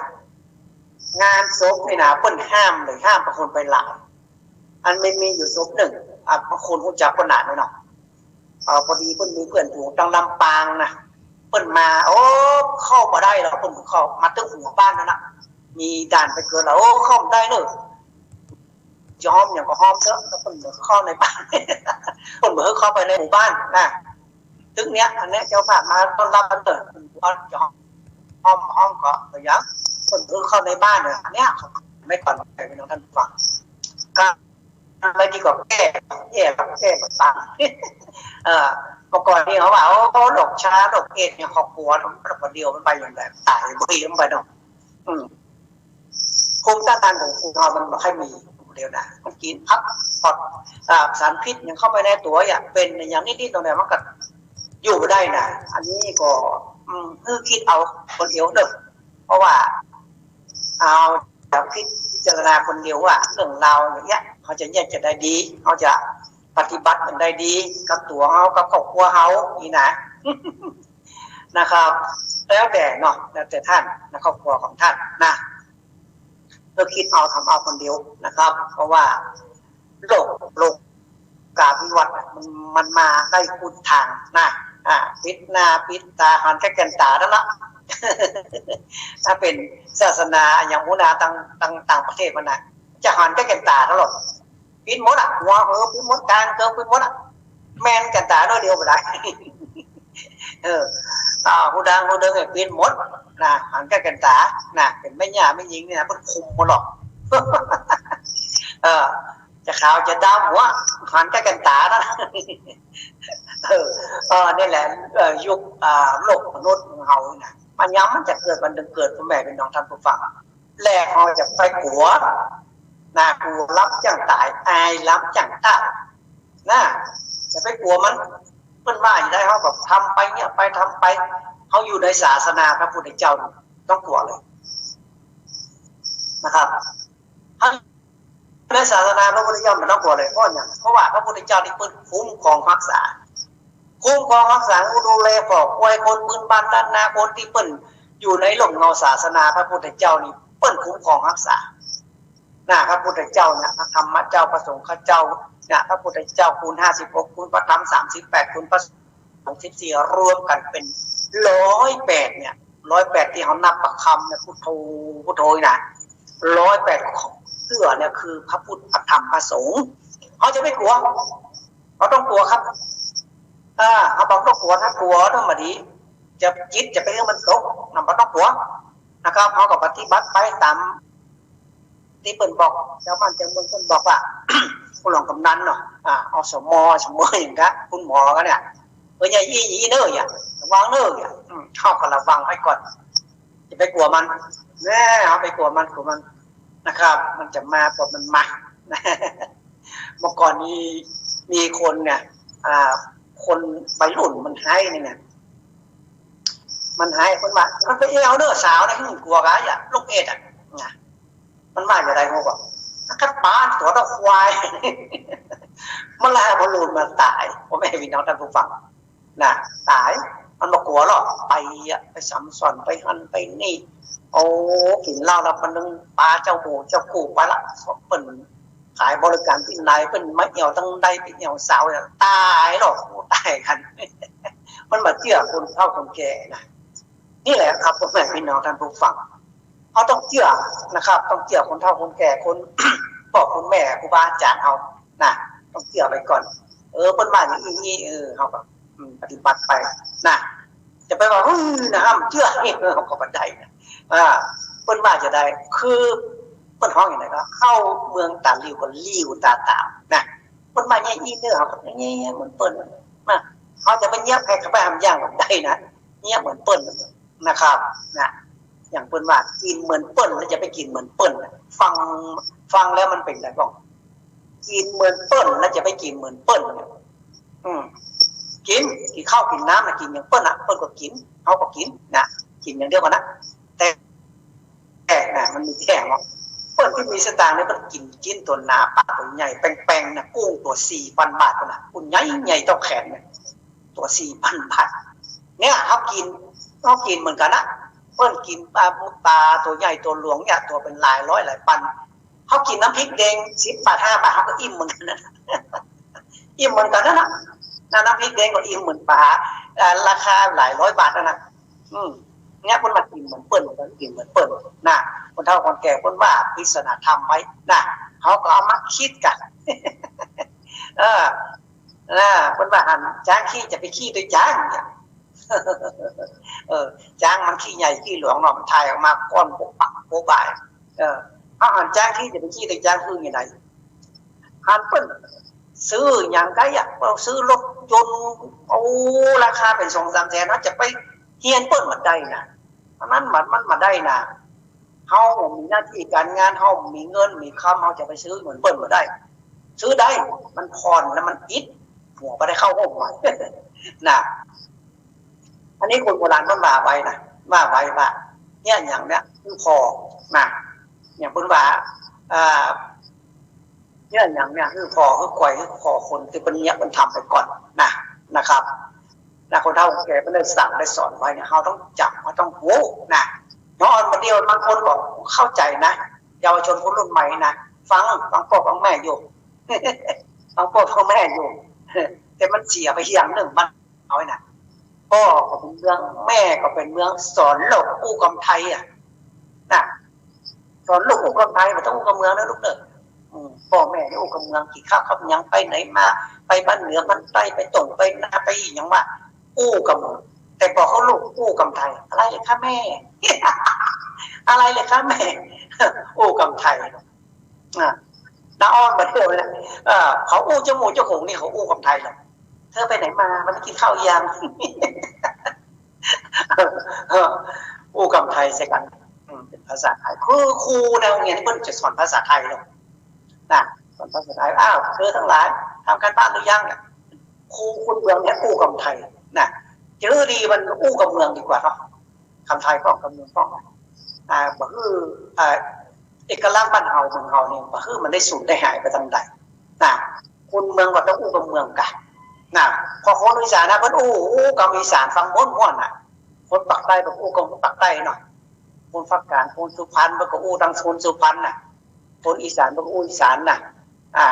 งานศพนี่นะ เปิ้นห้ามเลย ห้ามบ่หื้อคนไปหลาย อันมันมีอยู่ศพนึ่ง อ่ะ บางคนฮู้จักเปิ้นหน้าแน่เนาะ เอ่อ พอดีเปิ้นมีเปื้อนฝูงตังลำปางนะ เปิ้นมา โอ้ เข้าบ่ได้แล้ว เปิ้นเข้ามาเถิงหัวบ้านนั่นน่ะ มีด่านไปเกิดแล้ว โอ้ เข้าบ่ได้เน่อ จะฮ้อมหยังก็ฮ้อมเต๊อะ แล้วเปิ้นบ่เข้าในบ้าน เปิ้นบ่เข้าไปในหมู่บ้านนะ ตึงเนี้ย อันเนี้ยเจ้าภาพมาต้อนรับกันเต๊อะ จะฮ้อม ฮ้อมก็บ่หยัง เปิ้นบ่เข้าในบ้านเนี่ย อันเนี้ย ไม่ก่อนไปพี่น้องท่านฟัง ก็ อะไรดีกว่าแก้ แก้ แก้ต่าง เอ่อ เมื่อก่อนนี่เขาว่า โอ้ โรคชา โรคเอดส์เนี่ย เขากั๋ว มันบ่เดียว มันไปอย่างไร ต๋ายบ่อยมันไปเนาะ อืม ภูมิต้านทานของคนเฮามันบ่ค่อยมีเดียวนะ มันกิ๋นพักผ่อน อ่า สารพิษหยังเข้าไปในตั๋ว อย่างเป๋นอย่างนิดๆ หน่อยๆ มันก็อยู่บ่ได้นะ อันนี้ก็ อืม หื้อคิดเอาคนเดียวเนาะ เพราะว่า เอา จะพิจารณาคนเดียวว่าเรื่องราวอย่างเงี้ย เขาจะแยกจะได้ดี เขาจะปฏิบัติอย่างใดดี กับตั๋วเขา กับครอบครัวเขา นี่นะ นะครับ แล้วแต่เนาะ แล้วแต่ท่านนะ ครอบครัวของท่านนะ เพื่อคิดเอาทำเอาคนเดียวนะครับ เพราะว่าโลก โลกาภิวัตน์น่ะ มัน มันมาได้ทุกทางนะ อ่า ปิดหน้าปิดต๋า หันแก้แก่นต๋านั่นละ ถ้าเป๋นศาสนาอย่างหัวหน้าต่าง ต่าง ต่างประเทศมันนะ จะหันแก้แก่นต๋าตลอด ปิดหมดอะ หัวเหินปิดหมด ก๋างเกิงปิดหมดอะ แม่นแก่นต๋าหน้อยเดียวบ่ได้ เออ อ่า ฮูดังฮูเดิงเนี่ยปิดหมดนะ หันแก้แก่นต๋านะ เป๋นแม่หญ้าแม่ญิงเนี่ย เปิ้นคุมหมดหรอก เออ จะขาวจะดำหัว หันแก้แก่นต๋านะ เออ เออ นี่แหละ เออ ยุค อ่า โลกมนุษย์ของเฮานี่นะ มันยามมันจะเกิด มันตึงเกิด พ่อแม่พี่น้องท่านผู้ฟัง แลเฮาจะไปกั๋ว น่ากลัวล้ำจั้งต๋าย อายล้ำจั้งต๋าย นะ จะไปกั๋วมัน เปิ้นว่าอย่างใดเฮาก็ทำไปเนี่ยไปทำไป เฮาอยู่ในศาสนาพระพุทธเจ้า ต้องกั๋วเลย นะครับ เฮา ในศาสนาพระพุทธเจ้ามันต้องกั๋วเลย เพราะหยัง เพราะว่าพระพุทธเจ้านี่เปิ้นคุ้มครองฮักษา คุ้มครองฮักษา ดูแลครอบครัวคนพื้นบ้านล้านนา คนตี้เปิ้นอยู่ในร่มเงาศาสนาพระพุทธเจ้านี่ เปิ้นคุ้มครองฮักษา นะ พระพุทธเจ้าเนี่ย พระธรรมเจ้า พระสงฆ์เจ้าเนี่ย พระพุทธเจ้าคูณห้าสิบหก คูณพระธรรมสามสิบแปด คูณพระ สองสิบสี่ รวมกั๋นเป๋นร้อยแปดเนี่ย ร้อยแปดตี้เฮานับประคำเนี่ย พุทโธ พุทโธนี่นะ ร้อยแปดเตื้อเนี่ยคือพระพุทธ พระธรรม พระสงฆ์ เฮาจะไม่กั๋ว เฮาต้องกั๋วครับ อ่า เฮาบ่ต้องกั๋ว ถ้ากั๋วแล้วมันบ่ดี จะจิตจะไปหื้อมันตก เฮาบ่ต้องกั๋วนะครับ เฮาก็ปฏิบัติไปต๋าม ตี้เปิ้นบอก จาวบ้านจาวเมืองเปิ้นบอกว่า ผู้รองกำนันเนาะ อ่า อสม สม อย่างกะ คุณหมอก็เนี่ย เปิ้นอย่าอี้อี้เน่อ อย่าระวังเน่อ อย่า อืม เฮาก็ระวังไว้ก่อน อย่าไปกั๋วมัน แน่ เฮาไปกั๋วมัน กั๋วมันนะครับ มันจะมา กั๋วมันมา เมื่อก่อนมี มีคนเนี่ย อ่า คนวัยรุ่นมันไห้นี่นะ มันไห้ เปิ้นว่า มันไปแอ่วเน่อสาวนะ หึ่งกั๋วกะ อย่า โรคเอดส์อะ นะ มันว่าอย่างใดฮู้บ่ กัดปานตั๋วเต้าควาย มันละบ่ฮู้ มันต๋าย พ่อแม่พี่น้องท่านผู้ฟัง นะ ต๋าย มันบ่กั๋วหรอก ไปอะ ไปซ้ำซ้อน ไปหั้นไปนี่ โอ้ กิ๋นเหล้าแล้วมันนึ่งปาเจ้าหมู่เจ้ากู้ไปละ เปิ้นขายบริการตี้ใด เปิ้นมาแอ่วตังใด ไปแอ่วสาวเนี่ย ต๋ายหรอก โอ้ ต๋ายกั๋น มันบ่เจื้อคนเฒ่าคนแก่นะ นี่แหละครับ พ่อแม่พี่น้องท่านผู้ฟัง เฮาต้องเจื้อนะครับ ต้องเจื้อคนเฒ่าคนแก่ คน พ่อคนแม่ ครูบาอาจ๋ารย์เฮานะ ต้องเจื้อไปก่อน เออ เปิ้นว่าอย่างอี้ เออ เฮาก็ อืม ปฏิบัติไปนะ จะไปว่า "อื้อ นะ ห้ามเจื้อ" นี่ เออ เฮาก็บ่ได้นะ อ่า เปิ้นว่าจะใด คือ เปิ้นฮ้องอย่างใดก็ เข้าเมืองตาหลิ่วก็หลิ่วต๋าต๋ามนะ เปิ้นว่าเยียะอี้เน่อ เฮาก็เยียะเหมือนเปิ้นนะ เฮาจะไปเยียะใผ ไปห้ามยั้งบ่ได้นะ เยียะเหมือนเปิ้น นะครับ นะ อย่างเปิ้นว่า กิ๋นเหมือนเปิ้น แล้วจะไปกิ๋นเหมือนเปิ้น ฟัง ฟังแล้วมันเป๋นใดบ้าง กิ๋นเหมือนเปิ้น แล้วจะไปกิ๋นเหมือนเปิ้น อืม กิ๋น กิ๋นข้าวกิ๋นน้ำนะ กิ๋นอย่างเปิ้นอะ เปิ้นก็กิ๋น เฮาก็กิ๋นนะ กิ๋นอย่างเดียวกั๋นนะ แต่ แต่นะ มันมีแต๊เนาะ เปิ้นตี้มีสตางค์เนี่ย เปิ้นกิ๋น กิ๋นตั๋วหนา ปลาตั๋วใหญ่ แปงๆ นะ กุ้งตั๋วสี่ปันบาทนะ กุ้งใหญ่ๆ เต้าแขนเนี่ย ตั๋วสี่ปันบาท เนี่ย เฮากิ๋น เฮากิ๋นเหมือนกั๋นนะ เปิ้นกิ๋นปลา ปลาตั๋วใหญ่ตั๋วหลวงเนี่ย ตั๋วเป๋นหลายร้อยหลายปัน เฮากิ๋นน้ำพริกแดงสิบบาทห้าบาท เฮาก็อิ่มเหมือนกั๋นนะ อิ่มเหมือนกั๋นนะ น้ำพริกแดงก็อิ่มเหมือนป๋า อ่า ราคาหลายร้อยบาทนั่นนะ อืม เนี่ย เปิ้นว่ากิ๋นเหมือนเปิ้น กิ๋นเหมือนเปิ้นนะ คนเฒ่าคนแก่เปิ้นว่าปริศนาธรรมไว้นะ เขาก็เอามาคิดกั๋น เออ นะ เปิ้นว่าหันจ๊างขี้จะไปขี้ตวยจ๊างเนี่ย เออ จ๊างมันขี้ใหญ่ขี้หลวงเนาะ มันถ่ายออกมาก้อนโป๊ะปะโป๊ะบาย เออ เอาหันจ๊างขี้จะไปขี้ตวยจ๊างคืออย่างไร หันเปิ้นซื้ออย่างใดอะ เปิ้นซื้อรถยนต์ โอ้ ราคาเป๋นสองสามแสน เฮาจะไปเฮียนเปิ้นบ่ได้นะ อันนั้นมัน มันบ่ได้นะ เฮามีหน้าตี้ก๋านงาน เฮามีเงินมีคำ เฮาจะไปซื้อเหมือนเปิ้นบ่ได้ ซื้อได้ มันผ่อนแล้วมันอิด หัวบ่ได้เข้าฮ่มมัน นะ อันนี้คนโบราณเปิ้นว่าไว้นะ ว่าไว้ว่า เฮี้ยหยังเนี่ย หื้อผ่อ นะ อย่างเปิ้นว่า อ่า เฮี้ยหยังเนี่ย หื้อผ่อ หื้อไกว หื้อผ่อคนตี้เปิ้นเยียะเปิ้นทำไปก่อนนะ นะครับ นะ คนเฒ่าคนแก่เปิ้นได้สั่งได้สอนไว้เนี่ย เฮาต้องจ๋ำ เฮาต้องฮู้นะ เนาะ บ่าเดี่ยวบางคนก็เข้าใจ๋นะ เยาวชนคนรุ่นใหม่นะ ฟัง ฟังป้อฟังแม่อยู่ ฟังป้อฟังแม่อยู่ แต่มันเสียไปอย่างนึ่ง มัน เอาไว้นะ ป้อก็เป๋นเมือง แม่ก็เป๋นเมือง สอนลูกอู้กำไทยอะ นะ สอนลูกอู้กำไทย บ่ต้องอู้กำเมืองนะลูกเน่อ อืม ป้อแม่นี่อู้กำเมือง กิ๋นข้าวกับหยัง ไปไหนมา ไปบ้านเหนือบ้านใต้ ไปตรงไปนา ไปหยังวะ อู้กำเมือง แต่บอกว่าลูกอู้กำไทย อะไรเลยคะแม่ อะไรเลยคะแม่ อู้กำไทย อ่ะ น้าอ้อนมาเที่ยวนะ เออ เขาอู้เจ้าหมู่เจ้าของนี่เขาอู้กำไทยเหรอ เธอไปไหนมา วันนี้กิ๋นข้าวยัง เออ อู้กำไทยใส่กั๋น อืม เป๋นภาษาไทย คือครูในโฮงเฮียนนี่เปิ้นจะสอนภาษาไทยเนาะ นะ สอนภาษาไทย อ้าว เธอตังหลาย ทำการบ้านหรือยังเนี่ย ครูคนเมืองเนี่ยอู้กำไทย นะ เจอดีมันอู้กำเมืองดีกว่าเนาะ กำไทยก็กำเมืองก็ อ่า บ่หื้อ อ่า เอกลักษณ์บ้านเฮาเมืองเฮานี่ บ่หื้อมันได้สูญได้หายไปตางใด นะ คนเมืองก็ต้องอู้กำเมืองกั๋น นะ พอคนอีสานนะ เปิ้นอู้ อู้กำอีสานฟังม่วนๆ น่ะ คนปากใต้ก็อู้กำปากใต้เนาะ คนภาคกลาง คนสุพรรณ เปิ้นก็อู้ตางคนสุพรรณน่ะ คนอีสาน เปิ้นก็อู้อีสานน่ะ อ่า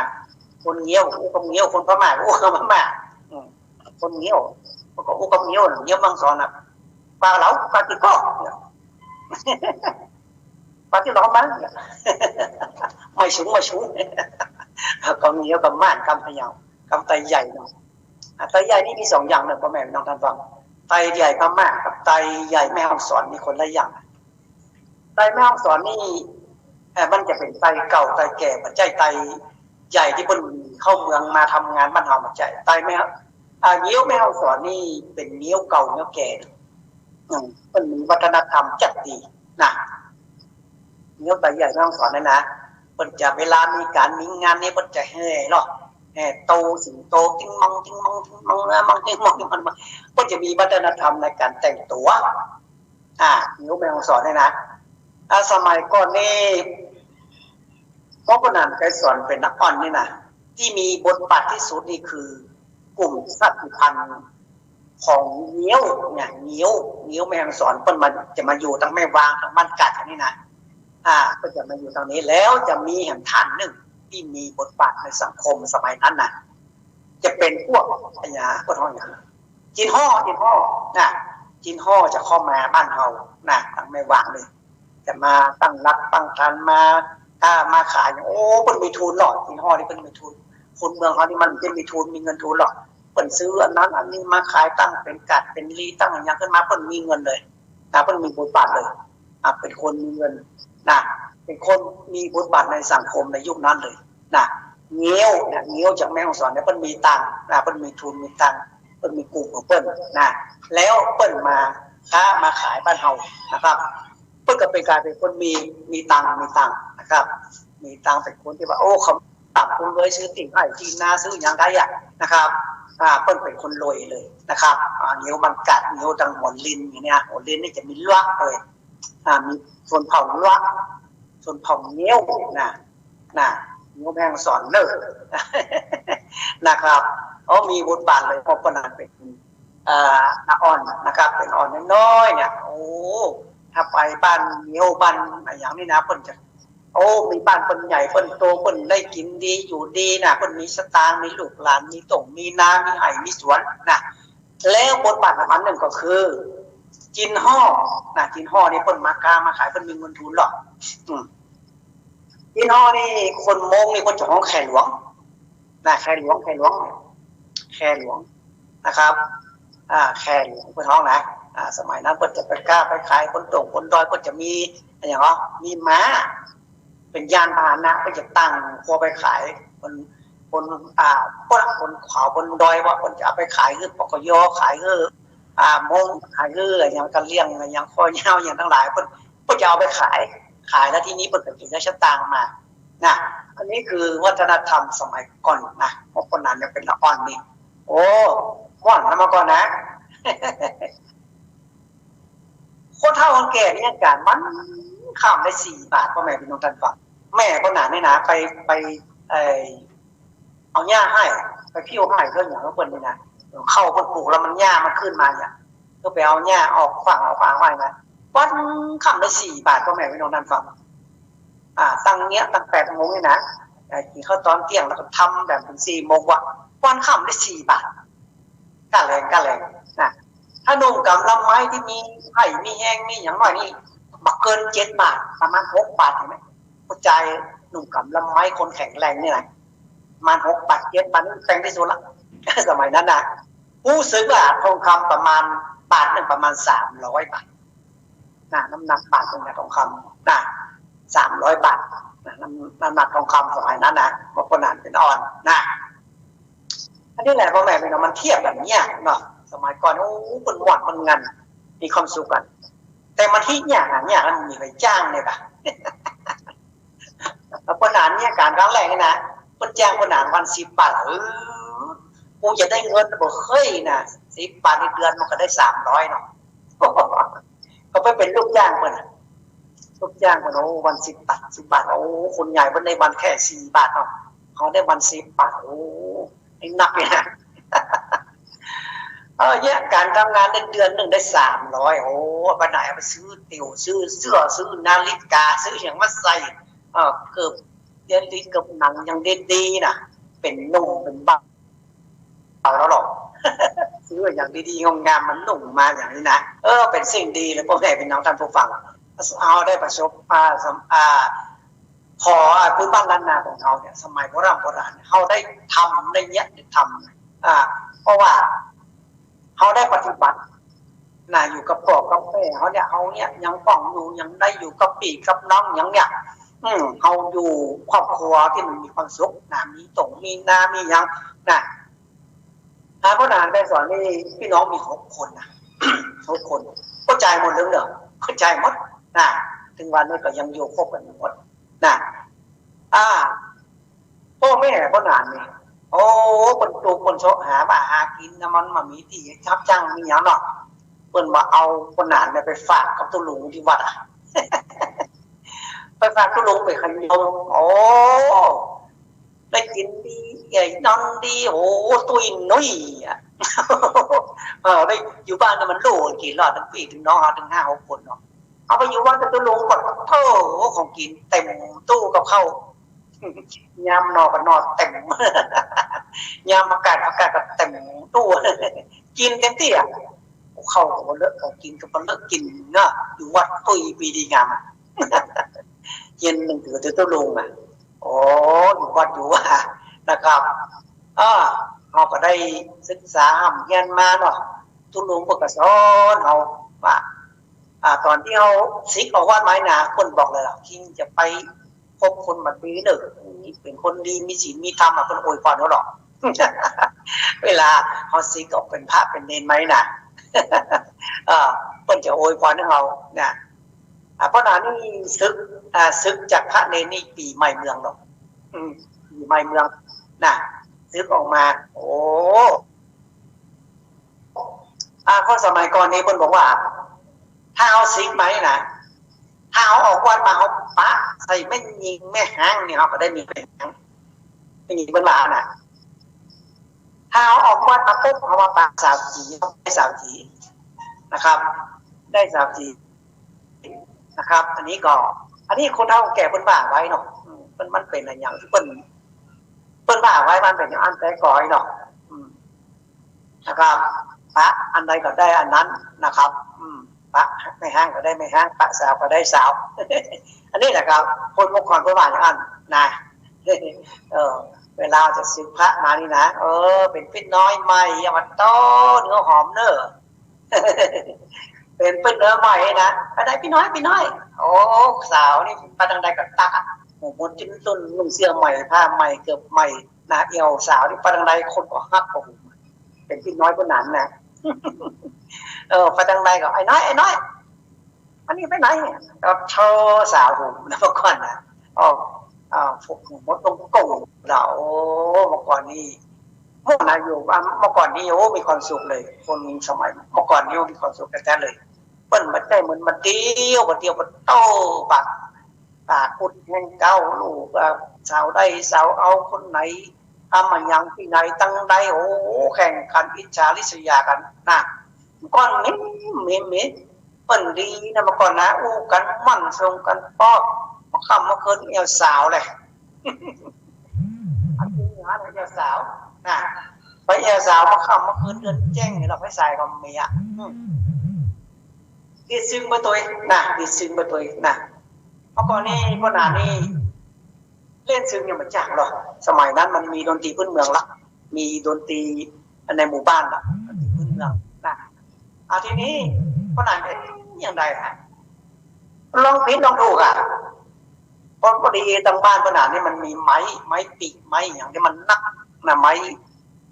คนเงี้ยว อู้กำเงี้ยว คนพม่า อู้กำพม่า อืม คนเงี้ยว เปิ้นก็อู้กำเงี้ยวน่ะ เงี้ยวแม่ฮ่องสอนน่ะ ปลาเหลา ปลาตี้ก๊อก ปลาตี้หลอมมัน ไม่สูง ไม่สูง กำเงี้ยว กำม่าน กำพะเยา กำไตใหญ่เนาะ อ่ะ ไตใหญ่นี่มีสองอย่างเนาะ ป้อแม่พี่น้องต้านฟัง ไตใหญ่พม่ากับไตใหญ่แม่ฮ่องสอนนี่คนละอย่าง ไตแม่ฮ่องสอนนี่ เอ่อ มันจะเป๋นไตเก่าไตแก่ บ่ใจ้ไตใหญ่ตี้เปิ้นเข้าเมืองมาทำงานบ้านเฮา บ่ใจ้ ไตแม่ อ่า เงี้ยวแม่ฮ่องสอนนี่เป๋นเงี้ยวเก่าเงี้ยวแก่ อืม เปิ้นมีวัฒนธรรมจัดดีนะ เงี้ยวไตใหญ่แม่ฮ่องสอนเนี่ยนะ เปิ้นจะเวลามีก๋านมีงานนี่ เปิ้นจะแห่เนาะ แห่โต สิงโต ติ๊งมอง ติ๊งมอง ติ๊งมอง นะ มอง ติ๊งมอง ติ๊งมอง เปิ้นจะมีวัฒนธรรมในก๋านแต่งตั๋ว อ่า เงี้ยวแม่ฮ่องสอนเนี่ยนะ อ่า สมัยก่อนนี่ ป้อปะหนานไกรสอนเป๋นน้าอ่อนนี่นะ ตี้มีบทบาทตี้สุดนี่คือ กลุ่มชาติพันธุ์ของเงี้ยวเนี่ย เงี้ยว เงี้ยวแม่ฮ่องสอน เปิ้นมา จะมาอยู่ตางแม่วาง ตางบ้านกาดอันนี้นะ อ่า เปิ้นจะมาอยู่ตางนี้ แล้วจะมีแหมท่านนึ่งตี้มีบทบาทในสังคมสมัยนั้นนะ จะเป๋นพวก อะหยัง พวกเฮาหยัง จีนฮ่อ จีนฮ่อ นะ จีนฮ่อจะเข้ามาบ้านเฮานะ ตางแม่วางนี่ จะมาตั้งหลักตั้งฐาน มาค้ามาขาย โอ้ เปิ้นมีทุนเนาะ จีนฮ่อนี่เปิ้นมีทุน คนเมืองเฮานี่มันจะมีทุน มีเงินทุนเนาะ เปิ้นซื้ออันนั้นอันนี้มาขาย ตั้งเป๋นกาดเป๋นลี ตั้งอะหยังขึ้นมา เปิ้นมีเงินเลยนะ เปิ้นมีบทบาทเลย อ่ะ เป๋นคนมีเงินนะ เป๋นคนมีบทบาทในสังคมในยุคนั้นเลยนะ เงี้ยวนะ เงี้ยวจากแม่ฮ่องสอนเนี่ย เปิ้นมีตังค์นะ เปิ้นมีทุนมีตังค์ เปิ้นมีกลุ่มของเปิ้นนะ แล้วเปิ้นมาค้ามาขายบ้านเฮานะครับ เปิ้นก็เป๋นก๋ายเป๋นคนมี มีตังค์ มีตังค์นะครับ มีตังค์ เป๋นคนตี้ว่า โอ้ เขาตัดคนรวย ซื้อตี้ไฮ่ตี้นา ซื้อหยังได้อะนะครับ อ่า เปิ้นเป๋นคนรวยเลยนะครับ อ่า เงี้ยวบ้านกาด เงี้ยวตางหัวลินอย่างเนี้ย หัวลินนี่จะมีลัวะเลย อ่า มีชนเผ่าลัวะ ชนเผ่าเงี้ยวนะ นะ เงี้ยวแม่ฮ่องสอนเน่อ นะครับ โอ้ มีบทบาทเลย ป้อปะหนานเป๋น เอ่อ น้าอ่อนนะครับ เป๋นอ่อนน้อยๆ เนี่ย โอ้ ถ้าไปบ้านเงี้ยวบ้านอะหยังนี่นะ เปิ้นจะ โอ้ มีบ้านเปิ้นใหญ่เปิ้นโต เปิ้นได้กิ๋นดีอยู่ดีนะ เปิ้นมีสตางค์ มีลูกหลาน มีต้งมีนา มีไฮ่มีสวนนะ แล้วบทบาทของมันนึ่งก็คือ จีนฮ่อนะ จีนฮ่อนี่เปิ้นมาค้ามาขาย เปิ้นมีเงินทุนหรอก อืม ตี้ฮ้องนี่คนมงนี่เปิ้นจะฮ้องแคหลวง นะ แคหลวง แคหลวง แคหลวงนะครับ อ่า แคหลวงเปิ้นฮ้องนะ อ่า สมัยนั้นเปิ้นจะไปก้าไปขายบนโต่งบนดอย เปิ้นจะมีอะหยังเหรอ มีม้า เป๋นยานพาหนะ เปิ้นจะตั้งครัวไปขายบน บน อ่า พวกคนเขาบนดอยว่าเปิ้นจะเอาไปขายหื้อ ปกย. ขายหื้อ อ่า มง ขายหื้ออะหยังกะเหรี่ยง อะหยังคอยาว อะหยังตังหลาย เปิ้น เปิ้นจะเอาไปขาย ขายแล้วทีนี้เปิ้นก็เป๋นได้สตางค์มา นะ อันนี้คือวัฒนธรรมสมัยก่อนนะ เพราะคนนั้นเนี่ยเป๋นละอ่อนนี่ โอ้ ม่วนนะเมื่อก่อนนะ คนเฒ่าคนแก่นี่ยังกามันค่ำได้สี่บาท ป้อแม่ปี้น้องต้านฟัง แม่คนนั้นนี่นะ ไป ไป เอ่อ เอาหญ้าไฮ่ ไปผิ้วไฮ่เปิ้นหยังเปิ้นนี่นะ ข้าวเปิ้นปลูกแล้วมันหญ้ามันขึ้นมาเนี่ย ก็ไปเอาหญ้าออกขว้าง เอาขว้างไว้นะ วันค่ำได้สี่บาท ป้อแม่ปี้น้องต้านฟัง อ่า ตั้งเนี่ย ตั้งแปดโมงนี่นะ เอ่อ กิ๋นข้าวตอนเตี้ยงแล้วก็ทำแบบเถิงสี่โมงกว่า วันค่ำได้สี่บาท ก้าแรง ก้าแรงนะ ถ้าหนุ่มก๋ำลำไม้ตี้มีไฮ่ มีแฮง มีหยังหน้อยนี่ บ่เกินเจ็ดบาท ประมาณหกบาท หันก่อ เข้าใจ๋ หนุ่มก๋ำลำไม้คนแข็งแรงนี่นะ ประมาณหกบาท เจ็ดบาทนี่แพงตี้สุดละ สมัยนั้นนะ ฮู้สึกว่าทองคำประมาณ บาทนึ่งประมาณสามร้อยบาท นะ น้ำหนักบาทนึ่งนะ ทองคำนะ สามร้อยบาทนะ น้ำ น้ำหนักทองคำสมัยนั้นนะ เมื่อก่อนนั้นเป๋นอ่อนนะ อันนี้แหละ ป้อแม่ปี้น้อง มันเทียบแบบเนี้ยเนาะ สมัยก่อน โอ้ เปิ้นม่วนเปิ้นงัน มีความสุขกั๋น แต่มันฮิ้นยาก หายาก แล้วมันมีใผจ้างเนี่ยก่ะ แล้วเปิ้นหาเนี่ยก๋านครั้งแรกนี่นะ เปิ้นจ้างเปิ้นหาวันสิบบาท เออ กูจะได้เงินบ่เฮ้ยนะ สิบบาทในเดือนมันก็ได้สามร้อยเนาะ ก็ไปเป๋นลูกจ้างเปิ้นน่ะ ลูกจ้างเปิ้น โอ้ วันสิบบาท สิบบาท โอ้ คนใหญ่เปิ้นได้วันแค่สี่บาทเนาะ เฮาได้วันสิบบาท โอ้ ไอ้นักเนี่ยนะ เออ เนี่ย ก๋านทำงานได้เดือนนึ่งได้สามร้อย โอ้ เอาไปไหน เอาไปซื้อเตี่ยว ซื้อเสื้อ ซื้อนาฬิกา ซื้อหยังมาใส่ เออ เกิบเยียะหลี เกิบหนังหยังดีๆ นะ เป๋นนุ่งเป๋นบ่าวแล้วหรอก ซื้ออย่างดีๆ งามๆ มานุ่งมาอย่างนี้นะ เออ เป๋นสิ่งดีเลย ป้อแม่ปี้น้องต้านผู้ฟัง เฮาได้ประสบ อ่า สำ อ่า ขอ อ่า พื้นบ้านล้านนาของเฮาเนี่ย สมัยโบร่ำโบราณ เฮาได้ทำ ได้เยียะ ได้ทำ อ่า เพราะว่า เฮาได้ปฏิบัตินะ อยู่กับป้อกับแม่เฮาเนี่ย เฮาเนี่ยยังป้องอยู่ ยังได้อยู่กับปี้กับน้องหยังเนี่ย อืม เฮาอยู่ครอบครัวตี้มันมีความสุขนะ มีโต่งมีนา มีหยังนะ อ่า ป้อหนานแม่สอนนี่ปี้น้องมีหกคนนะ หกคน เข้าใจ๋หมดเลยเหรอ เข้าใจ๋หมดนะ เถิงวันนี้ก็ยังอยู่ครบกั๋นหมดนะ อ่า ป้อแม่ป้อหนานนี่ โอ้ เปิ้นตุ๊กข์เปิ้นซกหาบ่าหากิ๋นนะ มันบ่มีตี้ฮับจ้างมีหยังเนาะ เปิ้นบ่เอาป้อหนานเนี่ยไปฝากกับตุ๊ลุงตี้วัดอะ ไปฝากตุ๊ลุงไปขยม โอ้ ได้กิ๋นดี เอ้ย นอนดี โอ้ ตุ้ยนุ้ยอะ เออ ไปอยู่บ้านเนี่ยมันโล่งกิ๋นรอด ตึงปี้ตึงน้องเฮาตึงห้าหกคนเนาะ เอาไปอยู่วัดกับตุ๊ลุงก็ โถ่ ของกิ๋นเต็มตู้กับข้าว ยามนอก็นอเต็ม ยามผักกาด ผักกาดก็เต็มตู้ กิ๋นเต็มตี้อะ ข้าวก็บ่เลอะ ของกิ๋นก็บ่เลอะกิ๋นเนาะ อยู่วัดตุ้ยปี้ดีงามอะ เฮียนหนังสือกับตุ๊ลุงอะ โอ้ อยู่วัดอยู่วานะครับ อ่า เฮาก็ได้ศึกษาฮ่ำเฮียนมาเนาะ ตุ๊ลุงเปิ้นก็สอนเฮาว่า อ่า ต๋อนตี้เฮาสึกออกวัดมานี่นะ เปิ้นบอกเลยล่ะ คิงจะไปพบคนบ่ดีเน่อ เป๋นคนดี มีศีลมีธรรมอะ เปิ้นอวยพรเฮาหรอก เวลาเฮาสึกออกเป๋นพระเป๋นเณรมานี่นะ เออ เปิ้นจะอวยพรหื้อเฮานะ อ่า ป้อหนานนี่สึก อ่า สึกจากพระเณรนี่ปี๋ใหม่เมืองเนาะ อืม ปี๋ใหม่เมืองนะ สึกออกมา โอ้ อ่า คนสมัยก่อนนี่เปิ้นบอกว่า ถ้าเฮาสึกมานี่นะ ถ้าเฮาออกวัดมาเฮาปะใส่แม่ญิงแม่ฮ้างนี่ เฮาก็ได้มีแม่ฮ้าง แม่ญิงเปิ้นว่านะ ถ้าเฮาออกวัดมาปุ๊บ เฮามาปะสาวจี๋ ได้สาวจี๋นะครับ ได้สาวจี๋นะครับ อันนี้ก็ อันนี้คนเฒ่าแก่เปิ้นว่าไว้เนาะ อืม มัน มันเป๋นอะหยังตี้เปิ้น เปิ้นว่าไว้ มันเป๋นอย่างอั้นแต๊ก่อนเนาะ อืม นะครับ ปะอันใดก็ได้อันนั้นนะครับ อืม ปะแม่ฮ้างก็ได้แม่ฮ้าง ปะสาวก็ได้สาว อันนี้แหละครับ คนเมื่อก่อนเปิ้นว่าอย่างนั้นนะ เออ เวลาจะสึกพระมานี่นะ เออ เป๋นปิ้นน้อยใหม่ อย่ามาต้อเนื้อหอมเน่อ เป๋นปิ้นน้อยใหม่นะ ไปไหนปิ้นน้อย ปิ้นน้อย โอ้ สาวนี่ไปตางใดก็ตักอะ หมวกหมอนจุ๊นจุ๊น นุ่งเสื้อใหม่ ผ้าใหม่ เกิบใหม่ นะ เอี่ยวสาวนี่ไปตางใดคนก็ฮัก โอ้โห เป๋นปิ้นน้อยคนนั้นนะ เออ ไปตางใดก็ ไอ้น้อย ไอ้น้อย อันนี้ไปไหน ก็โธ่ สาวผมนะ เมื่อก่อนนะ อ๋อ อ่า ผม ผมมดตรงโก่งเรา โอ้ เมื่อก่อนนี้ เมื่อก่อนนะอยู่บ้าน เมื่อก่อนนี้ โอ้ มีความสุขเลย คนสมัยเมื่อก่อนนี้มีความสุขแต๊ๆ เลย เปิ้นบ่ใจ้เหมือนบ่าเดี๋ยว บ่าเดี๋ยวบ่าโต้ ปาก ปากอุดแฮงเก๊า ลูก อ่า สาวใดสาวเอาคนไหน ทำอะหยังตี้ไหนตังใด โอ้ แข่งกั๋น อิจฉาริษยากั๋นนะ ก่อนมี มี มี เปิ้นดีนะ เมื่อก่อนนะ อู้กั๋นหมั่นส่งกั๋นปอด เมื่อค่ำเมื่อคืนเอี่ยวสาวเลย อันนี้นะเอี่ยวสาวนะ ไปเอี่ยวสาวเมื่อค่ำเมื่อคืนเดือนแจ้งนี่ เราไปสายกับเมีย อืม ดีดซึ่งไปตวยนะ ดีดซึ่งไปตวยนะ เมื่อก่อนนี้ พวกหนานี่ เล่นซึ่งยังบ่จักหรอก สมัยนั้นมันมีดนตรีพื้นเมืองละ มีดนตรีในหมู่บ้านละ ดนตรีพื้นเมืองนะ อ่ะ ทีนี้ พวกหนา เอ๊ะ ยังไงฮะ ลองผิดลองถูกอะ พอ พอดีตางบ้านพวกหนานี่มันมีไม้ ไม้ปีก ไม้อย่างที่มันหนักนะ ไม้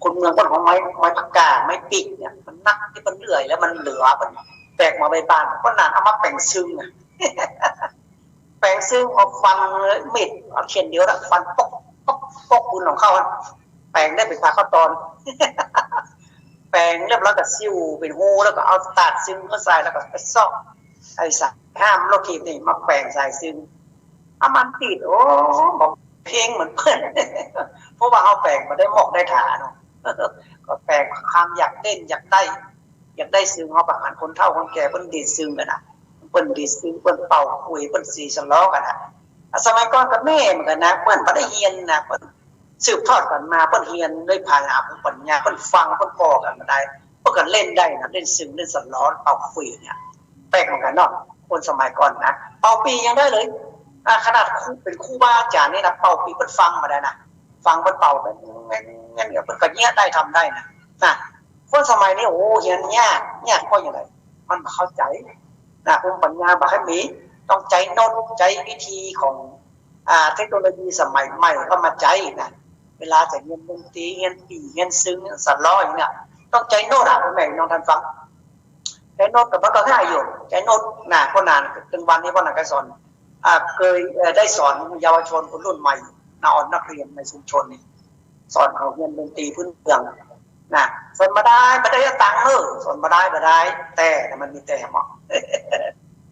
คนเมืองเปิ้นฮ้องไม้ ไม้ปากกา ไม้ปีกเนี่ย มันหนักตี้เปิ้นเลื่อยแล้วมันเหลือ เปิ้นแปลกมาไว้บ้าน พวกหนาเอามาแป๋งซึ่งอะ แป๋งซึ่ง เอาฟันมีด เอาเข็มเดียวนะ ฟันป๊อกป๊อกป๊อก ปูนของเขาอะ แป๋งได้เป๋นผ้าขาวตอน แป๋งเรียบร้อยก็ซิ้วเป๋นฮู แล้วก็เอาตาดซึ่งเข้าใส่ แล้วก็ไปซอกไอ้สายห้ามรถถีบนี่มาแป๋งสายซึ่ง อะ มันติด โอ้ บ่เพ่งเหมือนเปิ้น เพราะว่าเฮาแป๋งบ่ได้หมอกได้ถาเนาะ ก็แป๋งความอยากเล่นอยากได้ อยากได้ซึ่ง เฮาก็หันคนเฒ่าคนแก่เปิ้นดีดซึ่งกั๋นนะ เปิ้นดีดซึ่ง เปิ้นเป่าขลุ่ย เปิ้นสีสะเลาะกั๋นนะ สมัยก่อนก็แม่เหมือนกั๋นนะ เปิ้นบ่ได้เฮียนนะ เปิ้นสืบทอดกั๋นมา เปิ้นเฮียนด้วยผาหาภูมิปัญญา เปิ้นฟัง เปิ้นผ่อกั๋นมาได้ เปิ้นก็เล่นได้นะ เล่นซึ่ง เล่นสะเลาะ เป่าขลุ่ยเนี่ย แปลกเหมือนกั๋นเนาะ คนสมัยก่อนนะ เป่าปี่ยังได้เลย อ่ะ ขนาดครู เป๋นครูบาอาจ๋ารย์นี่นะ เป่าปี่เปิ้นฟังมาได้นะ ฟังเปิ้นเป่าไป งั้นๆ เปิ้นก็เยียะได้ ทำได้นะ นะ คนสมัยนี้ โอ้ เฮียนยาก ยากเพราะอย่างไร มันบ่เข้าใจ๋ นะ ภูมิปัญญาบ่ค่อยมี ต้องใจ๊โน้ต ใจ๊วิธีของ อ่า เทคโนโลยีสมัยใหม่เข้ามาใจ๊นะ เวลาจะเฮียนดนตรี เฮียนปี่ เฮียนซึ่ง เฮียนสะเลาะอย่างเนี้ย ต้องใจ๊โน้ตอะ พ่อแม่พี่น้องต้านฟัง ใจ๊โน้ตก็มันก็ง่ายอยู่ ใจ๊โน้ตนะ พวกหนา เถิงวันนี้พวกหนาก็สอน อ่า เกย เอ่อ ได้สอนเยาวชนคนรุ่นใหม่นะ อ่อนนักเรียนในชุมชนนี่ สอนเขาเฮียนดนตรีพื้นเมืองนะ สอนบ่ได้ บ่ได้ตังค์เออ สอนบ่ได้ บ่ได้ แต่ แต่มันมีแต่หมอ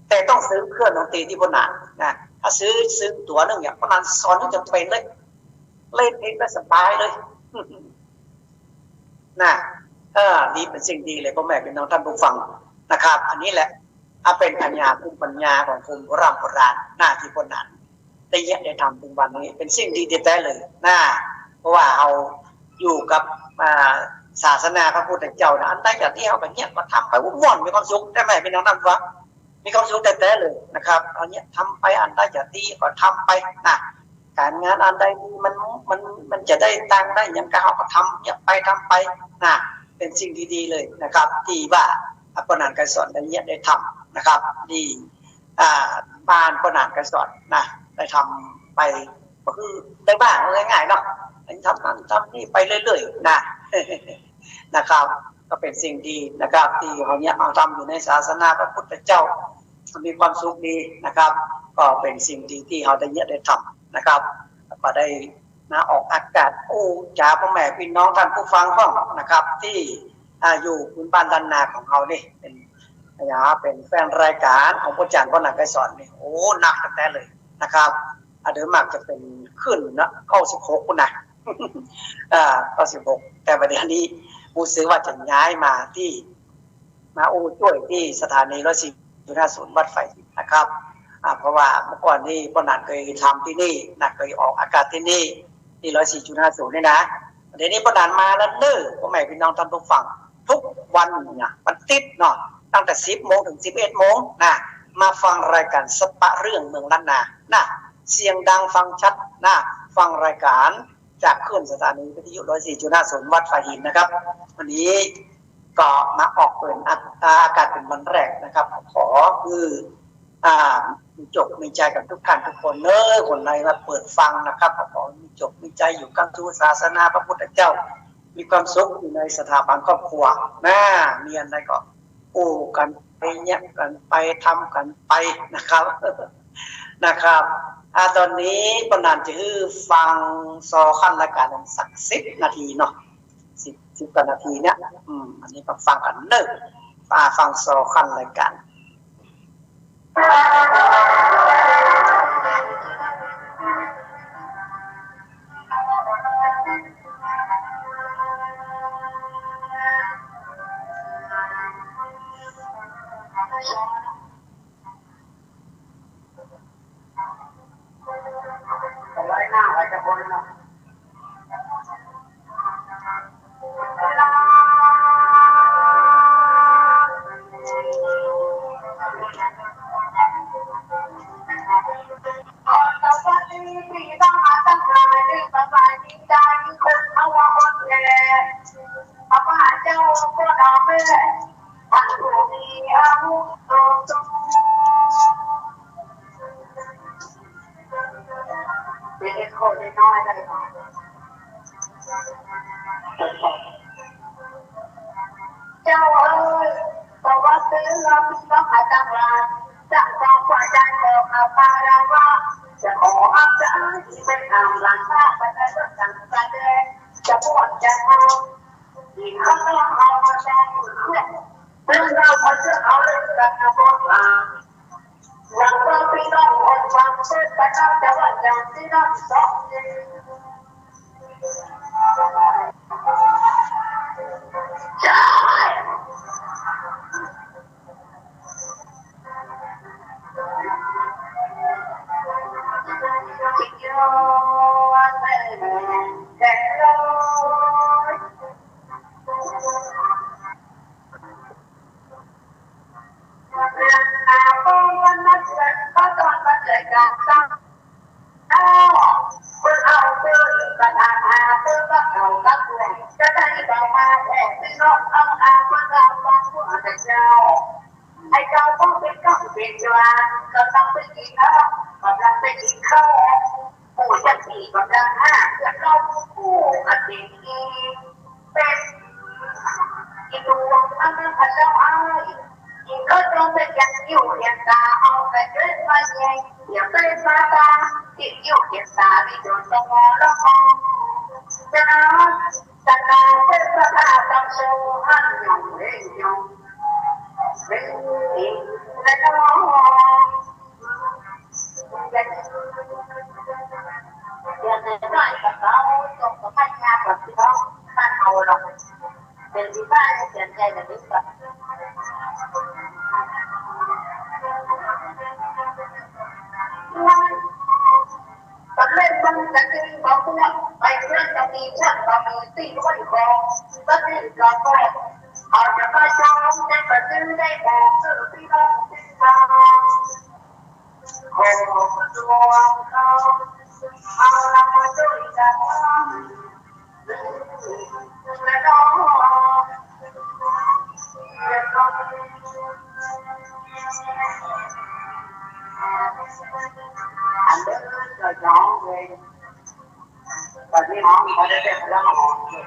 แต่ต้องซื้อเครื่องดนตรีตี้พวกหนานะ ถ้าซื้อ ซึ่งตั๋วหนึ่งอย่างพวกหนาสอนนี่จะเป๋นเลย เล่นเองได้สบายเลย นะ เออ นี่เป๋นสิ่งดีเลย พ่อแม่พี่น้องต้านผู้ฟังนะครับ อันนี้แหละ อ่ะ เป๋นปัญญา ภูมิปัญญาของคนโบร่ำโบราณนะ ตี้พวกหนาได้เยียะได้ทำเถิงวันนี้ เป๋นสิ่งดีแต๊ๆ เลยนะ เพราะว่าเฮาอยู่กับ อ่า ศาสนาพระพุทธเจ้านะ อันใดจะดีเฮาก็เยียะก็ทำไป โอ้ ม่วน มีความสุข ใจ้ไหมพี่น้องต้านฟัง มีความสุขแต๊ๆ เลยนะครับ เอาเยียะทำไป อันใดจะดีก็ทำไปนะ ก๋านงานอันใดดี มัน มัน มันจะได้ตังค์ได้หยังก็เฮาก็ทำ เยียะไปทำไปนะ เป๋นสิ่งดีๆ เลยนะครับ ตี้ว่า อ่ะ พวกหนาไกรสอนได้เยียะได้ทำนะครับ ตี้ อ่า บ้านพวกหนาไกรสอนนะ ได้ทำไป ก็คือได้บ้างง่ายๆ เนาะ ทำนั่นทำนี่ไปเรื่อยๆ นะ นะครับ ก็เป๋นสิ่งดีนะครับ ตี้เฮาเยียะเฮาทำอยู่ในศาสนาพระพุทธเจ้า มีความสุขดีนะครับ ก็เป๋นสิ่งดีตี้เฮาได้เยียะได้ทำนะครับ แล้วก็ได้มาออกอากาศอู้จ๋าพ่อแม่พี่น้องต้านผู้ฟังพ่องนะครับ ตี้ อ่า อยู่พื้นบ้านล้านนาของเฮานี่ เป๋น อ่า เป๋นแฟนรายก๋านของป้อจ๋ารย์ ป้อหนาไกรสอนนี่ โอ้ นักแต๊ๆ เลยนะครับ อ่า โดยมากจะเป๋นคลื่นเนาะ เก้าสิบหก พู้นนะ อ่า เก้าสิบหก แต่ว่าเดี๋ยวนี้รู้สึกว่าจะย้ายมาตี้ มาอู้จ้วยตี้สถานี ร้อยสี่จุดห้าศูนย์ วัดไฝหินนะครับ อ่า เพราะว่าเมื่อก่อนนี้ป้อหนาเกยทำตี้นี่นะ เกยออกอากาศตี้นี่ ตี้ ร้อยสี่จุดห้าศูนย์ นี่นะ เดี๋ยวนี้ป้อหนามาแล้วเน่อ พ่อแม่พี่น้องต้านผู้ฟัง ทุกวันเนี่ย วันติ๊ดเนาะ ตั้งแต่สิบโมงเถิงสิบเอ็ดโมงนะ มาฟังรายก๋านสัปปะเรื่องเมืองล้านนานะ เสียงดังฟังชัดนะ ฟังรายก๋านจากคลื่นสถานีวิทยุร้อยสี่จุดห้าศูนย์วัดฝายหินนะครับ วันนี้ก็มาออกเปิดอากาศเป๋นวันแรกนะครับ ขอหื้อ อ่า มีจกมีใจ๋กั๋นทุกท่านทุกคนเน้อ คนใดมาเปิดฟังนะครับ ขอมีจกมีใจ๋อยู่กำชูศาสนาพระพุทธเจ้า มีความสุขอยู่ในสถาบันครอบครัวนะ มีอันใดก็อู้กั๋นไป เยียะกั๋นไป ทำกั๋นไปนะครับ นะครับ อ่า ต๋อนนี้ป้อหนานจะหื้อฟังซอขั้นรายก๋านสักสิบนาทีเนาะ สิบ สิบกว่านาทีเนี่ย อืม อันนี้ก็ฟังกั๋นเน้อ อ่า ฟังซอขั้นรายก๋าน ขอสวัสดีพี่น้องทั้งหลาย สบายดีจ้า คนเฒ่าคนแก่ ข้าพเจ้าก็ดาวแม่ ท่านผู้มีอาวุโส เด็กคนน้อยได้ไหม เจ้าเอ๋ย สวัสดีเราพี่น้องทั้งหลาย จากความพอใจของข้าพเจ้าว่า จะขออาจารย์ที่ไปทำหลังพระประชาชนต่างประเทศ จะบวชจะทำ อีกข้างนอกเอามาแจ้งเพื่อน เพื่อนเรามาเชื่อเขาเล่นกันนะพวกเรา หวังว่าพี่น้องคนฟังเทศน์ประจำจังหวัดอย่างที่นั่นสองนี้ ใช่ ไอ้เจ้าต้องเป๋นเก๊าเป๋นจวน ก็ต้องไปกิ๋นข้าว ก็ต้องไปกิ๋นข้าว ปู่จักสี่ก็ต้องห้า เพื่อเข้าปู่กระถิ่นอีก เป๋นอีหลวงอันนั้นพระเจ้าอ้าย อีกก็ต้องไปเขียนคิ้วเขียนตา เอากระเจิดมาแยง เดี๋ยวเป๋นมาตา ติดคิ้วเขียนตา มีโจรต้องมองแล้วมอง จะ สตาเทพเจ้าต้องโชว์หันยงเฮงยงเฮงเฮงและน้อง เดี๋ยวจะได้กับเขา ส่งกับพันยากับพี่น้องบ้านเฮาหรอก เป็นที่บ้านให้เสียใจแบบนี้ก่อน สำเร็จมันจะกินของพวกไปเพื่อนจะมีเพื่อนก็มีตี้ด้วยกอง ก็ตี้ก็แปลก เอาจะมาจองได้ก็ซื้อได้บอกซื้อพี่น้องพี่น้อง ขอตัวเขา เอาละมาช่วยกัน อันเดิมก็ย้องเลย ตอนนี้น้องเขาได้เสร็จแล้วมาหอมเลย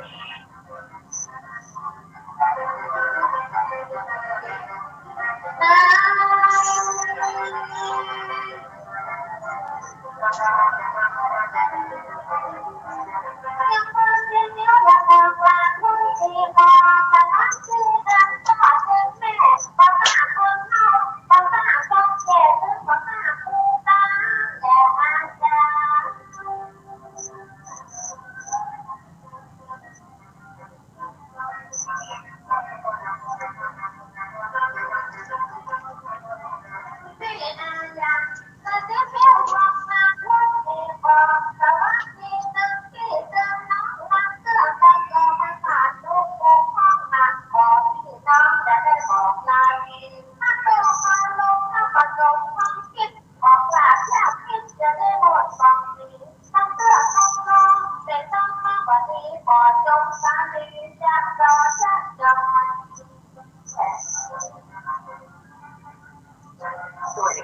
อ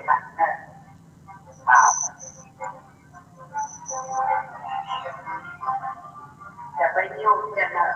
ย่าไปยุ่งกันนะ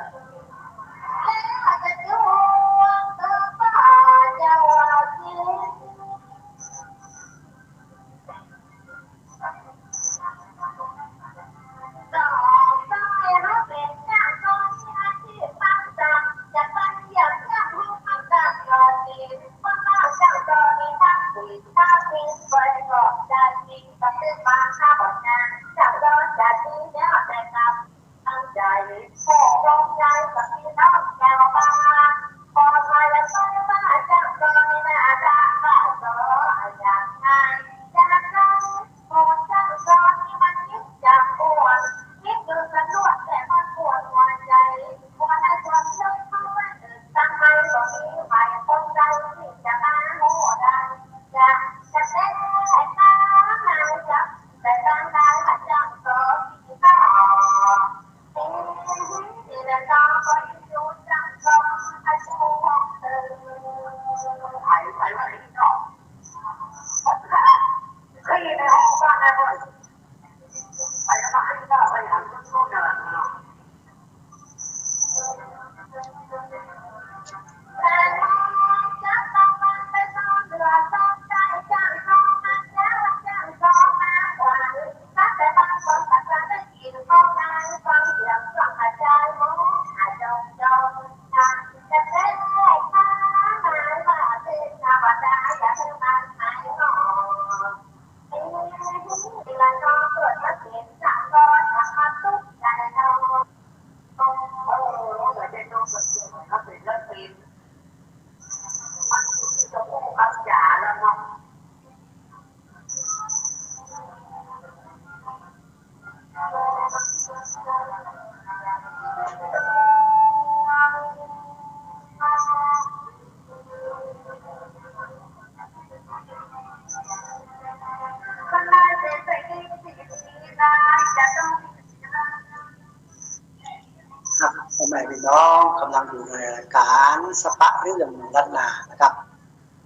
ครับ พ่อแม่พี่น้องกำลังอยู่ในรายการสปะเรื่องล้านนานะครับ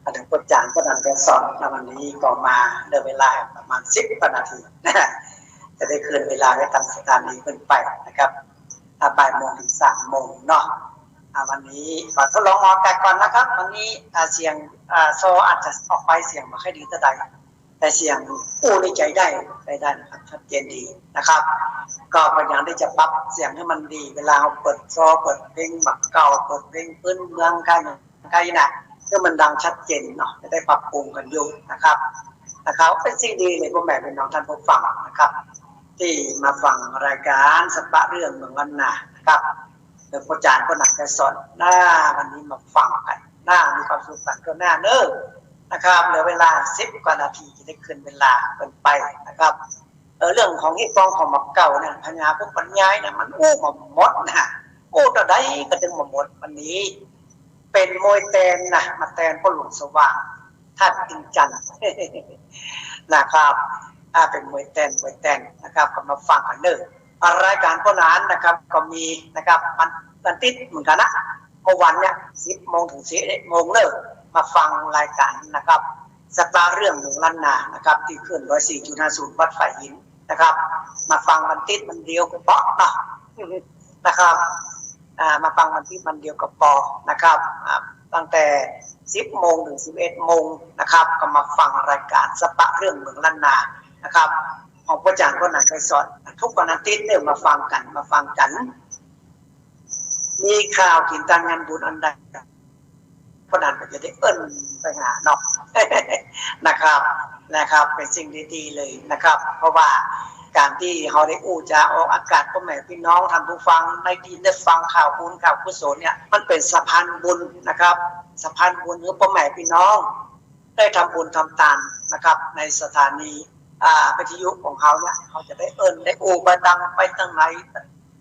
อาจารย์พจน์จารย์ก็นำไปสอนนะ วันนี้ก็มาเหลือเวลาประมาณสิบกว่านาที จะได้คืนเวลาไว้ตางสถานีขึ้นไปนะครับ อ่า บ่ายโมงถึงสามโมงเนาะ อ่า วันนี้ขอทดลองออกอากาศก่อนนะครับ วันนี้ อ่า เสียง อ่า โซอาจจะออกไปเสียงบ่ค่อยดีเท่าใด แต่เสียงอู้ในใจ๋ได้ ใจ๋ได้นะครับ ชัดเจนดีนะครับ ก็พยายามที่จะปรับเสียงหื้อมันดี เวลาเฮาเปิดโซ เปิดเพลงบ่าเก่า เปิดเพลงพื้นเมืองใก้ ใก้นะ หื้อมันดังชัดเจนเนาะ จะได้ปรับปรุงกั๋นอยู่นะครับ นะครับ เป๋นสิ่งดีเลยพ่อแม่พี่น้องท่านผู้ฟังนะครับ ตี้มาฟังรายก๋านสปะเรื่องเมืองล้านนานะครับ เดี๋ยวอาจ๋ารย์ก็นำไปสอนนะ วันนี้มาฟังกั๋นนะ มีความสุขกั๋นทั่วหน้าเน้อนะครับ เหลือเวลาสิบกว่านาทีจะได้คืนเวลาเปิ้นไปนะครับ เออ เรื่องของฮีตของบ่าเก่าเนี่ย พญาผู้บรรยายเนี่ย มันอู้บ่หมดนะ อู้เต้าใดก็ตึงบ่หมด วันนี้เป๋นมวยแตนนะ มาแตนป้อหลวงสว่าง ธาตุอินทร์จันทร์ นะครับ อ่า เป๋นมวยแตน มวยแตนนะครับ ก็มาฟังกั๋นเน้อ อ่า รายก๋านป้อนั้นนะครับ ก็มีนะครับ วัน วันติ๊ดเหมือนกั๋นนะ เมื่อวันเนี่ย สิบโมงถึงสิบเอ็ดโมงเน้อ มาฟังรายก๋านนะครับ สปะเรื่องเมืองล้านนานะครับ ตี้คลื่นร้อยสี่จุดห้าศูนย์วัดฝายหินนะครับ มาฟังวันติ๊ดวันเดียวก็ปอเนาะ นะครับ อ่า มาฟังวันติ๊ดวันเดียวก็ปอนะครับ อ่า ตั้งแต่สิบโมงถึงสิบเอ็ดโมงนะครับ ก็มาฟังรายก๋านสปะเรื่องเมืองล้านนานะครับ ของอาจ๋ารย์ก็นำไปสอน ทุกวันอาติ๊ดเน้อ มาฟังกั๋น มาฟังกั๋น มีข่าวกิ๋นตางงานบุญอันใด ป้อนั้นก็จะได้เอิ้นไปหาเนาะ นะครับ นะครับ เป๋นสิ่งดีๆ เลยนะครับ เพราะว่าก๋านตี้เฮาได้อู้จ๋าออกอากาศ ป้อแม่ปี้น้องท่านผู้ฟัง ได้ยินได้ฟังข่าวบุญข่าวกุศลเนี่ย มันเป๋นสะพานบุญนะครับ สะพานบุญหื้อป้อแม่ปี้น้อง ได้ทำบุญทำตานนะครับ ในสถานี อ่า วิทยุของเฮาเนี่ย เฮาจะได้เอิ้นได้อู้ไปดังไปตางไหน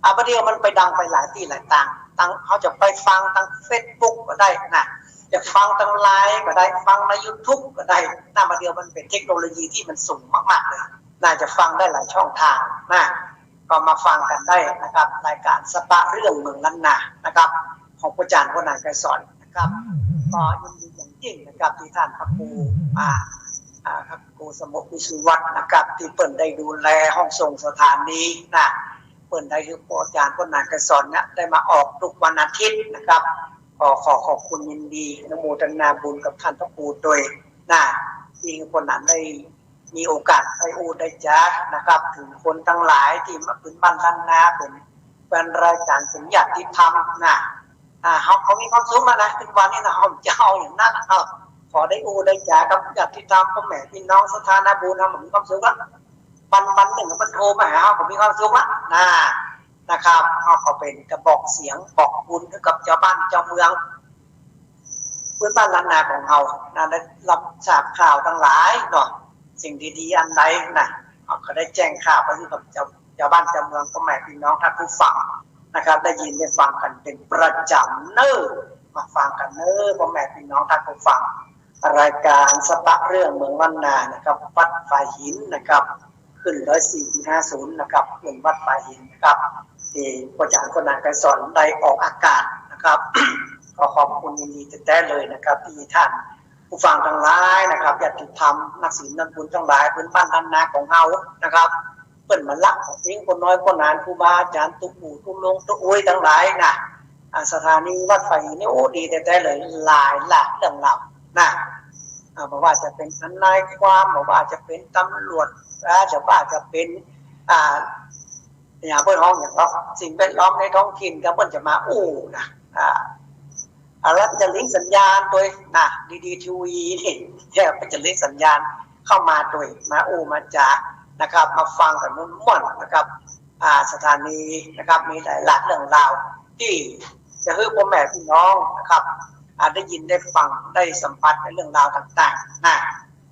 อ่า บ่าเดี่ยวมันไปดังไปหลายตี้หลายตาง ตาง เฮาจะไปฟังตางเฟซบุ๊กก็ได้นะ จะฟังตางไลน์ก็ได้ ฟังในยูทูบก็ได้นะ บ่าเดี่ยวมันเป๋นเทคโนโลยีตี้มันสูงมากๆ เลยนะ จะฟังได้หลายช่องตางนะ ก็มาฟังกั๋นได้นะครับ รายก๋านสปะเรื่องเมืองล้านนานะครับ ของอาจ๋ารย์ป้อนั้นไกรสอนนะครับ ก็ยินดีอย่างยิ่งนะครับ ตี้ต้านพระครู อ่า สมุทรวิศวัฒน์นะครับ ตี้เปิ้นได้ดูแลห้องส่งสถานีนะ เปิ้นได้หื้อป้อจ๋ารย์ป้อหนานไกรสอนเนี่ยได้มาออกกู้วันอาทิตย์นะครับ ก็ขอขอบคุณยินดีอนุโมทนาบุญกับต้านพระครูตวยนะ ตี้ป้อหนานได้มีโอกาสได้อู้ได้จ๋านะครับ เถิงคนตังหลายตี้มา ปื้นบ้านล้านนา เป๋นแฟนรายก๋าน เป๋นญาติธรรมนะ อ่า เฮา เฮามีความสุขแล้วนะ ปัจจุบันนี้นะ เฮาจะเอาอย่างนั้นนะ เฮาขอได้อู้ได้จ๋ากับญาติธรรม ป้อแม่ปี้น้องศรัทธานาบุญ เฮามีความสุขละ วัน วันนึ่งมันโทรมาหาเฮาก็มีความสุขละนะ นะครับ เฮาก็เป๋นกระบอกเสียงบอกบุญหื้อกับจาวบ้านจาวเมือง ปื้นบ้านล้านนาของเฮานะ ได้รับทราบข่าวตังหลายเนาะ สิ่งดีๆ อันใดนะ เฮาก็ได้แจ้งข่าวไปหื้อกับจาว จาวบ้านจาวเมือง ป้อแม่ปี้น้องต้านผู้ฟังนะครับ ได้ยินได้ฟังกั๋นเป๋นประจ๋ำเน่อ มาฟังกั๋นเน่อ ป้อแม่ปี้น้องต้านผู้ฟัง รายก๋านสะปะเรื่องเมืองล้านนานะครับ วัดฝายหินนะครับ คลื่นร้อยสี่จุดห้าศูนย์นะครับ คลื่นวัดฝายหินนะครับ ตี้ป้อจ๋ารย์ป้อหนานไกรสอนได้ออกอากาศนะครับ ก็ขอบคุณยินดีแต๊ๆ เลยนะครับ ตี้ต้านผู้ฟังตังหลายนะครับ ญาติธรรม นักศีลนักบุญตังหลาย ปื้นบ้านล้านนาของเฮานะครับ เปิ้นมาละ ของเปิ้น ป้อน้อยป้อหนาน ครูบาอาจ๋ารย์ ตุ๊ปู่ตุ๊ลงตุ๊อ้วยตังหลายนะ อ่า สถานีวัดฝายหินนี่ โอ้ ดีแต๊ๆ เลย หลายหลากเรื่องราวนะ อ่า บ่ว่าจะเป๋นทนายความ บ่ว่าจะเป๋นตำรวจ อ่า จะว่าจะเป๋น อ่า อย่างเปิ้นฮ้องอย่างเนาะ สิ่งแวดล้อมในท้องถิ่นก็เปิ้นจะมาอู้นะ อ่า อ่า แล้วจะลิงก์สัญญาณตวยนะ ดีดีทีวีนี่ เนี่ย เปิ้นจะลิงก์สัญญาณเข้ามาตวย มาอู้มาจ๋านะครับ มาฟังกั๋นม่วนๆ นะครับ อ่า สถานีนะครับ มีหลายหลากเรื่องราว ตี้จะหื้อป้อแม่ปี้น้องนะครับ อ่า ได้ยินได้ฟัง ได้สัมผัสในเรื่องราวต่างๆ นะ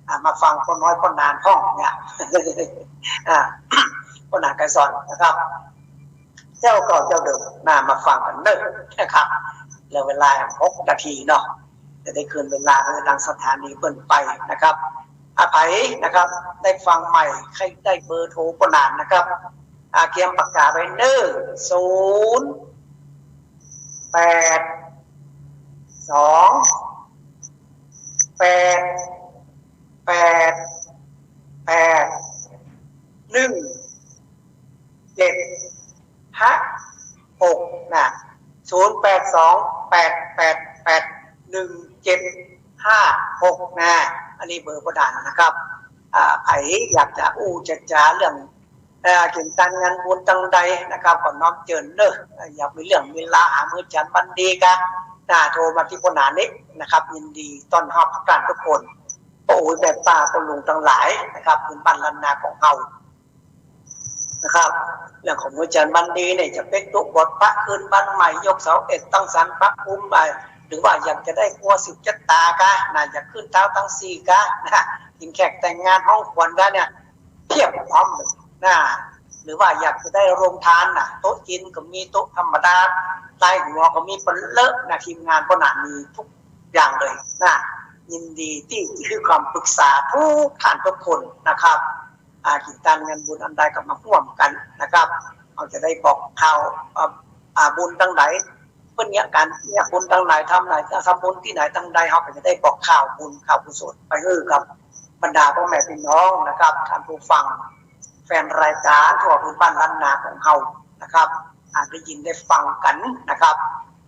อ่า มาฟังป้อน้อยป้อหนานฮ้องเนี่ย อ่า ป้อหนานไกรสอนนะครับ เจ้าเก่าเจ้าเดิมนะ มาฟังกั๋นเน่อนะครับ เหลือเวลาหกนาทีเนาะ จะได้คืนเวลาหื้อตางสถานีเปิ้นไปนะครับ อ่า ใผนะครับ ได้ฟังใหม่ ใค่ได้เบอร์โทรป้อหนานนะครับ อ่า เกียมปากกาไว้เน่อ ศูนย์ แปด สอง แปด แปด แปด หนึ่ง เจ็ด ห้า หก นะ ศูนย์ แปด สอง แปด แปด แปด หนึ่ง เจ็ด ห้า หก นะ อันนี้เบอร์ป้อหนานนะครับ อ่า ใผอยากจะอู้จะจ๋าเรื่อง เอ่อ เกี่ยวกับก๋านงานบุญตังใดนะครับ ก็น้อมเจิญเน่อ เอ่อ อยากมีเรื่องมีราวหาเมือจ๋ารย์วันดีกะ นะ โทรมาตี้ป้อหนานนี้นะครับ ยินดีต้อนฮับต้านกู้คน ป้ออุ๊ยแม่ป้าป้อลุงตังหลายนะครับ ปื้นบ้านล้านนาของเฮานะครับ เรื่องของเมือจ๋ารย์วันดีเนี่ย จะเป๊กตุ๊บวชพระ ขึ้นบ้านใหม่ ยกเสาเอก ตั้งศาลพระภูมิใหม่ หรือว่าอยากจะได้ครัวสืบชะตากะ นะ อยากขึ้นเต๊าตังสี่กะ นะ กิ๋นแขกแต่งงานฮ้องขวัญกะเนี่ย เพียบพร้อมเลยนะ หรือว่าอยากจะได้โรงทานนะ โต๊ะจีนก็มี โต๊ะธรรมดา ลายหัวก็มี เป๋นเลิศนะ ทีมงานป้อหนานมีทุกอย่างเลยนะ ยินดีตี้จะหื้อความปรึกษากู้ต้านกู้คนนะครับ อ่า กิ๋นก๋านงานบุญอันใดก็มาฮ่วมกั๋นนะครับ เฮาจะได้บอกข่าว อ่า อ่า บุญตังใด เปิ้นเยียะก๋านเยียะบุญตังใด ทำไหน ทำบุญตี้ไหนตังใด เฮาก็จะได้บอกข่าวบุญข่าวกุศลไปหื้อกับบรรดาป้อแม่ปี้น้องนะครับ ต้านผู้ฟัง แฟนรายก๋านทั่วปื้นบ้านล้านนาของเฮานะครับ อ่า ได้ยินได้ฟังกั๋นนะครับ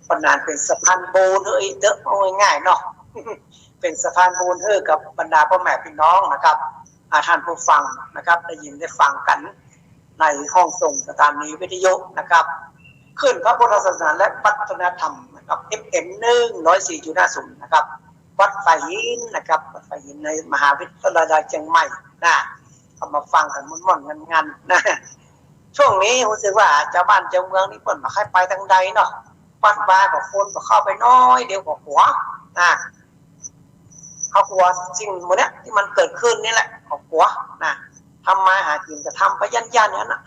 ป้อหนานเป๋นสะพานบุญหื้อเต๊อะ เอาง่ายๆ เนาะ เป๋นสะพานบุญหื้อกับบรรดาป้อแม่ปี้น้องนะครับ อ่า ต้านผู้ฟังนะครับ ได้ยินได้ฟังกั๋นในห้องส่งสถานีวิทยุนะครับ คลื่นพระพุทธศาสนาและวัฒนธรรมนะครับ เอฟเอ็ม หนึ่งร้อยสี่จุดห้าศูนย์ นะครับ วัดฝายหินนะครับ วัดฝายหินในมหาวิทยาลัยเจียงใหม่นะ ก็มาฟังกั๋นม่วนๆ งันๆ นะ ช่วงนี้ฮู้สึกว่าจาวบ้านจาวเมืองนี่เปิ้นบ่ใค่ไปตังใดเนาะ วัดวาก็คนก็เข้าไปน้อยเดียวก็กั๋วนะ เขากั๋วสิ่งหมู่เนี้ยตี้มันเกิดขึ้นนี่แหละ เขากั๋วนะ ทำมาหากิ๋นก็ทำไปย่านๆ อย่างนั้นน่ะ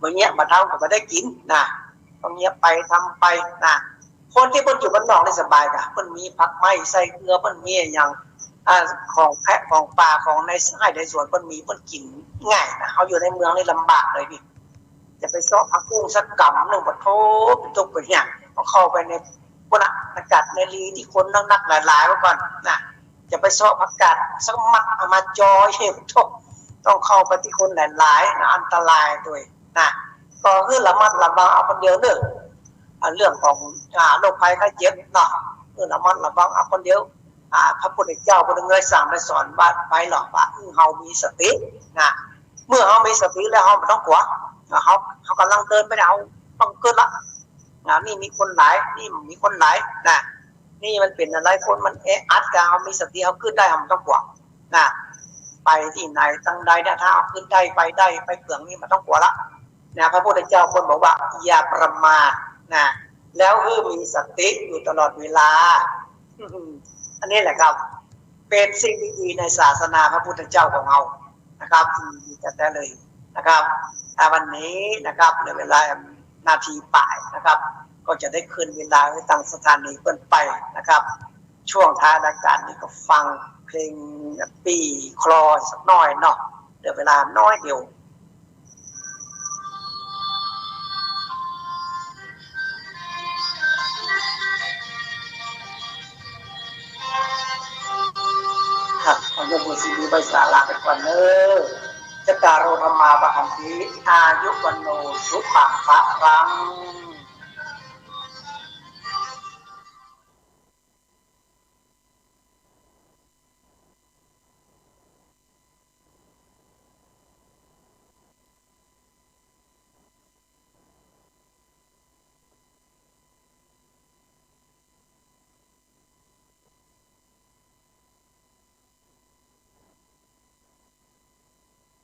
บ่เยียะบ่เฒ่าก็บ่ได้กิ๋นนะ ต้องเยียะไปทำไปนะ คนตี้เปิ้นอยู่บ้านนอกนี่สบายกะ เปิ้นมีผักไม้ไส้เดือน เปิ้นมีอะหยัง อ่า ของแพะของป่า ของในไฮ่ในสวนเปิ้นมี เปิ้นกิ๋นง่ายนะ เฮาอยู่ในเมืองนี่ลำบากเลยนี่ จะไปเซาะผักบุ้งสักกำนึ่ง ปะโธ่ เป๋นตุ๊กเป๋นหยัง พอเข้าไปใน ปู้นน่ะ อากาศในลีตี้คนนักๆ หลายๆ ไว้ก่อนนะ จะไปเซาะผักกาดสักมัดเอามาจ่อ ต้อง ต้องเข้าไปตี้คนหลายๆ นะ อันตรายตวยนะ ก็หื้อระมัดระวังเอาคนเดียวเน่อ อ่า เรื่องของ อ่า โรคภัยไข้เจ็บเนาะ หื้อระมัดระวังเอาคนเดียว อ่า พระพุทธเจ้าเปิ้นเงยสั่งไปสอนว่า ไปหรอกว่า หื้อเฮามีสตินะ เมื่อเฮามีสติแล้วเฮาบ่ต้องกั๋ว อ่า เฮา เฮากำลังเดินไปเนี่ย เฮาต้องกึ๊ดละ อ่า นี่มีคนหลาย นี่มีคนหลายนะ นี่มันเป๋นอะไร คนมันแออัด แต่เฮามีสติ เฮากึ๊ดได้ เฮาบ่ต้องกั๋วนะ ไปตี้ไหนตังใดเนี่ย ถ้าเฮากึ๊ดได้ ไปได้ ไปเปืองนี่บ่ต้องกั๋วละนะ พระพุทธเจ้าเปิ้นบอกว่า อย่าประมาทนะ แล้วหื้อมีสติอยู่ตลอดเวลา อันนี้แหละครับ เป๋นสิ่งดีๆ ในศาสนาพระพุทธเจ้าของเฮานะครับ ดีๆ แต๊ๆ เลยนะครับ อ่า วันนี้นะครับ เหลือเวลานาทีป๋ายนะครับ ก็จะได้คืนเวลาหื้อตางสถานีเปิ้นไปนะครับ ช่วงท้ายรายการนี้ก็ฟังเพลงปี้คลอสักหน้อยเนาะ เหลือเวลาน้อยเดียว ครับ ขอยกมือสีดีใบสาลาไปก่อนเน่อ จัตตาโร ธัมมา วัฑฒันติ อายุ วัณโณ สุขัง พลัง